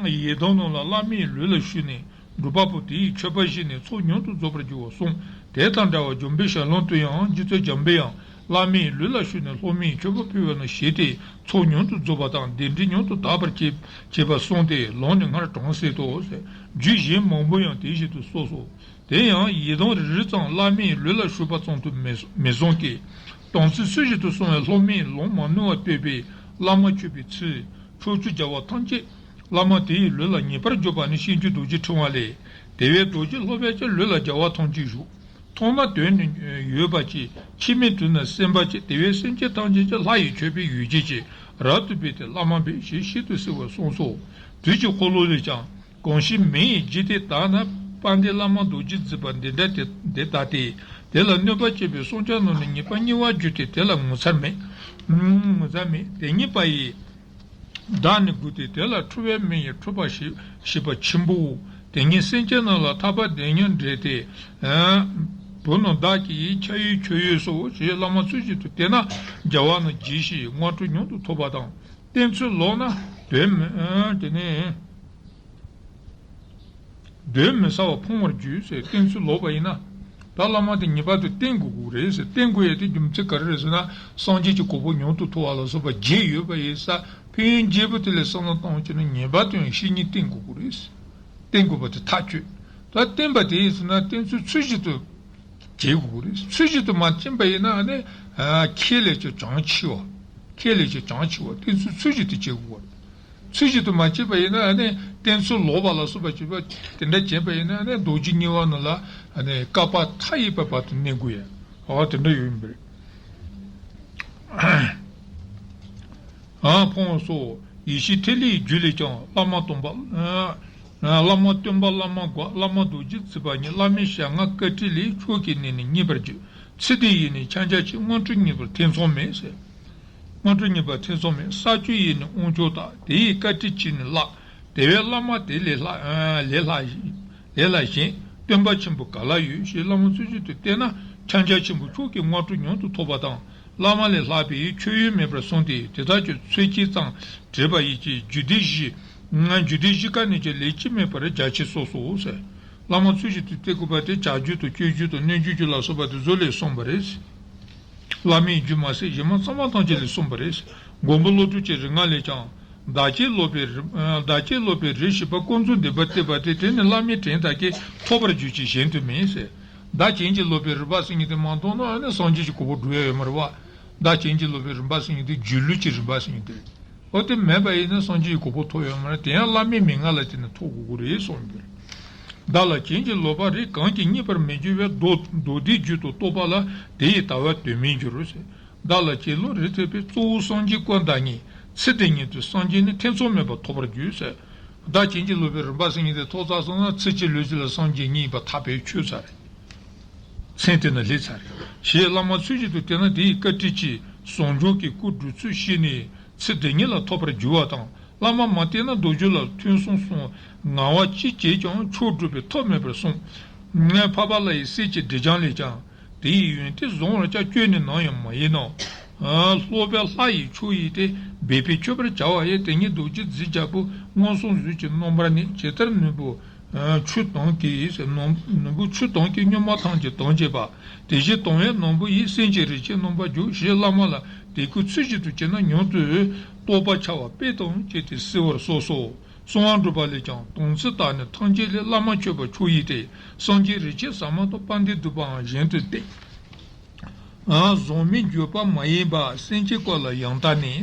ཡི་དམ་རྣམས་ལ་བླ་མའི་ལུས་ལ་ཞུགས་ནས་སྒྲུབ་པ་པོ་དེ་ཡི་མཆོད་པ་བཞེས་ནས་ཚོགས་མྱུར་དུ་རྫོགས་པར་འགྱུར་བར་གསུངས། དེ་དང་འདྲ་བར་འཇམ་དཔལ་ཞལ་ལུང་དུ་ཡང་རྗེ་བཙུན་འཇམ་པའི་དབྱངས་བླ་མའི་ལུས་ལ་ཞུགས་ནས་སློབ་མའི་མཆོད་པ་ཕུལ་བ་ན་ཞི་སྟེ་ཚོགས་མྱུར་དུ་རྫོགས་པ་དང་བདེ་འབྲས་མྱུར་དུ་དག་པར་བྱེད་བྱེད་པར་གསུངས་ཏེ་ལམ་ནས་སྔར་དྲངས་ཟིན་ཏོ། རྒྱུད་གཞན་མང་པོ་ཡང་དེ་བཞིན་དུ་གསུངས་སོ། དེ་ཡང་ཡི་དམ་རིལ་ཙམ་བླ་མའི་ལུས་ལ་ཞུགས་པ་ཙམ་དུ་མི་མི་བཟུང་སྟེ། དམ་ཚིག་ཚུལ་བཞིན་དུ་བསྲུང་བའི་སློབ་མས་ལུང་མ་ནུས་པ་བསྟོད་པའི་བླ་མ་མཆོད་པའི་ཚུལ། ཕྱོགས་བཅུའི་རྒྱལ་བ་ཐམས་ཅད་བླ་མ་དེ་ཡི་ལུས་ལ་ངེས་པར་འཇུག་པ་ནི་ཤེས་རྒྱུད་རྡོ་རྗེ་ཕྲེང་བ་ལས། དེ་བས་རྡོ་རྗེ་སློབ་པའི་ཕྱིར་ལུས་ལ་རྒྱལ་བ་ཐམས་ཅད་བཞུགས། མཐོང་ན་དོན་ནི་ཡོད་པ་ཅིག་མཆི་མས་བཏུད་ན་སེམས་པ་ཅིག་དེ་བས་སེམས་ཅན་ཐམས་ཅད་ཀྱང་ལྷ་ཡི་མཆོད་པའི་ཡོ་བྱད་ཅིག་རབ་ཏུ་འབད་དེ་བླ་མ་འབད་ཞེས་ཞིབ་ཏུ་གསལ་བར་གསུངས་སོ། དུས་ཀྱི་འཁོར་ལོ་ལས་ཀྱང་། གང་ཞིག་མི་ཡི་འཇིག་རྟེན་དག་ན་དཔལ་ལྡན་བླ་མ་རྡོ་རྗེ་བརྩེགས་པ་འདི་འདྲ་དེ་འདི་ལྟ་སྟེ། དེ་ལ་གནོད་པ་བྱེད་པའི་སྲོག་ཆགས་རྣམས་ནི་ཉེས་པ་གཉིས་པ་བརྒྱུད་དེ་དེ་ལ་ངོ་མཚར་མེད། ངོ་མཚར་མེད་དེ་ཉེས་པ་ཡི་བདག་ནི་དགོས་ཏེ་དེ་ལ་འཁྲུལ་བའི་མི་ཡི་འཁྲུལ་པ་ཞེས་ཞེས་པ་ཆེན་པོའོ། དེ་ཉིད་སེམས་ཅན་རྣམས་ལ་ཐར་པ་དེ་ཉིད་འབྲེལ་ཏེ། བུ་རྣམས་བདག་གི་ཡིད་ཆ་ཡོད་ཁྱོད་ཡོད་སོ་ཞེས་བླ་མ་ཚུལ་བཞིན་དུ་བསྟེན་ན་རྒྱལ་བ་རྣམས་དགྱེས་ཤིང་དངོས་གྲུབ་མྱུར་དུ་ཐོབ་པ་དང་། བསྟེན་ཚུལ་ལོག་ན་དོན་མི་དེ་ནི། གདོན་མི་ཟ་བ་ཕུང་བར་འགྱུར་ཟེར་བསྟེན་ཚུལ་ལོག་པ་ཡིན་ན། ད་བླ་མ་དེ་ངེས་པར་དུ་བསྟེན་དགོས་ཀྱི་རེད་ཟེར་བསྟེན་དགོས་ཡ་དེ་རྒྱུ་མཚན་ག་རེ་རེད་ཟེར་ན་སངས་རྒྱས་ཀྱི་གོ་འཕང་མྱུར་དུ་ཐོབ་པ་ལ་སོགས་པ་རྒྱས་ཡོད་པ་ཡིན་ས་ཕན་ཡོན་རྒྱས་པོ་དེ་ལས་བསམ་བློ་བཏང་བྱས་ན་ངེས་པར་དུ་ཡང་བཤེས་གཉེན་བསྟེན་དགོས་ཀྱི་རེད་ཟེར། བསྟེན་དགོས་པ་དེ་ཐག་ཆོད། ད་བསྟེན་པ་དེ་ཡིན་ཟེར་ན་བསྟེན་ཚུལ་ཚུལ་བཞིན་དུ་བྱེད་དགོས་ཀྱི་རེད། ཚུལ་བཞིན་དུ་མ་བསྟེན་པ་ཡིན་ན་ཨ་ནི་ཁྱེད་ལས་ཀྱང་བྱང་ཆེ་བ། ཁྱེད་ལས་ཀྱང་བྱང་ཆེ་བ་བསྟེན་ཚུལ་ཚུལ་བཞིན་དུ་བྱེད་དགོས་པ་རེད། ཚུལ་བཞིན་དུ་མ་བྱས་པ་ཡིན་ན་ཨ་ནི་བསྟེན་ཚུལ་ལོག་པ་ལ་སོགས་པ་བྱས་པ་དེ་འདྲ་བྱས་པ་ཡིན་ན་ཨ་ནི་རྡོ་རྗེ་དམྱལ་བ་ནང་ལ་ཨ་ནི་བསྐལ་པ་མཐའ་ཡས་པའི་བར་དུ་གནས་དགོས་ཡ། འོ་དེ་འདྲ་ཡོད་ཡིན་པ་རེད། ཨ་ཕུང་སོགས་ཡེ་ཤེས་ཐིག་ལེའི་རྒྱུད་ལས་ཀྱང་བླ་མ་སྟོན་པ། ཨ་བླ་མ་སྟོན་པ་བླ་མ་འགོག་བླ་མ་རྡོ་རྗེ་བརྩེགས་པ་ཉིད་བླ་མའི་ཞལ་སྔ་བཀའ་དྲིན་ལས་མཆོག་གི་གནས་ནི་རྙེད་པར་གྱུར། ཚེ་འདི་ཡི་ནི་ཕྱག་རྒྱ་ཆེ། དངོས་གྲུབ་རྙེད་པར་ཐེ་ཚོམ་མེད་ཟེར། དངོས་གྲུབ་རྙེད་པར་ཐེ་ཚོམ་མེད། ས་བཅུ་ཡི་ནི་དབང་མཆོག་དག་དེ་ཡི་བཀའ་དྲིན་གྱིས་ནི་བརླག་དེ་བས་བླ་མ་དེ་ལས་ལྷག་ལས་ལྷག་ལས་ལྷག་གཞན་སྟོན་པ་ཆེན་པོ་ག་ལ་ཡོད་ཞེས་བླ་མ་ཚུལ་བཞིན་དུ་བསྟེན་ན་ཕྱག་རྒྱ་ཆེན་པོ་མཆོག་གི་དངོས་གྲུབ་མྱུར་དུ་ཐོབ་པ་དང་། བླ་མ་ལས་ལྷག་པའི་མཆོད་ཡུལ་མེད་པར་གསུངས་ཏེ་དེ་དག་ཀྱང་ཚོད་ཀྱིས་ཙམ་བྲིས་པ་ཡིན་གྱི་རྒྱུད་སྡེ་བཞི། རྒྱུད་སྡེ་བཞི་ཀ་ནས་ཀྱང་ལས་ཅི་མེད་པར་རྒྱ་ཆེར་གསུངས་སོ་ཟེར། བླ་མ་ཚུལ་བཞིན་དུ་བསྟེན་དགོས་པ་དེ་བྱ་རྒྱུད་དང་སྤྱོད་རྒྱུད་དང་སྣོད་བཅུད་རྒྱུད་ལ་སོགས་པ་དེ་ཚོ་ལས་གསུངས་པ་རེད། བླ་མའི་རྒྱུད་མ་ཟད་གཞན་མ་གཙང་མ་ཐམས་ཅད་ལས་གསུངས་པ་རེད། མགོན་པོ་བློ་གྲོས་ཀྱི་རིགས་ལྔ་ལས་ཀྱང་། བདག་བསྐྱེད་སློབ་པའི་རིམ་བདག་བསྐྱེད་སློབ་པའི་རིམ་བཞི་པ་ཀུན་རྫོབ་བདེན་པར་གཏད་པ་སྟེ་དེ་ནི་བླ་མའི་དྲིན་དག་གིས་ཐོབ་པར་འགྱུར་གྱི་གཞན་དུ་མིན་ཟེར། བདག་བསྐྱེད་ཀྱི་སློབ་པའི་རིམ་པ་ཟེར་མཁན་དེ་མ་མཐོང་ན་ཨ་ནི་སངས་རྒྱས་ཀྱི་གོ་འཕང་འགྲོ་ཡ་ཡོད་མ་རེད་བ། བདག་བསྐྱེད་ཀྱི་སློབ་པའི་རིམ་པ་ཟེར་མཁན་དེ་སྒྱུ་ལུས་ཀྱི་རིམ་པ་ཟེར་མཁན་དེ་རེད། འོ་དེ་མེད་པ་ཡིན་ན་སངས་རྒྱས་ཀྱི་གོ་འཕང་ཐོབ་ཡོད་མ་རེད། དེ་ཡང་བླ་མའི་མན་ངག་ལ་བརྟེན་ནས་ཐོབ་དགོས་ཀྱི་རེད་གསུངས་པས། བདག་ལ་བསྐྱེད་ཀྱི་སློབ་པ་རིགས་གང་གིས་རྙེད་པར་མི་འགྱུར་བའི་མདོ་མདོ་སྡེའི་རྒྱུད་དུ་གཏོགས་པ་ལ་དེ་ཡི་ལྟ་བ་དོན་མིན་འགྱུར་ཟེར། བདག་ལ་བསྐྱེད་སློབ་རིགས་ཐེག་པའི་གཙོ་བོ་སངས་རྒྱས་སྐུ་བདག་ཉིད་ཚེ་འདི་ཉིད་དུ་སངས་རྒྱས་ནི་ཐེ་ཚོམ་མེད་པར་ཐོབ་པར་འགྱུར་ཟེར། བདག་བསྐྱེད་ཀྱི་སློབ་པའི་རིམ་པ་ཟེར་མཁན་དེ་ཐོབ་ཚར་སོང་ན་ཚེ་གཅིག་ལུས་གཅིག་ལ་སངས་རྒྱས་ཉིད་ཡིན་པ་ཐག་པས་ཆོད་ཚར་རེད། མཚན་དེ་ན་སླེབས་ཚར་རེད། ཞེས་བླ་མ་ཚུལ་བཞིན་དུ་བསྟེན་ན་དེ་ཡི་བཀའ་དྲིན་གྱིས་ཟུང་འཇུག་གི་སྐུ་བགྲོད་ཚུལ་ཤེས་ནས་ཚེ་འདི་ཉིད་ལ་ཐོབ་པར་འགྱུར་བ་དང་། བླ་མ་མ་བསྟེན་ན་མདོ་རྒྱུད་ལ་ཐོས་བསམ་གསུམ་ངལ་བ་ཅི་བྱས་ཀྱང་མཆོག་སྒྲུབ་པའི་ཐབས་མེད་པར་གསུངས། ལྔ་འཕགས་པ་ལྷ་ཡི་སྲས་ཀྱི་སྒྲིབ་སྦྱང་ལས་ཀྱང་། དེ་ཡི་ཡོན་ཏན་བཟང་བར་བྱ། སྐྱོན་ནི་ནམ་ཡང་མ་ཡིན་ནོ། སློབ་པའི་ལྷ་ཡི་མཆོག་ཡིན་ཏེ། འབད་པས་མཆོད་པར་བྱ་བ་ཡི། དེ་ཉིད་རྡོ་རྗེ་རྫས་བརྒྱད་པོ། མངོན་སུམ་གཟུགས་ཀྱི་རྣམ་པར་གནས། ཇི་ལྟར་ནོར་བུ་ཆུ་དྭངས་ཀྱིས། ནོར་བུ་ཆུ་དྭངས་ཀྱིས་གཉུག་མ་ཐམས་ཅད་དྭངས་བྱེད་པ། དེ་བཞིན་དྭངས་པའི་ནོར་བུ་ཡིས། སེམས་ཅན་རིན་ཆེན་རྣམ་པར་སྦྱོང་། ཞེས་བླ་མ་ལ་དད་གུས་ཚུལ་བཞིན་དུ་བྱས་ན་མྱུར་དུ་རྟོགས་པ་འཆར་བ་དཔེ་དང་བཅས་ཏེ་གསལ་བར་གསུངས་སོ། གསང་བ་འགྲུབ་པ་ལས་ཀྱང་། དམ་ཚིག་དག་ནི་ཐམས་ཅད་ལས། བླ་མ་མཆོད་པ་མཆོག་ཡིན་ཏེ། སངས་རྒྱས་རིན་ཆེན་ཟ་མ་ཏོག་དཔལ་ལྡན་འདུས་པའང་གཞན་དུ་སྟེ། བཟང་མིན་བརྗོད་པ་མ་ཡིན་པ། སེམས་ཅན་སྐོར་ལ་ཡང་དག་ནི།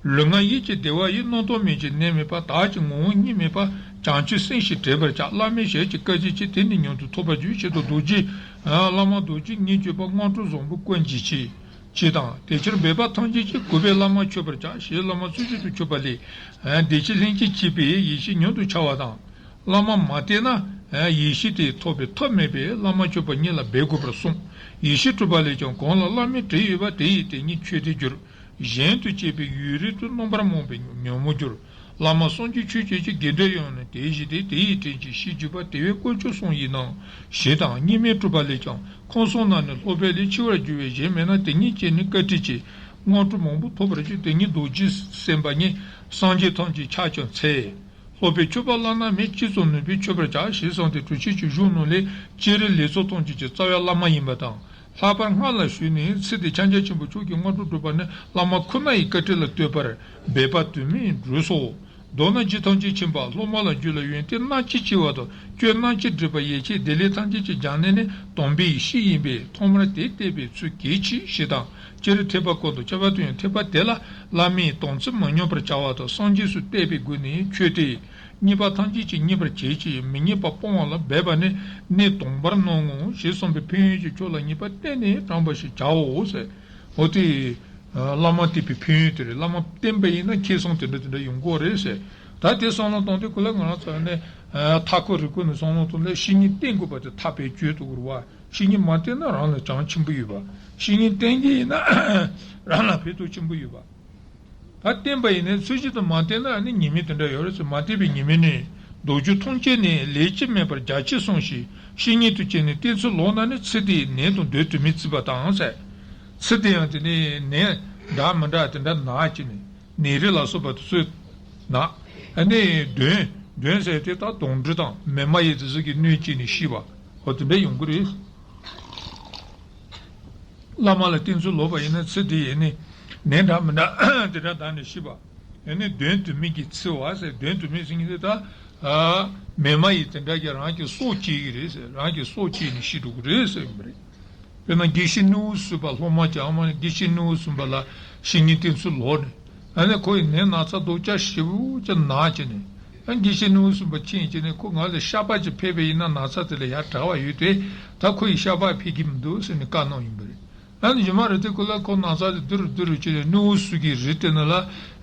ལུས་ངག་ཡིད་ཀྱི་བདེ་བ་ཡི། རྣམ་རྟོག་མིན་གྱི་གནས་མེད་པ། བདག་གི་ངོ་བོ་ཉིད་མེད་པ། བྱང་ཆུབ་སེམས་ཤིང་འདྲེན་པར་བྱ། བླ་མའི་ཞལ་གྱི་བཀའ་དྲིན་གྱིས། དེ་ནི་མྱུར་དུ་ཐོབ་པར་འགྱུར། ཞེས་དང་རྡོ་རྗེ། བླ་མ་རྡོ་རྗེ་ངས་བརྗོད་པ། དངོས་གྲུབ་བཟང་པོ་ཀུན་གྱི་སྤྱི། ཅེས་དང་། དེ་ཕྱིར་འབད་པ་ཐམས་ཅད་ཀྱིས། གུས་པས་བླ་མ་མཆོད་པར་བྱ། ཞེས་བླ་མ་ཚུལ་བཞིན་དུ་མཆོད་པ་ལས། བདེ་གཤེགས་ལྷན་ཅིག་སྐྱེས་པའི་ཡེ་ཤེས་མྱུར་དུ་འཆར་བ་དང་། བླ་མ་མ་བསྟེན་ན། ཡེ་ཤེས་དེ་ཐོབ་པའི་ཐབས་མེད་པས་བླ་མ་མཆོད་པ་ཉིད་ལ་འབད་དགོས་པར་གསུངས། ཡེ་ཤེས་གྲུབ་པ་ལས་ཀྱང་། གང་ལ་བླ་མའི་དྲིན་ཡོད་པ། དེ་ཡི་དེ་ཉིད་ཆོས་དེར་འགྱུར། གཞན་དུ་སྐྱེས་པའི་ཡུལ་རིགས་དུ། རྣམ་པར་རྨོངས་པའི་ཉོན་མོངས་འགྱུར། བླ་མ་སངས་རྒྱས་ཆོས་ཀྱི་སྤྱི། དགེ་འདུན་ཡོངས་ནི་དེ་བཞིན་ཏེ། དེ་ཡི་དྲིན་གྱིས་ཤེས་གྱུར་པ། དེ་བས་དཀོན་མཆོག་གསུམ་ཡིན་ནོ། ཞེས་དང་། གཉིས་མེད་གྲུབ་པ་ལས་ཀྱང་། ཁམས་གསུམ་ན་ནི་སློབ་པའི་ལས། འཆི་བར་འགྱུར་བའི་གཞན་མེད་ན། དེ་ཉིད་ཀྱིས་ནི་བཀའ་དྲིན་གྱིས། དངོས་གྲུབ་མང་པོ་ཐོབ་པར་འགྱུར། དེ་ཉིད་རྡོ་རྗེ་སེམས་དཔའ་ཉིད། སངས་རྒྱས་ཐམས་ཅད་ཕྱག་རྒྱར་འཚལ། སློབ་པའི་མཆོད་པ་བླ་ན་མེད། ཅི་བསམ་ནུས་པས་མཆོད་པར་བྱ། ཞེས་གསུངས་ཏེ། གྲུབ་ཆེན་གྱི་བཞུགས་གནས་ལས་སྤྱིར་ལེགས་ཚོགས་ཐམས་ཅད་ཀྱི་རྩ་བའི་བླ་མ་ཡིན་པ་དང་། ལྷག་པར་སྔགས་ལ་ཞུགས་ནས་ཚིག་དེ་ཕྱག་རྒྱ་ཆེན་པོ་མཆོག་གི་སྔགས་དྲུག་སྒྲུབ་པ་ནི་བླ་མ་ཁོ་ན་ཡི་བཀའ་དྲིན་ལ་ལྟོས་པར་འབད་པ་དུ་མས་གྲུབ་སོ། མདོར་ན་རྒྱུད་ཐམས་ཅད་མཁྱེན་པ། སློབ་མ་ལ་རྒྱུད་ལ་ཡོན་ཏན་སྣ་གཅིག་ཆེ་བ་དང་། སྐྱོན་སྣ་གཅིག་འདྲེས་པ། ཡེ་ཤེས་བདེ་ལེགས་ཐམས་ཅད་ཀྱི་སྦྱང་གནས་ནི་དམ་པའི་གཤིས་ཡིན་པས། ཐོག་མར་དེ་བལྟས་པའི་ཚུལ་གལ་ཆེ་ཞེས་དང་། སྤྱིར་ཐེག་པ་ཀུན་ཏུ་ཁྱབ་པ་དེ་ཡང་། ཐེག་པ་དེ་ལ་བླ་མའི་དམ་ཚིག་མི་ཉམས་པར་བྱ་བ་དང་། སངས་རྒྱས་སུ་བསྟན་པའི་སྒོ་ནས་ཆོས་དེ་ཉེས་པ་ཐམས་ཅད་ཀྱང་ཉེས་པར་བྱེད་ཅིང་། མི་ཉེས་པ་སྤོང་བ་ལ་འབད་པ་ནི་གནད་དང་པོར་སྣང་ངོ་ཞེས་གསུངས་པའི་ཕན་ཡོན་གྱི་ཕྱོགས་ལ་ངེས་པ་གཏན་ནས་དྲངས་པ་ཞིག་བྱའོ་ཟེར། འོ་དེ། བླ་མ་བསྟེན་པའི་ཕན་ཡོན་དེ་རེད། བླ་མ་བསྟེན་པ་ཡིན་ན་ཁེ་བཟང་དེ་འདྲ་དེ་འདྲ་ཡོང་གི་རེད་ཟེར། ད་དེ་བསམ་བློ་གཏོང་དུས་ཁོ་ལ་ང་རང་ཚོ་ནས་མཐའ་འཁོར་རིག་གོ་ནས་བསམ་བློ་གཏོང་ལས་བཤེས་གཉེན་བསྟེན་དགོས་པ་དེ་ཐག་པས་ཆོད་འདུག་རེད་བ། བཤེས་གཉེན་མ་བསྟེན་ན་རང་ལ་གྱང་ཆེན་པོ་ཡོད་པ། བཤེས་གཉེན་བསྟེན་གྱི་ཡིན་ན་རང་ལ་ཕན་ཐོགས་ཆེན་པོ་ཡོད་པ། ད་བསྟེན་པ་ཡིན་ནའི་ཚུལ་བཞིན་དུ་མ་བསྟེན་ན་ནི་ཉེས་དམིགས་དེ་འདྲ་ཡོད་རེད་ཟེར། མ་བསྟེན་པའི་ཉེས་དམིགས་ནི། མདོ་རྒྱུད་ཐམས་ཅད་ནས་ལས་ཅི་དམན་པར་རྒྱ་ཆེར་གསུངས་ཤིང་། བཤེས་གཉེན་དུ་བྱས་ནས་བསྟེན་ཚུལ་ལོག་ན་ནི་ཚེ་འདིའི་ནད་དང་གདོན་དུ་མི་བརྩི་བ་དང་ཟེར། ཚེ་འདི་ཡང་དེ་ནི་ནད་འདྲ་མི་འདྲ་དེ་འདྲ་ན་བྱས་ནས་ནད་རིགས་ལ་སོགས་པ་དེ་ཚོས་ན། ཨ་ནི་གདོན་གདོན་ཟེར་དེ་ད་དོང་འདྲུ་དང་མེ་མ་ཡི་དེ་ཚོ་གིས་གནོད་བྱས་ནས་ཤི་བ། འོ་དེ་འདྲ་ཡོང་གི་རེད། བླ་མ་ལ་བསྟེན་ཚུལ་ལོག་པ་ཡིན་ན་ཚེ་འདི་ཡི་ནི་ནད་འདྲ་མི་འདྲ་དེ་འདྲ་དང་ནི་ཤི་བ། ཡང་ནི་གདོན་དུ་མི་གིས་འཚེ་བ་ཟེར། གདོན་དུ་མི་ཟེར་མཁན་དེ་ད་མེ་མ་ཡི་དེ་འདྲ་གིས་རང་གི་སྲོག་བཅད་ཀྱི་རེད་ཟེར། རང་གི་སྲོག་བཅད་ནས་ཤི་འགྲོ་གི་རེད་ཟེར་བ་རེད། དཔེར་ན་དགེ་བཤེས་སྣེའུ་གསུམ་པ་སློབ་མ་གྱང་མ་ནི་དགེ་བཤེས་སྣེའུ་གསུམ་པ་ལ་བཤེས་གཉེན་བསྟེན་ཚུལ་ལོག་ནས། ཨ་ནི་ཁོ་ཡི་ནད་ན་ཚ་སྡུག་ཅག་ཞེ་པོ་ཅིག་ན་བྱས་ནས། ཨ་དགེ་བཤེས་སྣེའུ་གསུམ་པ་མཁྱེན་བྱས་ནས་ཁོ་ང་ལ་ཤ་པགས་ཅིག་ཕུལ་བ་ཡིན་ན་ན་ཚ་དེ་ལས་ཡར་དྲག་པ་ཡོད་དེ། ད་ཁོ་ཡི་ཤ་པགས་ཕུལ་གྱི་མི་འདུག་ཟེར་ནས་བཀའ་གནང་ཡིན་པ་རེད། ཨ་ནི་རྗེས་མ་རེད་དེ་ཁོ་ལ་ཁོ་ན་ཚ་དེ་སྡུག་རུ་སྡུག་རུ་བྱས་ནས་སྣེའུ་གསུམ་གྱི་རི་དེ་ནང་ལ།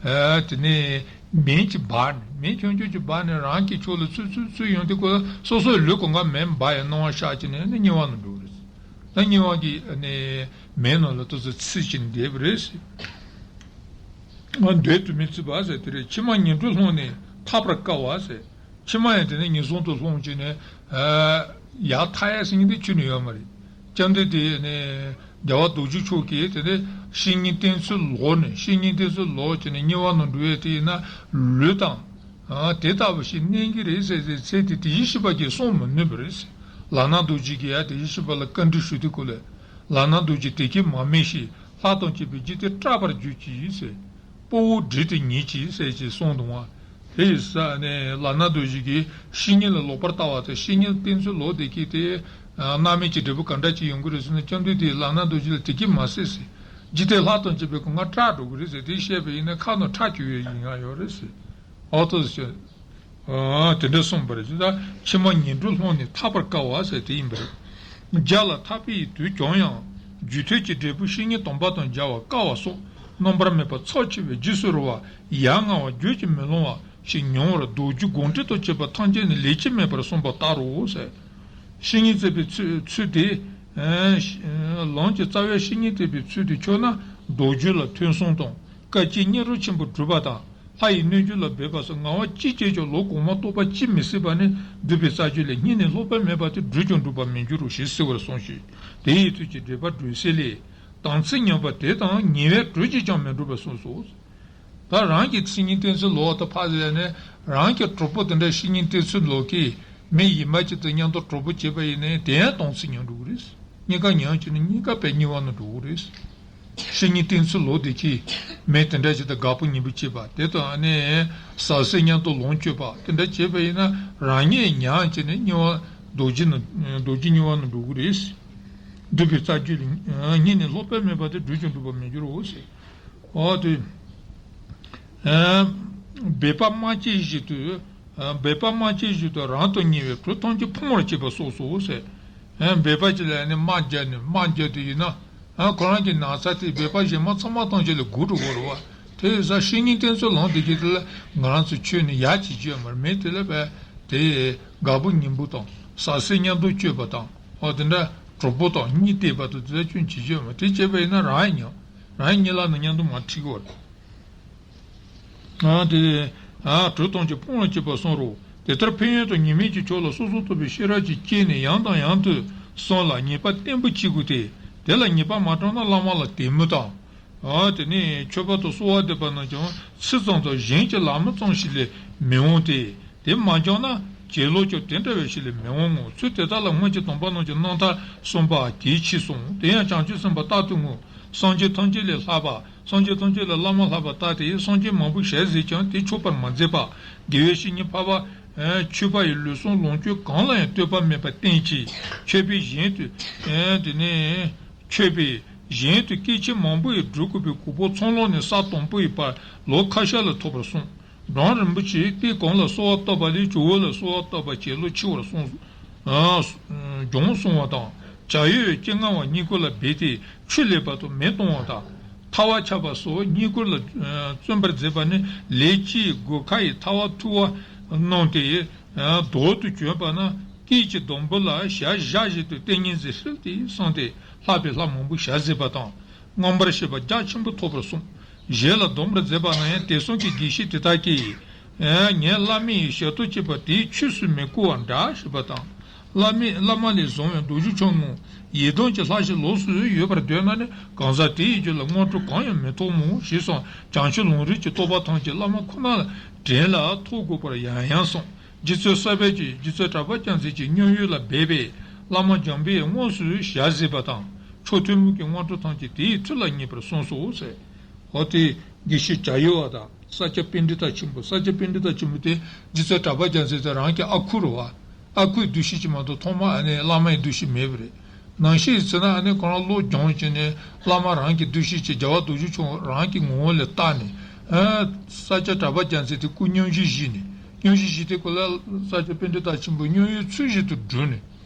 ཨ་དེ་ནས་མེ་ཅིག་འབར་ནས། མེ་ཆུང་ཆུང་ཅིག་འབར་ནས་རང་གི་ཕྱོགས་ལ་ཚུར་ཚུར་ཚུར་ཡོང་དུས་ཁོ་ལ་སོ་སོའི་ལུས་གང་ག་མེ་འབར་ཡང་སྣང་བ་ཤར་བྱས་ནས་ནི་དམྱལ་བ་ནང་འགྲོ་གི་རེད། ད་དམྱལ་བ་གི་ནི་མེ་ནང་ལ་ཏོག་ཙམ་ཚིག་ཅིག་འདེབས་རེད། ང་འདོད་དུ་མི་བརྩི་བ་ཟེར་དེ་རེད། ཕྱི་མ་ངན་འགྲོར་ལྷུང་ནས་ཐར་པར་དཀའ་བ་ཟེར། ཕྱི་མ་ཡང་དེ་ནས་ངན་སོང་དུ་ལྷུང་བྱས་ནས། ཡར་ཐར་ཡ་ཟེར་མཁན་དེ་ཁྱོན་ནས་ཡོད་མ་རེད། བཅོམ་ལྡན་འདས་ནི་རྒྱལ་བ་རྡོ་རྗེ་འཆང་གིས་དེ་ནས་བཤེས་གཉེན་བསྟེན་ཚུལ་ལོག་ནས། བཤེས་གཉེན་བསྟེན་ཚུལ་ལོག་བྱས་ནས་དམྱལ་བ་ནང་འགྲོ་ཡས་དེ་ཡིན་ན་ལུས་དང་། དེ་ལྟ་བུ་ཞིག་གནས་ཀྱི་རེད་ཟེར་ཟེར་ཚེ་དེ་དེ་བཞིན་གཤེགས་པ་གིས་གསུང་མི་ནུས་པ་རེད། ལག་ན་རྡོ་རྗེ་གིས་ཡང་དེ་བཞིན་གཤེགས་པ་ལ་བཀའ་འདྲི་ཞུ་དུས་སྐབས་ལ། ལག་ན་རྡོ་རྗེ་དེ་སྐད་མ་སྨྲས་ཤིང་། ལྷ་དང་བཅས་པའི་རྗེས་དེ་སྐྲག་པར་གྱུར་ཅིག་ཟེར། དཔའ་བོ་བྲིས་ཏེ་ཉིད་ཀྱིས་ཟེར་ཅེས་གསུངས་འདུག་པ། དེ་ཡི་ས་ནས་ལག་ན་རྡོ་རྗེ་གིས་བཤེས་གཉེན་ལ་ལོག་པར་ལྟ་བ་དང་། བཤེས་གཉེན་བསྟེན་ཚུལ་ལོག་བསྡད་ཀྱི་དེ། སྣང་མེད་ཀྱི་འབྲས་བུ་ག་འདྲ་ཅིག་ཡོང་གི་རེད་ཟེར་ན། བཅོམ་ལྡན་འདས་ལག་ན་རྡོ་རྗེ་ལ་དེ་སྐད་མ་ཟེར་ཟེར། འཇིག་རྟེན་ལྷ་དང་བཅས་པའི་སྒོ་ང་སྐྲག་འགྲོ་གི་རེད་ཟེར། དེ་བཤད་པ་ཡིན་ན་ཁ་ནང་ཁྲག་སྐྱུག་ཡས་ཡིན་ཡ་ཡོད་རེད་ཟེར། ཨོ་ཏོ་ཟེར། ཨ། དེ་འདྲ་གསུངས་པ་རེད། ད་ཕྱི་མ་ངན་འགྲོར་ལྷུང་ནས་ཐར་པར་དཀའ་བ་ཟེར་དེ་ཡིན་པ་རེད། བརྒྱ་ལ་ཐར་པའི་དུས་བྱུང་ཡང་། རྒྱུན་མཐུན་གྱི་འབྲས་བུ་བཤེས་གཉེན་དམ་པ་དང་མཇལ་བར་དཀའ་བ་སོགས་རྣམ་པར་སྨིན་པ་ཚབས་ཆེ་བས་རྗེས་སུ་རེ་བ་ཡ་ང་བ་རྒྱུད་ཀྱིས་མི་ལང་བ་ཞིག་མྱོང་བར་མདོ་རྒྱུད་དགོངས་འགྲེལ་དང་བཅས་པ་ཐམས་ཅད་ནས་ལས་ཅི་དམན་པར་གསུངས་པ་ལྟར་རོ་ཟེར། བཤེས་གཉེན་བསྟེན་པའི་ཚུལ་ཚུལ་དེ། ལམ་གྱི་རྩ་བའི་བཤེས་གཉེན་བསྟེན་པའི་ཚུལ་དེ་ཆོད་ན་མདོ་རྒྱུད་ལ་ཐོས་བསམ་དང་། སྐད་ཅིག་སྙན་གྲགས་ཆེན་པོ་སྒྲུབ་པ་དང་། ལྷ་ཡི་གནོད་སྦྱིན་ལ་འབོད་པ་སོགས་ངལ་བ་ཅི་སྤྱད་ཀྱང་ལོ་གོང་མ་རྟོགས་པ་ཅི་མི་སྲིད་པ་ནི། སྡུག་པའི་རྩ་རྒྱུད་ལས། སྙིང་ནས་སློབ་པ་མེད་པ་དེ། སྒྲུབ་ཀྱང་འགྲུབ་པར་མི་འགྱུར་རོ་ཞེས་གསོལ་བར་གསུངས་ཤིང་། དེ་ཡི་ཚུལ་གྱིས་འགྲེལ་པ་སྒྲོན་གསལ་ལས། དམ་ཚིག་ཉམས་པ་དེ་དང་ཉེ་བའི་གྲོགས་ཀྱིས་ཀྱང་མི་འགྲུབ་པར་གསུངས་སོ། ད་རང་གི་བཤེས་གཉེན་བསྟེན་ཚུལ་ལོག་ད་ཕར་ཟེར་ནས་རང་གི་གྲོགས་པོ་དེ་འདྲ་བཤེས་གཉེན་བསྟེན་ཚུལ་ལོག་གི་མི་ཡིན་པ་ཅིག་དང་མཉམ་དུ་གྲོགས་པོ་བྱས་པ་ཡིན་ནའི་དེ་ཡང་དམ་ཚིག་ཉམས་འགྲོ་གི་རེད། གཉིས་ཀ་ཉམས་བྱས་ནས་གཉིས་ཀ་དཔེ་དམྱལ་བ་ནང་འགྲོ་གི་རེད། བཤེས་གཉེན་བསྟེན་ཚུལ་ལོག་དེ་གིས་མི་དེ་འདྲ་ཞིག་དང་དགའ་པོ་ཉེ་པོ་བྱེད་པ་དེ་དང་ཨ་ནི་ཟབ་གསལ་མཉམ་དུ་ལོངས་སྤྱོད་པ་དེ་འདྲ་བྱེད་པ་ཡིན་ན་རང་ཉིད་ཉམས་བྱས་ནས་དམྱལ་བ་རྡོ་རྗེ་ནང་རྡོ་རྗེ་དམྱལ་བ་ནང་འགྲོ་གི་རེད། སྡུག་པའི་རྩ་རྒྱུད་ལ་སྙིང་ནས་སློབ་པ་མེད་པ་དེ། སྒྲུབ་ཀྱང་འགྲུབ་པར་མི་འགྱུར་རོ་ཟེར། འོ་དེ། འབད་པ་མ་བྱས་བཞིན་དུ། འབད་པ་མ་བྱས་བཞིན་དུ་རང་དང་ཉེ་བའི་གྲོགས་ཐམས་ཅད་ཕོངས་པར་བྱེད་པ་སོགས་སོ་ཟེར། འབད་པ་ཅིག་ལ་ནི་དམག་རྒྱག་ནས་དམག་རྒྱག་དུས་ཡིན་ན། ཁོ་རང་གི་ན་ཚ་དེ་འབད་པ་གཞན་མ་ཚང་མ་ཐམས་ཅད་ལས་འགོ་འགྲོ་དགོས་རེད་བ། དེ་ཡིན་ཙང་བཤེས་གཉེན་བསྟེན་ཚུལ་ལམ་འདི་གི་དེ་ལ་ང་རང་ཚོ་ཆོས་ནི་ཡག་བྱེད་རྒྱུ་ཡོད་མ་རེད། མི་དེ་ལ་བས་དེ་དགའ་པོ་ཉེ་པོ་དང་ཟབ་གསལ་མཉམ་དུ་སྤྱོད་པ་དང་། འོ་དེ་འདྲ་གྲོགས་པོ་དང་གཉིས་བསྡད་པ་དང་དེ་ཚོ་ཆོས་བྱེད་རྒྱུ་ཡོད་མ་རེད། དེ་བྱས་པ་ཡིན་ན་རང་ཡང་ཉམས། རང་གཉིས་ལ་ནི་མཉམ་དུ་མ་ཁྲིད་གི་བར། ཨ་དེ། ཨ་གྲོགས་ཐམས་ཅད་ཕོངས་པར་བྱེད་པ་གསུངས་རོ། དེ་ལྟར་ཕན་ཡོན་དང་ཉེས་དམིགས་ཀྱི་ཕྱོགས་ལ་སོ་སོར་རྟོག་པའི་ཤེས་རབ་ཀྱིས་དཔྱད་ནས་ཡང་དང་ཡང་དུ་བསམ་ལ་ངེས་པ་བརྟན་པོ་བྱེད་དགོས་ཏེ། དེ་ལ་ངེས་པ་མ་བྱུང་ན་བླ་མ་ལ་དད་མོས་དང་། ཨ་དེ་ནས་མཆོད་པ་དང་གསོལ་བ་འདེབས་པ་རྣམས་ཀྱང་ཚིག་ཙམ་དང་གཞན་གྱི་ལམ་ཙམ་ཞིག་ལས་མི་འོང་སྟེ། དེ་མ་འགྱངས་ན་གྱེན་ལོག་ཀྱང་དེ་འདྲ་བ་ཞིག་ལས་མི་འོང་ངོ་། ཚུལ་དེ་དག་ལ་སྔོན་གྱི་སྡོམ་པ་རྣམས་ཀྱི་རྣམ་ཐར་གསུངས་པ་གལ་ཆེ་གསུངས། དེ་ཡང་བྱང་ཆུབ་སེམས་དཔའ་རྟག་ཏུ་ངུ། སངས་རྒྱས་ཐམས་ཅད་ལས་ལྷག་པ། སངས་རྒྱས་ཐམས་ཅད་ལས་བླ་མ་ལྷག་པར་བལྟ་སྟེ། སངས་རྒྱས་མང་པོ་ཞལ་གཟིགས་ཀྱང་དེ་ཆོག་པར་མ་མཛད་པ། དགེ་བའི་བཤེས་གཉེན་འཕགས་པ་ཆོས་པ་ཡི་ལུགས་ཟུང་ལོངས་སྤྱོད་གང་ལ་ཡང་ལྟོས་པ་མེད་པར་བསྟེན་ཅིང་མཆོད་པའི་གཞན་དུ། དེ་ནས་མཆོད་པའི་གཞན་དུ་སྐད་ཅིག་མང་པོ་ཡིས་སྒྲུབ་དགོས་པའི་གོ་འཕང་མཚན་ལོགས་ནས་ས་དང་པོ་ཡི་བར་ལོ་ཁ་ཤས་ལ་ཐོབ་པར་གསུངས། འབྲོམ་རིན་པོ་ཆེས་དེ་གང་ལ་གསོལ་བ་བཏབ་པ་ལས་ཇོ་བོ་ལ་གསོལ་བ་བཏབ་པ་བྱས་ལོ་ཆེ་བར་སོང་། ཨ། ལྗོངས་སྲུང་བ་དང་། བྱ་ཡུལ་སྤྱན་སྔ་བ་གཉིས་ཀ་ལ་སྦས་ཏེ་ཆུ་ལེགས་པ་དང་མེ་གཏོང་བ་དང་། ཐལ་བ་ཆགས་པ་སོགས་གཉིས་ཀ་ལ་བརྩོན་པར་མཛད་པ་ནི་ལས་ཀྱི་སྒོ་ཁ་ཡི་ཐལ་བ་འཐུལ་བ་གནང་སྟེ། མདོར་དུ་བྱོན་པ་ན་སྐད་ཅིག་སྡོང་པོ་ལ་ཞལ་བཞག་བཞིན་དུ་ཏིང་ངེ་འཛིན་ཧྲིལ་ཏེ་སངས་ཏེ་ལྷག་པའི་ལྷ་མང་པོ་ཞལ་གཟིགས་པ་དང་། མངོན་པར་ཤེས་པ་རྒྱ་ཆེན་པོ་ཐོབ་པར་གསུངས། གཞན་ལ་སྡོམ་པར་མཛད་པ་ན་ཡང་དེང་སང་གི་དགེ་བཤེས་དེ་དག་གིས། ངའི་བླ་མ་ཡི་ཞལ་ཏོག་ཅེས་པ་དེའི་ཆོས་སུ་མི་བཀུར་བ་འདྲ་ཞེས་པ་དང་། བླ་མས་བླ་མ་ལས་བཟུང་བའི་མདོ་རྒྱུད་ཆུང་ངུ་ཡི་དམ་གྱི་ལྷ་ཞིག་ལོགས་སུ་ཡོད་པར་འདོད་ན་ནི་གང་ཟག་དེ་ཡི་རྒྱུད་ལ་དངོས་གྲུབ་གང་ཡང་མི་ཐོབ་མོད་ཞེས་སོགས་བྱང་ཆུབ་ལམ་རིམ་གྱི་རྟོགས་པ་ཐམས་ཅད་བླ་མ་ཁོ་ན་ལ་དྲན་ལ་ཐོབ་དགོས་པར་ཡང་ཡང་གསུངས། རྗེ་བཙུན་གསར་པས་ཀྱིས་རྗེ་བཙུན་གྲགས་པ་རྒྱལ་མཚན་གྱི་མཉམ་ཡུལ་ལ་སྦས་པས་བླ་མ་འཇམ་དཔལ་དབྱངས་དངོས་སུ་ཞལ་གཟིགས་པ་དང་། མཆོག་ཐུན་མོང་གི་དངོས་གྲུབ་ཐམས་ཅད་དེ་ཡི་མཐུ་ལ་བརྙེས་པར་གསུངས་སོ་ཟེར། འོ་དེ་དགེ་བཤེས་བྱ་ཡུལ་བ་དང་ས་སྐྱ་པཎྜི་ཏ་ཆེན་པོ། ས་སྐྱ་པཎྜི་ཏ་ཆེན་པོ་དེ་རྗེ་བཙུན་གྲགས་པ་རྒྱལ་མཚན་དེ་རང་གི་ཨ་ཁུ་རེད་བ། ཨ་ཁུའི་འདུ་ཤེས་ཀྱིས་མ་གཏོགས་ཐོག་མ་ཨ་ནི་བླ་མའི་འདུ་ཤེས་མེད་པ་རེད། ནང་བཞིན་ཡིན་ན་ཨ་ནི་ཁོ་རང་བློ་སྦྱོང་བྱས་ནས་བླ་མ་རང་གི་འདུ་ཤེས་ཀྱིས་རྒྱལ་བ་རྡོ་རྗེ་འཆང་རང་གི་ངོ་བོ་ལས་བལྟས་ནས། ཨ། ས་སྐྱ་གྲགས་པ་རྒྱལ་མཚན་དེ་སྐུ་སྙུང་གཞི་བཞེས་ནས། སྙུང་གཞི་བཞེས་ཏེ་ཁོ་ལ་ས་སྐྱ་པཎྜི་ཏ་ཆེན་པོ་སྙུང་གཞི་ཚུལ་བཞིན་དུ་བསྒྲུབས་ནས།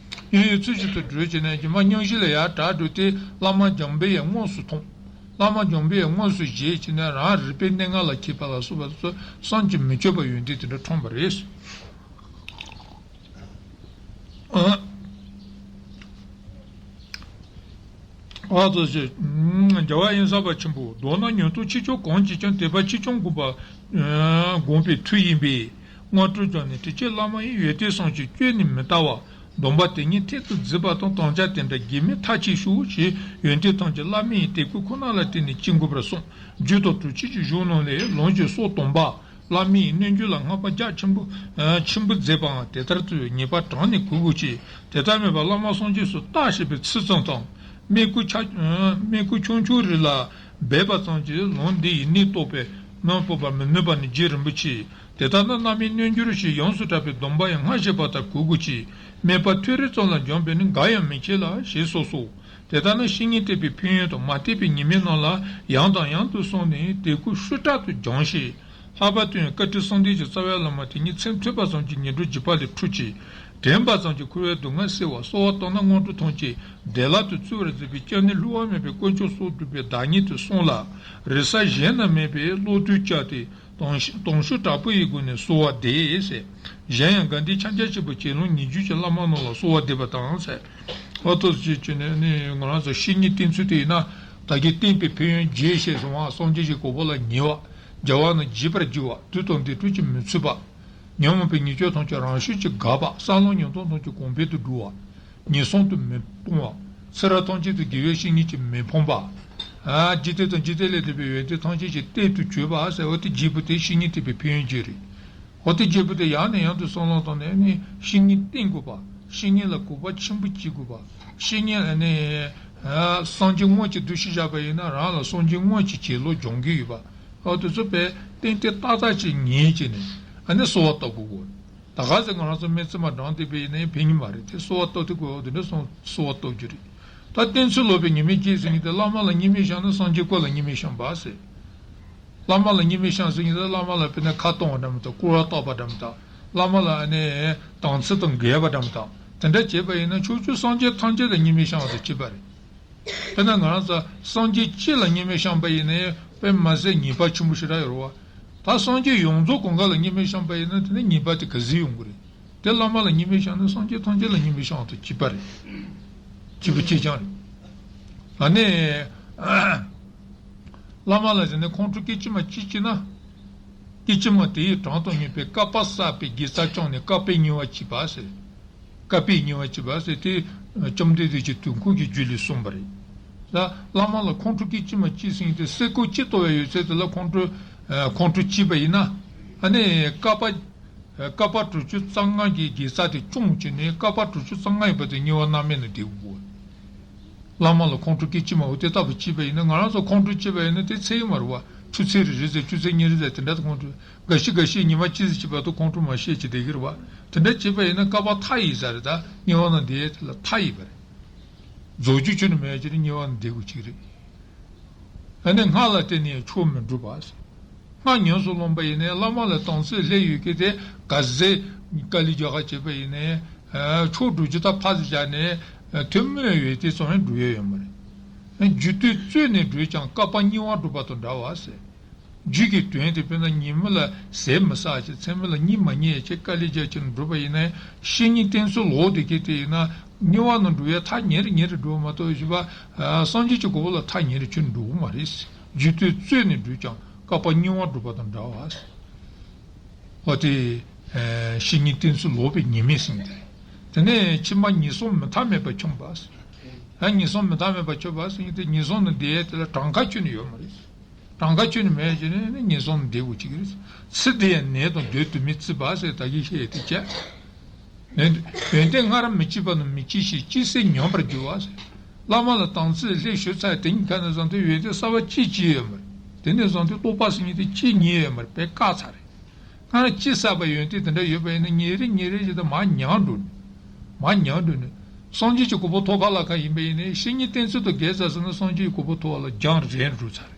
སྙུང་གཞི་ཚུལ་བཞིན་དུ་བསྒྲུབས་བྱས་ནས་རྗེས་མ་སྙུང་གཞི་ལ་ཡར་གྲགས་འགྲོ་དེ་བླ་མ་འཇམ་དཔལ་དབྱངས་དངོས་སུ་མཐོང་། བླ་མ་འཇམ་དཔལ་དབྱངས་དངོས་སུ་མཇལ་བྱས་ནས་རང་རིག་པའི་གནས་ལྔ་ལ་མཁས་པ་ལ་སོགས་པ་སོགས་བསམ་གྱིས་མི་ཁྱབ་པ་ཡོན་ཏན་དེ་འདྲ་འཁྲུངས་པ་རེད། ཨ། ཨ་ཙི་ཙི། རྒྱལ་བ་དབེན་ས་པ་ཆེན་པོ་མདོར་ན་ཉན་ཐོས་ཆེ་ཆུང་གང་གིས་ཀྱང་དད་པ་ཆེ་ཆུང་བསྒོམ་པ། བསྒོམ་པའི་མཐུ་ཡིན་པས། དངོས་གྲུབ་ཀྱང་ནི་དྲི་ཆུའི་བླ་མ་ཡི། ཡོན་ཏན་བསམ་གྱིས་བསྐྱོད་ནས་མི་ལྟ་བར། སྡོམ་པ་དེ་ཉིད་ཐད་དུ་བརྫུས་པ་དང་། དམ་བཅའ་དེ་འདྲ་གེགས་མེད་མཐའ་ཆད་ཤོག་ཅེས་ཡོན་ཏན་ཐམས་ཅད་བླ་མ་ཡི་དད་གུས་ཁོ་ན་ལ་བརྟེན་ནས་ཅི་དགོས་པར་གསུངས། རྒྱུད་དང་གྲུབ་ཆའི་གཞུང་རྣམས་ལས་ལུང་གི་སྲོལ་དང་པ། བླ་མའི་རྣལ་འབྱོར་ལ་བསྔགས་པ་རྒྱ་ཆེན་པོ། ཆེན་པོ་མཛད་པའང་དེ་ལྟར་དུ་ངེས་པ་དྲངས་ནས་གུས་དགོས་ཀྱི། དེ་ལྟར་མེད་པར་བླ་མ་སངས་རྒྱས་སུ་བལྟ་ཞེས་པའི་ཚིག་ཙམ་དང་། སྨན་སྐུ་ཆ། སྨན་སྐུ་ཆུང་ཆུང་རེ་ལ་སྦས་པ་ཙམ་གྱིས་ལུང་འདི་ཡི་གནད་རྟོགས་པའི་ནང་སྤོབས་པར་མི་ནུས་པ་ནི་རྗེ་རིན་པོ་ཆེ། དེ་ལྟར་ན་བླ་མའི་རྣལ་འབྱོར་ཞེས་ཡོངས་སུ་གྲགས་པའི་སྡོམ་པ་ཡང་སྔར་བཤད་པ་ལྟར་གུས་དགོས་ཀྱི། སྨན་པ་ཐོད་རིལ་ཙམ་ལ་སྦྱངས་པས་ནི་འགའ་ཡང་མི་ཁྱད་ལ་ཞེས་གསུངས་སོ། དེ་ལྟར་ན་བཤེས་གཉེན་བསྟེན་པའི་ཕན་ཡོན་དང་མ་བསྟེན་པའི་ཉེས་དམིགས་རྣམས་ལ་ཡང་དང་ཡང་དུ་གསུངས་ནས་དད་གུས་ཤུགས་དྲག་ཏུ་སྦྱོངས་ཤིག། ལྷག་པར་དུ་ཡང་བཀའ་དྲིན་གསུམ་ལྡན་གྱི་རྩ་བའི་བླ་མ་དེ་ཉིད་མཚན་ཐོས་པ་ཙམ་གྱིས་ངན་འགྲོའི་འཇིགས་པ་ལས་སྐྲོད་ཅིང་། དྲན་པ་ཙམ་གྱིས་འཁོར་བའི་སྡུག་བསྔལ་སེལ་བ། གསོལ་བ་བཏབ་ན་དངོས་གྲུབ་ཐམས་ཅད་བདེ་བླག་ཏུ་སྩོལ་བར་མཛད་པའི་སྐྱབས་གནས་བསླུ་བ་མེད་པའི་དཀོན་མཆོག་གསུམ་སྒྲུབ་པའི་བདག་ཉིད་དུ་གསུངས་ལ། རེ་ས་གཞན་ན་མེད་པའི་བློ་གཏོད་བཅའ་སྟེ། དང་ཤུགས་དྲག་པོ་ཡི་སྒོ་ནས་གསོལ་བ་འདེབས་ཟེར། གཞན་ཡང་དགའ་ལྡན་ཕྱག་རྒྱ་ཆེན་པོ་ཆེ་ལུང་ཉེ་བརྒྱུད་ཀྱི་བླ་མ་རྣམས་ལ་གསོལ་བ་འདེབས་པ་དང་ཟེར། ཨོ་ཏོ་ཅེས་བྱས་ནས་ནི་ང་རང་ཚོ་བཤེས་གཉེན་བསྟེན་ཚུལ་དེ་ཡིན་ན། ད་གིན་བསྟེན་པའི་ཕན་ཡོན་བརྒྱད་བཤད་སོང་བ། སངས་རྒྱས་ཀྱི་གོ་འཕང་ལ་ཉེ་བ། རྒྱལ་བ་རྣམས་བརྗེད་པར་བགྱི་བ། དུས་དང་ལྡན་འཕྲོ་གཅིག་མི་འཚོལ་བ། ཉོན་མོངས་པའི་ཉེས་སྤྱོད་ཐམས་ཅད་རང་བཞིན་གྱིས་འགག་པ། གསལ་སྣང་ཉམས་རྟོགས་ཐམས་ཅད་གོང་འཕེལ་དུ་འགྲོ་བ། ངན་སོང་དུ་མི་ལྟུང་བ། ཚེ་རབས་ཐམས་ཅད་དུ་དགེ་བའི་བཤེས་གཉེན་གྱིས་མི་ཕམ་པ། ཨ། འཇིག་རྟེན་དང་འཇིག་རྟེན་ལས་འདས་པའི་ཡོན་ཏན་ཐམས་ཅད་ཀྱི་གཏེར་དུ་གྱུར་པ་ཟེར་བ་དེ་བརྗེད་པོ་དེ་བཤེས་གཉེན་བསྟེན་པའི་ཕན་ཡོན་བརྒྱད་རེད། འོ་དེ་བརྗེད་པོ་དེ་ཡང་ནས་ཡང་དུ་བསམ་བློ་བཏང་ནས་ནི་བཤེས་གཉེན་བསྟེན་དགོས་པ། བཤེས་གཉེན་ལ་གུས་པ་ཆེན་པོ་བྱེད་དགོས་པ། བཤེས་གཉེན་ལ་ནི། ཨ། སངས་རྒྱས་དངོས་ཀྱི་འདུ་ཤེས་བཞག་པ་ཡིན་ན་རང་ལ་སངས་རྒྱས་དངོས་ཀྱི་བྱིན་རླབས་སྦྱོང་གི་ཡོད་པ། འོ་དེ་ཚོ་དཔེ་ཏན་ཏན་ཏག་ཏག་ཅིག་ཉན་བྱས་ནས་ཨ་ནི་གསོལ་བ་བཏབ་དགོས་གོ། ད་ག་ཚོད་ང་རང་ཚོ་སྨན་རྩིས་མ་འགྲངས་བསྡད་པ་ཡིན་ན་ཡང་ཕན་གྱི་མ་རེད་དེ། གསོལ་བ་བཏབ་དུས་གོ་དེ་འདྲ་སོང་གསོལ་བ་བཏབ་རྒྱུ་རེད། ད་བསྟེན་ཚུལ་ལོག་པའི་ཉེས་དམིགས་བརྒྱད་ཟེར་མཁན་དེ་བླ་མ་ལ་མཉེས་མེད་བཤམས་ན་སངས་རྒྱས་སྐུ་ལ་མཉེས་མེད་བཤམས་པ་ཟེར། བླ་མ་ལ་མཉེས་མེད་བཤམས་ཟེར་མཁན་དེ་བླ་མ་ལ་དཔེར་ན་ཁ་གཏོང་བ་འདྲ་མི་འདུག། སྐུར་བ་བཏབ་པ་འདྲ་མི་འདུག། བླ་མ་ལ་ནི་དམ་ཚིག་དང་འགལ་བ་འདྲ་མི་འདུག། དེ་འདྲ་བྱས་པ་ཡིན་ན་ཕྱོགས་བཅུའི་སངས་རྒྱས་ཐམས་ཅད་ལ་མཉེས་མེད་བཤམས་པ་དང་གཅིག་པ་རེད། དཔེར་ན་ང་རང་ཚོ་སངས་རྒྱས་གཅིག་ལ་མཉེས་མེད་བཤམས་པ་ཡིན་ན་དཔེ་མ་སྲིད་ཉེས་པ་ཆེན་པོ་ཞེ་དྲག་ཡོད་རེད་བ། ད་སངས་རྒྱས་ཡོངས་རྫོགས་གང་ག་ལ་མཉེས་མེད་བཤམས་པ་ཡིན་ན་དེ་ནི་ཉེས་པ་དེ་ག་ཚོད་ཡོང་གི་རེད། དེ་བླ་མ་ལ་མཉེས་མེད་བཤམས་ན་སངས་རྒྱས་ཐམས་ཅད་ལ་མཉེས་མེད་བཤམས་པ་དང་གཅིག་པ་རེད། གཅིག་པ་གཅིག་རྐྱང་རེད། ཨ་ནི། བླ་མ་ལ་ཟེར་ནས་ཁོང་ཁྲོ་སྐད་ཅིག་མ་གཅིག་བྱས་ན། སྐད་ཅིག་མ་དེ་ཡི་གྲངས་དང་མཉམ་པའི་བསྐལ་པ་བསགས་པའི་དགེ་རྩ་བསྐྱངས་ནས་བསྐལ་པའི་ཉེས་པ་བྱས་པ་ཟེར། བསྐལ་པའི་ཉེས་པ་བྱས་པ་ཟེར་དེ་བཅོམ་ལྡན་འདས་ཀྱི་དུས་འཁོར་གྱི་རྒྱུད་ལས་གསུངས་པ་རེད། ལ་བླ་མ་ལ་ཁོང་ཁྲོ་སྐད་ཅིག་མ་སྐྱེས་ཟིན་ཏེ་སེ་གོལ་གཅིག་གཏོར་བའི་ཡོད་ཚད་དེ་ལ་ཁོང་ཁྲོ་ཨ་ཁོང་ཁྲོ་སྐྱེས་པ་ཡིན་ན། ཨ་ནི་བསྐལ་པ་ཨ་བསྐལ་པ་དྲུག་ཅུ་རྩ་ལྔ་གི་དགེ་རྩ་དེ་སྐྱོང་བྱས་ནས་བསྐལ་པ་དྲུག་ཅུ་རྩ་ལྔ་ཡིན་པ་དེ་དམྱལ་བ་མནར་མེད་ན་བདེ་དགོས། བླ་མ་ལ་ཁོང་ཁྲོ་སྐད་ཅིག་མ་འོ་དེ་ལྟ་བུ་སྐྱེས་པ་ཡིན་ན། ང་རང་ཚོ་ཁོང་ཁྲོ་སྐྱེས་པ་ཡིན་ན་དེ་ཚེ་ཡི་མ་རེད་བ། ཆུ་ཚོད་རེ་རེ་ཟེར་ཆུ་ཚོད་གཉིས་རེ་ཟེར་དེ་འདྲ་ཁོང་ཁྲོ་འགའ་ཞིག་འགའ་ཞིག་ཉི་མ་གཅིག་ཙམ་བྱས་པ་དུ་ཁོང་ཁྲོ་མ་ཤེས་ཀྱི་བསྡད་ཀྱི་རེད་བ། དེ་འདྲ་བྱས་པ་ཡིན་ན་བསྐལ་པ་མཐའ་ཡས་ས་རེད། ད་དམྱལ་བ་ན་བསྡད་ཡས་དེ་ལ་མཐའ་ཡས་པ་རེད། རྫོགས་རྒྱུ་ཁྱོན་ནས་མེད་ཀྱི་རེད། དམྱལ་བ་ན་བསྡད་དགོས་ཀྱི་རེད། ཨ་ནི་སྔགས་ལ་བརྟེན་ནས་ཆོས་མི་འགྲུབ་པ། སྔགས་ཉམས་སུ་བླངས་པ་ཡིན་ནའི་བླ་མ་ལ་དམ་ཚིག་སླེབས་ཡོད་ཀྱི་དེ་ག་ཚད་དཀའ་ལས་རྒྱག་ག་བྱས་པ་ཡིན་ནའི་ཆོས་སྒྲུབ་རྒྱུ་ད་ཕར་ཙམ་བཞག་ནས་ཐུན་མོང་བའི་དེ་ཙམ་ཡང་སྒྲུབ་ཡས་ཡོད་མ་རེད། རྒྱུད་སྟོད་རྩོད་ནས་བགྲོད་ཀྱང་བསྐལ་པ་དམྱལ་བ་སྒྲུབ་པ་དང་འདྲ་བ་ཟེར། རྒྱུད་ཀྱི་དོན་དེ་དཔེར་ན་ཉིན་མོ་ལ་ཟས་མི་ཟ་བྱས་མཚན་མོ་ལ་གཉིད་མ་ཉལ་བྱས་དཀའ་ལས་རྒྱག་བྱས་ནས་སྒྲུབ་པ་ཡིན་ན་བཤེས་གཉེན་བསྟེན་ཚུལ་ལོག་བསྡད་མཁན་དེ་ཡིན་ན་དམྱལ་བ་ནང་འགྲོ་ཡ་ཐག་ཉེ་རུ་ཉེ་རུ་འགྲོ་བ་མ་གཏོགས་ཞུ་བ། སངས་རྒྱས་ཀྱི་གོ་འཕང་ལ་ཐག་ཉེ་རུ་ཁྱོན་འགྲོ་གི་མ་རེད། རྒྱུད་སྟོད་རྩོད་ནས་བགྲོད་ཀྱང་བསྐལ་པ་དམྱལ་བ་སྒྲུབ་པ་དང་འདྲ་བ། འོ་དེ་བཤེས་གཉེན་བསྟེན་ཚུལ་ལོག་པའི་ཉེས་དམིགས་ཟིན་ཏེ། དེ་ནས་ཕྱི་མ་ཉེས་སོང་མི་མཐའ་མེད་པ་འཁྱོངས་པ། ད་ཉེས་སོང་མི་མཐའ་མེད་པ་འཁྱོངས་པ་ཟེར་མཁན་དེ་ཉེས་སོང་ནི་འདི་ཡས་དེ་ལ་གྲངས་ཀ་ཁྱོན་ནས་ཡོད་མ་རེད། གྲངས་ཀ་ཁྱོན་ནས་མེད་ཀྱི་ནི་ནི་ཉེས་སོང་ནི་འདི་འོ་གཅིག་རེད། ཚེ་འདི་ཡང་ནད་དང་སྡོད་དུ་མི་བརྩི་བ་ཟེར་ད་གིན་བཤད་དེ་བྱས། ཡོན་ཏན་སྔར་མི་སྐྱེས་པ་ནི་མི་སྐྱེ་ཞིང་སྐྱེས་ཚེ་ཉམས་པར་འགྱུར་བ་ཟེར། བླ་མ་ལ་དམ་ཚིག་ལྷད་ཞུགས་ཚར་དེ་ཉིད་ཁ་ནས་བཟུང་སྟེ་ཡོན་ཏན་གསར་པ་སྐྱེས་ཀྱི་ཡོད་མ་རེད། དེ་ནས་བཟུང་སྟེ་རྟོགས་པ་ཟེར་མཁན་དེ་སྐྱེས་ཉེན་ཡོད་མ་རེད། དཔེ་བཀག་ཚར་རེད། སྔར་སྐྱེས་ཚར་བའི་ཡོན་ཏན་དེ་འདྲ་ཡོད་པ་ཡིན་ན་ཉིན་རེ་ཉིན་རེ་བཞིན་དུ་མར་ཉམས་འགྲོ་ནས། མར་ཉམས་འགྲོ་ནས། སངས་རྒྱས་ཀྱི་གོ་འཕང་ཐོབ་པ་ལ་ཁ་ཡིན་པ་ཡིན་ནའི་བཤེས་གཉེན་བསྟེན་ཚུལ་དང་འགལ་ཚར་སོང་ན་སངས་རྒྱས་ཀྱི་གོ་འཕང་ཐོབ་པ་ལ་རྒྱང་རིང་འགྲོ་ཚར་རེད།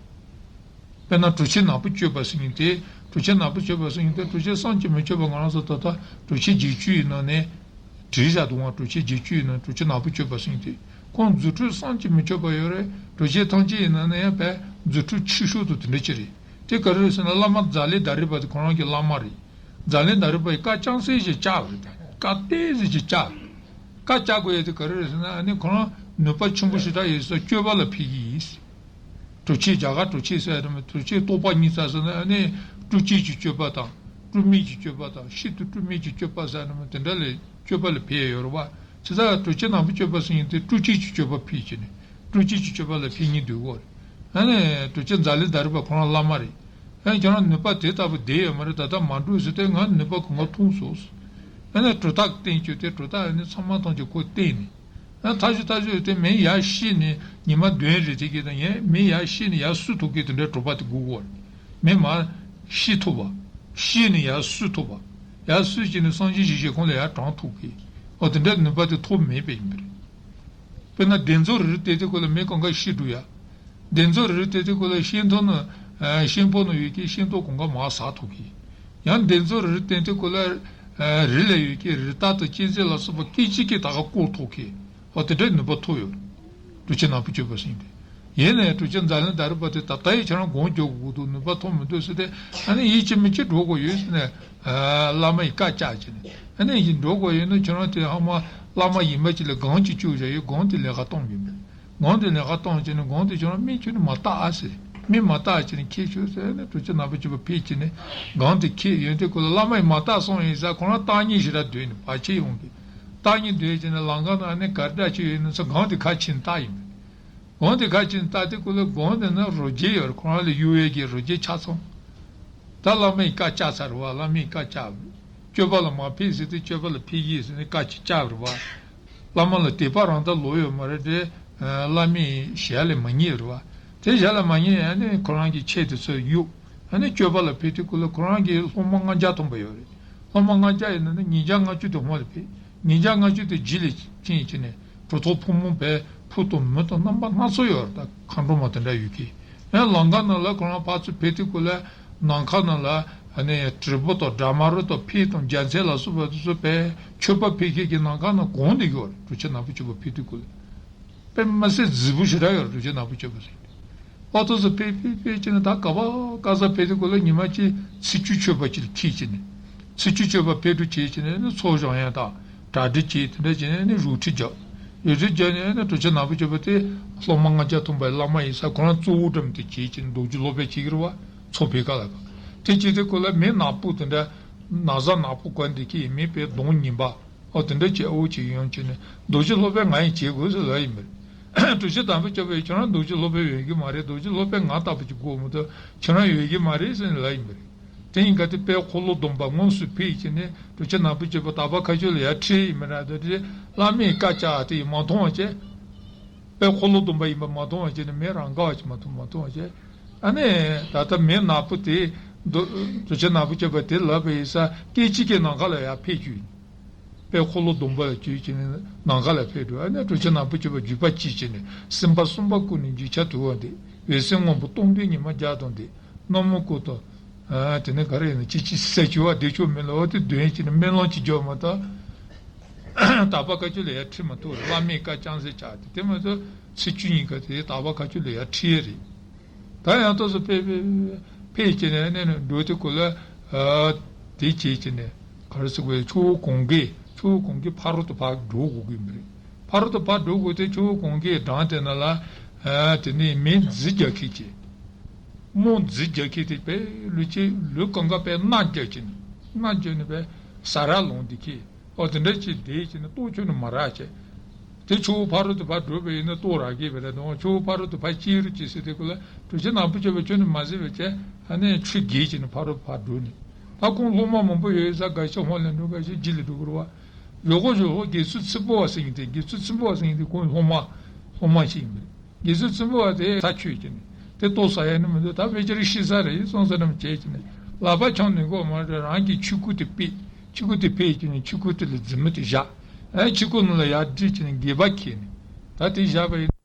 དཔེར་ན་གྲོ་ཁྱེར་ནག་པོ་སྤྱོད་པ་ཟེར་མཁན་དེ། གྲོ་ཁྱེར་ནག་པོ་སྤྱོད་པ་ཟེར་མཁན་དེ་གྲོ་ཁྱེར་བསམ་གྱིས་མི་ཁྱབ་པ་ང་རང་ཚོ་ད་ལྟ་གྲོ་ཁྱེར་བརྒྱད་ཅུ་ཡི་ནང་ནས། བྲིས་བཞག་འདུག་ང་། གྲོ་ཁྱེར་བརྒྱད་ཅུ་ཡི་ནང་གྲོ་ཁྱེར་ནག་པོ་སྤྱོད་པ་ཟེར་མཁན་དེ། ཁོང་རྫུ་འཕྲུལ་བསམ་གྱིས་མི་ཁྱབ་པ་ཡོད་རེད། གྲོ་ཁྱེར་ཐམས་ཅད་ཡི་ནང་ནས་ཡང་དཔེ་རྫུ་འཕྲུལ་ཆེ་ཤོས་དེ་དེ་འདྲ་ཅིག་རེད། དེ་ག་རེ་རེད་ཟེར་ན་བླ་མ་ཛ་ལི་དྷ་རི་པ་དེ་ཁོ་རང་གི་བླ་མ་རེད། ཛ་ལི་དྷ་རི་པ་ཡིས་བཀའ་རྐྱང་སེ་ཞིག་བཅག་པ་རེད། ད་བཀའ་གཏད་ཟེ་ཞིག་བཅག་བཀའ་བཅག་དགོས་ཡ་དེ་ག་རེ་རེད་ཟེར་ན་ཨ་ནི་ཁོ་རང་ནུས་པ་ཆེན་པོ་ཞེ་དྲག་ཡོད་ས་སྤྱོད་པ་ལ་ཕུལ་གྱི་ཡིན། གྲོ་ཁྱེར་རྒྱ་གར་གྲོ་ཁྱེར་ཟེར་ཡ་དེ་མོ་གྲོ་ཁྱེར་རྟོག་པ་གཉིས་ཙམ་ཟེར་ན་ཨ་ནི་སྤྲོས་བཅས་ཀྱི་སྤྱོད་པ་དང་། སྤྲོས་མེད་ཀྱི་སྤྱོད་པ་དང་ཤིན་ཏུ་སྤྲོས་མེད་ཀྱི་སྤྱོད་པ་ཟེར་ཡ་དེ་མོ་དེ་འདྲ་ལས་སྤྱོད་པ་ལ་ཕུལ་ཡ་ཡོད་རེད་བ། བྱས་ཙང་གྲོ་ཁྱེར་ནག་པོ་སྤྱོད་པ་ཟེར་མཁན་དེ་སྤྲོས་བཅས་ཀྱི་སྤྱོད་པ་ཕུལ་བྱས་ནས། སྤྲོས་བཅས་ཀྱི་སྤྱོད་པ་ལ་ཕུལ་མཁན་འདུག་གོ། ཨ་ནི་གྲོ་ཁྱེར་ཛ་ལི་དྷ་རི་པ་ཁོ་རང་བླ་མ་རེད། ཨ་ནི་ཁྱོད་རང་ནུས་པ་དེ་ལྟ་བུ་བསྡད་ཡོད་མ་རེད། ད་ལྟ་མ་འགྲོ་ཟེར་ཏེ་ང་ནུས་པ་གང་ག་ཐོངས་སོང་། ཨ་ནི་གྲོ་ཐག་བསྟན་བཅུག་སྟེ་གྲོ་ཐག་ཨ་ནི་ཚང་མ་ཐམས་ཅད་ཁོ་བསྟན་ནས། ཨ་ཐག་ཆོད་ཐག་ཆོད་དེ་མི་ཡར་ཤི་ནས་ཉི་མ་བདུན་རེ་དེ་གི་དང་ཡང་མི་ཡར་ཤི་ནས་ཡར་སུ་ཐུག་གི་དེ་འདྲའི་གྲོད་པ་དེ་སྒུག་གོ། མི་མར་ཤི་ཐུབ་པ། ཤི་ནས་ཡར་སུ་ཐུབ་པ། ཡར་སུ་ཅི་ནས་སངས་རྒྱས་ཞིག་ཞིག་ཁོང་ལ་ཡར་དྲངས་ཐུབ་གི། ཨོ་དེ་འདྲའི་ནུས་པ་དེ་ཐོབ་མེད་པ་ཡིན་པ་རེད། དཔེར་ན་གདན་ཚོགས་རེ་རེ་བལྟས་དུས་སྐབས་ལ་མི་གང་ག་ཤི་འགྲོ་ཡ། གདན་ཚོགས་རེ་རེ་བལྟས་དུས་སྐབས་ལ་ཤིང་ཐང་ན་ཤིང་ཕོ་ན་ཡོད་ཀྱི་ཤིང་ཏོག་གང་ག་མར་ཟག་ཐུབ་ཀྱི། ཡང་གདན་ཚོགས་རེ་རེ་བལྟས་དུས་སྐབས་ལ་རི་ལ་ཡོད་ཀྱི་རི་དྭགས་དང་གཅན་གཟན་ལ་སོགས་པ་སྐད་ཅིག་གིས་ད་ག་བཀོག་ཐུབ་ཀྱི། ཨོ་དེ་འདྲའི་ནུས་པ་ཐོབ་ཡོད། གྲོ་ཁྱེར་ནག་པོ་སྤྱོད་པ་ཟེར་མཁན་དེ། ཡིན་ནའི་གྲོ་ཁྱེར་ཛ་ལི་དྷ་རི་པ་དེ་ད་ལྟ་ཡི་ཁྱེད་རང་སྒོམ་རྒྱག་དགོས་འདུག་ནུས་པ་ཐོབ་མི་འདུག་ཟེར་ཏེ། ཨ་ནི་ཡིད་ཆེས་མི་ཆེས་འགྲོ་དགོས་ཡོད་ཟེར་ནས། བླ་མ་ཡི་བཀའ་བཅག་བྱས་ནས། ཨ་ནི་ཡིན་འགྲོ་དགོས་ཡོད་ན་ཁྱོད་རང་དེ་ཧ་མ་བླ་མ་ཡིན་པ་ཅིག་ལ་སྒོམ་ཅིག་བཅུག་བཞག་ཡོད། སྒོམ་དེ་ལས་ཀ་གཏོང་གི་མེད། སྒོམ་དེ་ལས་ཀ་གཏོང་བྱས་ནས་སྒོམ་དེ་ཁྱོད་རང་སྨིན་ཆུ་ནི་མ་བཏགས་ཨ་ཟེར། སྨིན་མ་བཏགས་བྱས་ནས་ཁྱེར་ཤོག་ཟེར་ནས་གྲོ་ཁྱེར་ནག་པོ་སྤྱོད་པ་ཕུལ་བྱས་ནས། སྒོམ་དེ་ཁྱེར་ཡོང་དུས་སྐབས་ལ་བླ་མ་ཡིས་མ་བཏགས་སོང་ཡིན་ས་ཁོ་རང་བཏགས་ཉིན་ཞེ་དྲག་སྡོད་ནས་བར་ཆད་ཡོང་གི། བཏགས་ཉིན་སྡོད་བྱས་ནས་ལམ་ཁ་ན་ཨ་ནི་གར་འདྲ་ཅིག་ཡོད་ན་ས་སྒོམ་དེ་ཁ་ཕྱིན་བཏགས་ཡིན་པས། སྒོམ་དེ་ཁ་ཕྱིན་བཏགས་དེ་ཀུན་ལ་སྒོམ་དེ་ན་རོ་བརྒྱའི་ཡོད་རེད། ཁོ་རང་ལ་གཡོ་བའི་གི་རོ་བརྒྱའི་ཆ་ཚང་། ད་བླ་མ་ཡི་བཀའ་བཅག་ཚར་བ། བླ་མ་ཡི་བཀའ་བཅག་སྤྱོད་པ་ལ་མ་ཕེབས་ཟེར་ཏེ་སྤྱོད་པ་ལ་ཕེབས་ཀྱིས་ཟེར་ནས་བཀའ་ཅིག་བཅག་རེད་བ། བླ་མ་ལ་དད་པ་རང་ད་ལོག་ཡོད་མ་རེད་དེ། བླ་མའི་ཞལ་ལས་མ་ཉན་རེད་བ། དེ་ཞལ་ལ་མ་ཉན་ཡང་ནི་ཁོ་རང་གི་ཆས་དེ་ཚོ་གཡུག་ཨ་ནི་སྤྱོད་པ་ལ་ཕེབས་དུས་ཀུན་ལ་ཁོ་རང་གི་སློབ་མ་ལྔ་བརྒྱ་ཐམ་པ་ཡོད་རེད། སློབ་མ་ལྔ་བརྒྱ་ཡིན་ན་ནི་ཉིས་བརྒྱ་ལྔ་བཅུ་དེ་སྔོན་ལ་ཕེབས། ཉིས་བརྒྱ་ལྔ་བཅུ་དེ་རྗེས་ལ་ཕྱིན་བྱས་ནས་གྲོད་ཐོག་ཕུང་པོ་བས་ཕུ་དང་མུ་དང་རྣམ་པ་སྣ་ཚོགས་ཡོད་རེད། ད་མཁའ་འགྲོ་མ་དེ་འདྲ་ཡོད་ཀི། ཡང་ལམ་ཁ་ནང་ལ་ཁོ་རང་ཕར་ཚུར་ཕེབས་དུས་ཀུན་ལ་ནམ་མཁའ་ནང་ལ་ཨ་ནི་དྲིལ་བུ་དང་དགྲ་དམར་པོ་དང་ཕུད་དང་རྒྱལ་མཚན་ལ་སོགས་པ་དེ་ཚོ་བས་མཆོད་པ་ཕུལ་མཁན་གྱི་ནམ་མཁའ་ནང་གོང་དེ་ཡོད་རེད། གྲོ་ཁྱེར་ནག་པོ་སྤྱོད་པ་ཕེབས་དུས་ཀུན་ལ། དཔེ་མི་སྲིད་རྫིག་པོ་ཞེ་དྲག་ཡོད་རེད། གྲོ་ཁྱེར་ནག་པོ་སྤྱོད་པ་ཟེར་ཏེ། ཨོ་ཏོ་ཚོ་ཕེབས་ཕེབས་ཕེབས་བྱས་ནས་ད་ག་པ་ག་ས་ཕེབས་དུས་ཀུན་ལ་ཉི་མ་གཅིག་ཚེས་བཅུ་མཆོད་པ་ཅིག་ལ་ཁྲིད་བྱས་ནས། ཚེས་བཅུ་མཆོད་པ་ཕེབས་འགྲོ་བྱས་བྱས་ནས་ནི་ཚོགས་བཞེངས་ཡ་དང་གྲ་སྒྲིག་བྱས་དེ་འདྲ་བྱས་ནས་ནི་རོལ་ཁྲིད་རྒྱག་རོལ་ཁྲིད་རྒྱག་ནས་ནི་གྲོ་ཁྱེར་ནག་པོ་སྤྱོད་པ་དེ་སློབ་མ་ལྔ་བརྒྱ་ཐམ་པའི་བླ་མ་ཡིན་ས་ཁོ་རང་གཙོ་བོ་འགྲམ་དེ་བྱས་བྱས་ནས་རྡོ་རྗེ་སློབ་དཔོན་བྱེད་ཀྱི་རེད་བ། ཚོགས་ཕེབས་ཁ་ལ་ཁ་དེ་བྱས་དུས་ཀུན་ལ་མི་ནག་པོ་དེ་འདྲ་ན་བཟའ་ནག་པོ་གོན་དེ་ཁྱེད་ཡིན་མིན་པའི་གདོང་ངན་པ། ཨོ་དེ་འདྲ་བྱས་ཨོ་བྱས་ཡོང་བྱས་ནས་རྡོ་རྗེ་སློབ་དཔོན་ང་ཡིས་བྱེད་དགོས་ཟེར་ལབ་ཡིན་པས། གྲུབ་ཆེན་དམ་པ་སྐྱོབ་པས་ཁྱོད་རང་རྡོ་རྗེ་སློབ་དཔོན་ཡོད་ཀྱི་མ་རེད། རྡོ་རྗེ་སློབ་དཔོན་ང་ལྟ་བུ་ཅིག་དགོས་མ་གཏོགས་ཁྱོད་རང་ཡོད་ཀྱི་མ་རེད་ཟེར་ནས་ལབ་ཡིན་པ་རེད། དེ་ཡིན་ག་དེ་དཔལ་འཁོར་ལོ་སྡོམ་པ་དངོས་སུ་ཕེབས་བྱས་ནས་གྲུབ་ཆེན་དམ་པ་སྐྱོབ་པ་དག་པ་མཁའ་སྤྱོད་ལ་ཡར་ཁྲིད་ཡིན་པ་རེད། དེ་བླ་མས་བཀའ་བཅག་དེ་ཡིན་མ་མཐོང་བ་བྱས། དཔལ་འཁོར་ལོ་སྡོམ་པ་ཡིན་པ་མ་མཐོང་བ་བྱས་ནས་མི་རང་དགའ་བ་ཅིག་མ་མཐོང་མ་མཐོང་བ་བྱས། ཨ་ནི་ད་ལྟ་མི་ནག་པོ་དེ་རྡོ་རྗེ་ནག་པོ་སྐྱོབ་པ་དེ་ལབ་པ་ཡིན་ས་སྐད་ཅིག་གིས་ནམ་མཁའ་ལ་ཡར་ཕེབས་རྒྱུ་ཡིན། དཔལ་འཁོར་ལོ་སྡོམ་པ་ལ་བརྒྱུད་བྱས་ནས་ནམ་མཁའ་ལ་ཕེབས་འགྲོ། ཨ་ནི་གྲུབ་ཆེན་ནག་པོ་སྐྱོབ་པ་བརྒྱུད་པ་གཅིག་བྱས་ནས་སེམས་དཔའ་གསུམ་པ་བཀུག་ནས་འཇིགས་ཆགས་དུལ་བ་འདེབས། འོད་གསལ་སྔོན་པོ་སྟོང་ཐུན་ཉི་མ་བརྒྱ་སྟོང་འདེབས། རྣམ་སྨིན་སྐུ་དང་། ཨ་དེ་ནས་ག་རེ་ཡིན་ན་ཅི་ཅི་ཟེར་བྱ་བ་བདེ་མཆོག་མི་ལ་འོ་དེ་འདོན་བྱས་ནས་སྨོན་ལམ་གྱི་རྒྱུ་མ་གཏོགས། དག་པ་མཁའ་སྤྱོད་ལ་ཡར་ཁྲིད་མ་ཐུབ་རེད། བླ་མས་བཀའ་ཅང་ཟེར་བྱ་དེ་དེ་མ་གཏོགས་ཚེས་བཅུ་ཉིན་ཀ་དེ་དག་པ་མཁའ་སྤྱོད་ལ་ཡར་ཁྲིད་ཡས་རེད། ད་ཡང་ཏོག་ཙམ་ཕེབས་ཕེབས་ཕེབས་བྱས་ནས་ཨ་ནི་འགྲོ་དུས་སྐབས་ལ། ཨ་དེ་བྱས་བྱས་ནས་ག་རེ་ཟེར་དགོས། ཆུ་བོ་གངྒཱའི་ཆུ་བོ་གངྒཱའི་ཕ་རོལ་ཏུ་ཕར་འགྲོ་དགོས་ཀྱི་ཡིན་པ་རེད། ཕ་རོལ་ཏུ་ཕར་འགྲོ་དགོས་དེ་ཆུ་བོ་གངྒཱའི་འགྲམ་དེ་ན་ལ། ཨ་དེ་ནས་མི་རྫི་རྒྱག་མཁན་བྱས། རྨོ་རྫི་རྒྱག་མཁན་དེ་དཔེ་ལུས་ཅི་ལུས་གང་ག་དཔེ་མནའ་རྒྱག་བྱས་ནས་མནའ་རྒྱག་ནས་དཔེ་ཟ་ར་ལངས་བསྡད་མཁན། ཨོ་དེ་འདྲ་ཅིག་བསྡད་བྱས་ནས་ལྟོ་ཁྱོན་ནས་མ་རག་བྱས། དེ་ཆུ་བོ་ཕ་རོལ་ཏུ་ཕར་འགྲོ་བ་ཡིན་ན་ལྟོ་རག་གི་བས་རེད་དང་། ཆུ་བོ་ཕ་རོལ་ཏུ་ཕར་སྐྱེལ་རོགས་བྱེད་ཟེར་དུས་སྐབས་ལ་གྲུབ་ཆེན་ནག་པོ་སྐྱོབ་པ་ཁྱོན་ནས་མ་གཟིགས་པ་བྱས། ཨ་ནི་ཆུ་བརྒལ་བྱས་ནས་ཕ་རོལ་ཕར་འགྲོ་ནས། ད་ཁོང་སློབ་མ་མང་པོ་ཡོད་ས། འགའ་ཤས་ཧོན་ལ་འགྲོ། འགའ་ཤས་རྗེས་ལ་འགྲོ་གི་རེད་བ། ཡོ་གོ་ཞོ་གོ་དགེ་ཚུལ་ཚིག་པོ་བ་ཟེར་མཁན་དེ། དགེ་ཚུལ་ཚིག་པོ་བ་ཟེར་མཁན་དེ་ཁོང་སློབ་མ་སློབ་མ་ཞིག་ཡིན་པ་རེད། དགེ་ཚུལ་ཚིག་པོ་བ་དེ་ས་ཆོད་ཀྱི་ནས་དེ་ལྟོ་ཟ་ཡ་ནི་མི་འདུག་ད་ཕལ་ཆེར་ཤི་ས་རེད་སོང་ས་རམ་བྱས་ཀྱི་ནས་ལག་པ་འཆང་ནུས་གོ་མ་རེད། རང་གི་ཆོས་སྐུ་དེ་ཕུད། ཆོས་སྐུ་དེ་ཕུད་ཀྱི་ནས་ཆོས་སྐུ་དེ་ལ་མཛུབ་མོ་དེ་བཞག་ཨ་ཆོས་སྐུ་ནང་ལ་ཡར་བསྒྲིལ་ཀྱི་ནས་སྒལ་པ་འཁྱེར་ནས་ད་དེ་བཞག་པ་ཡིན།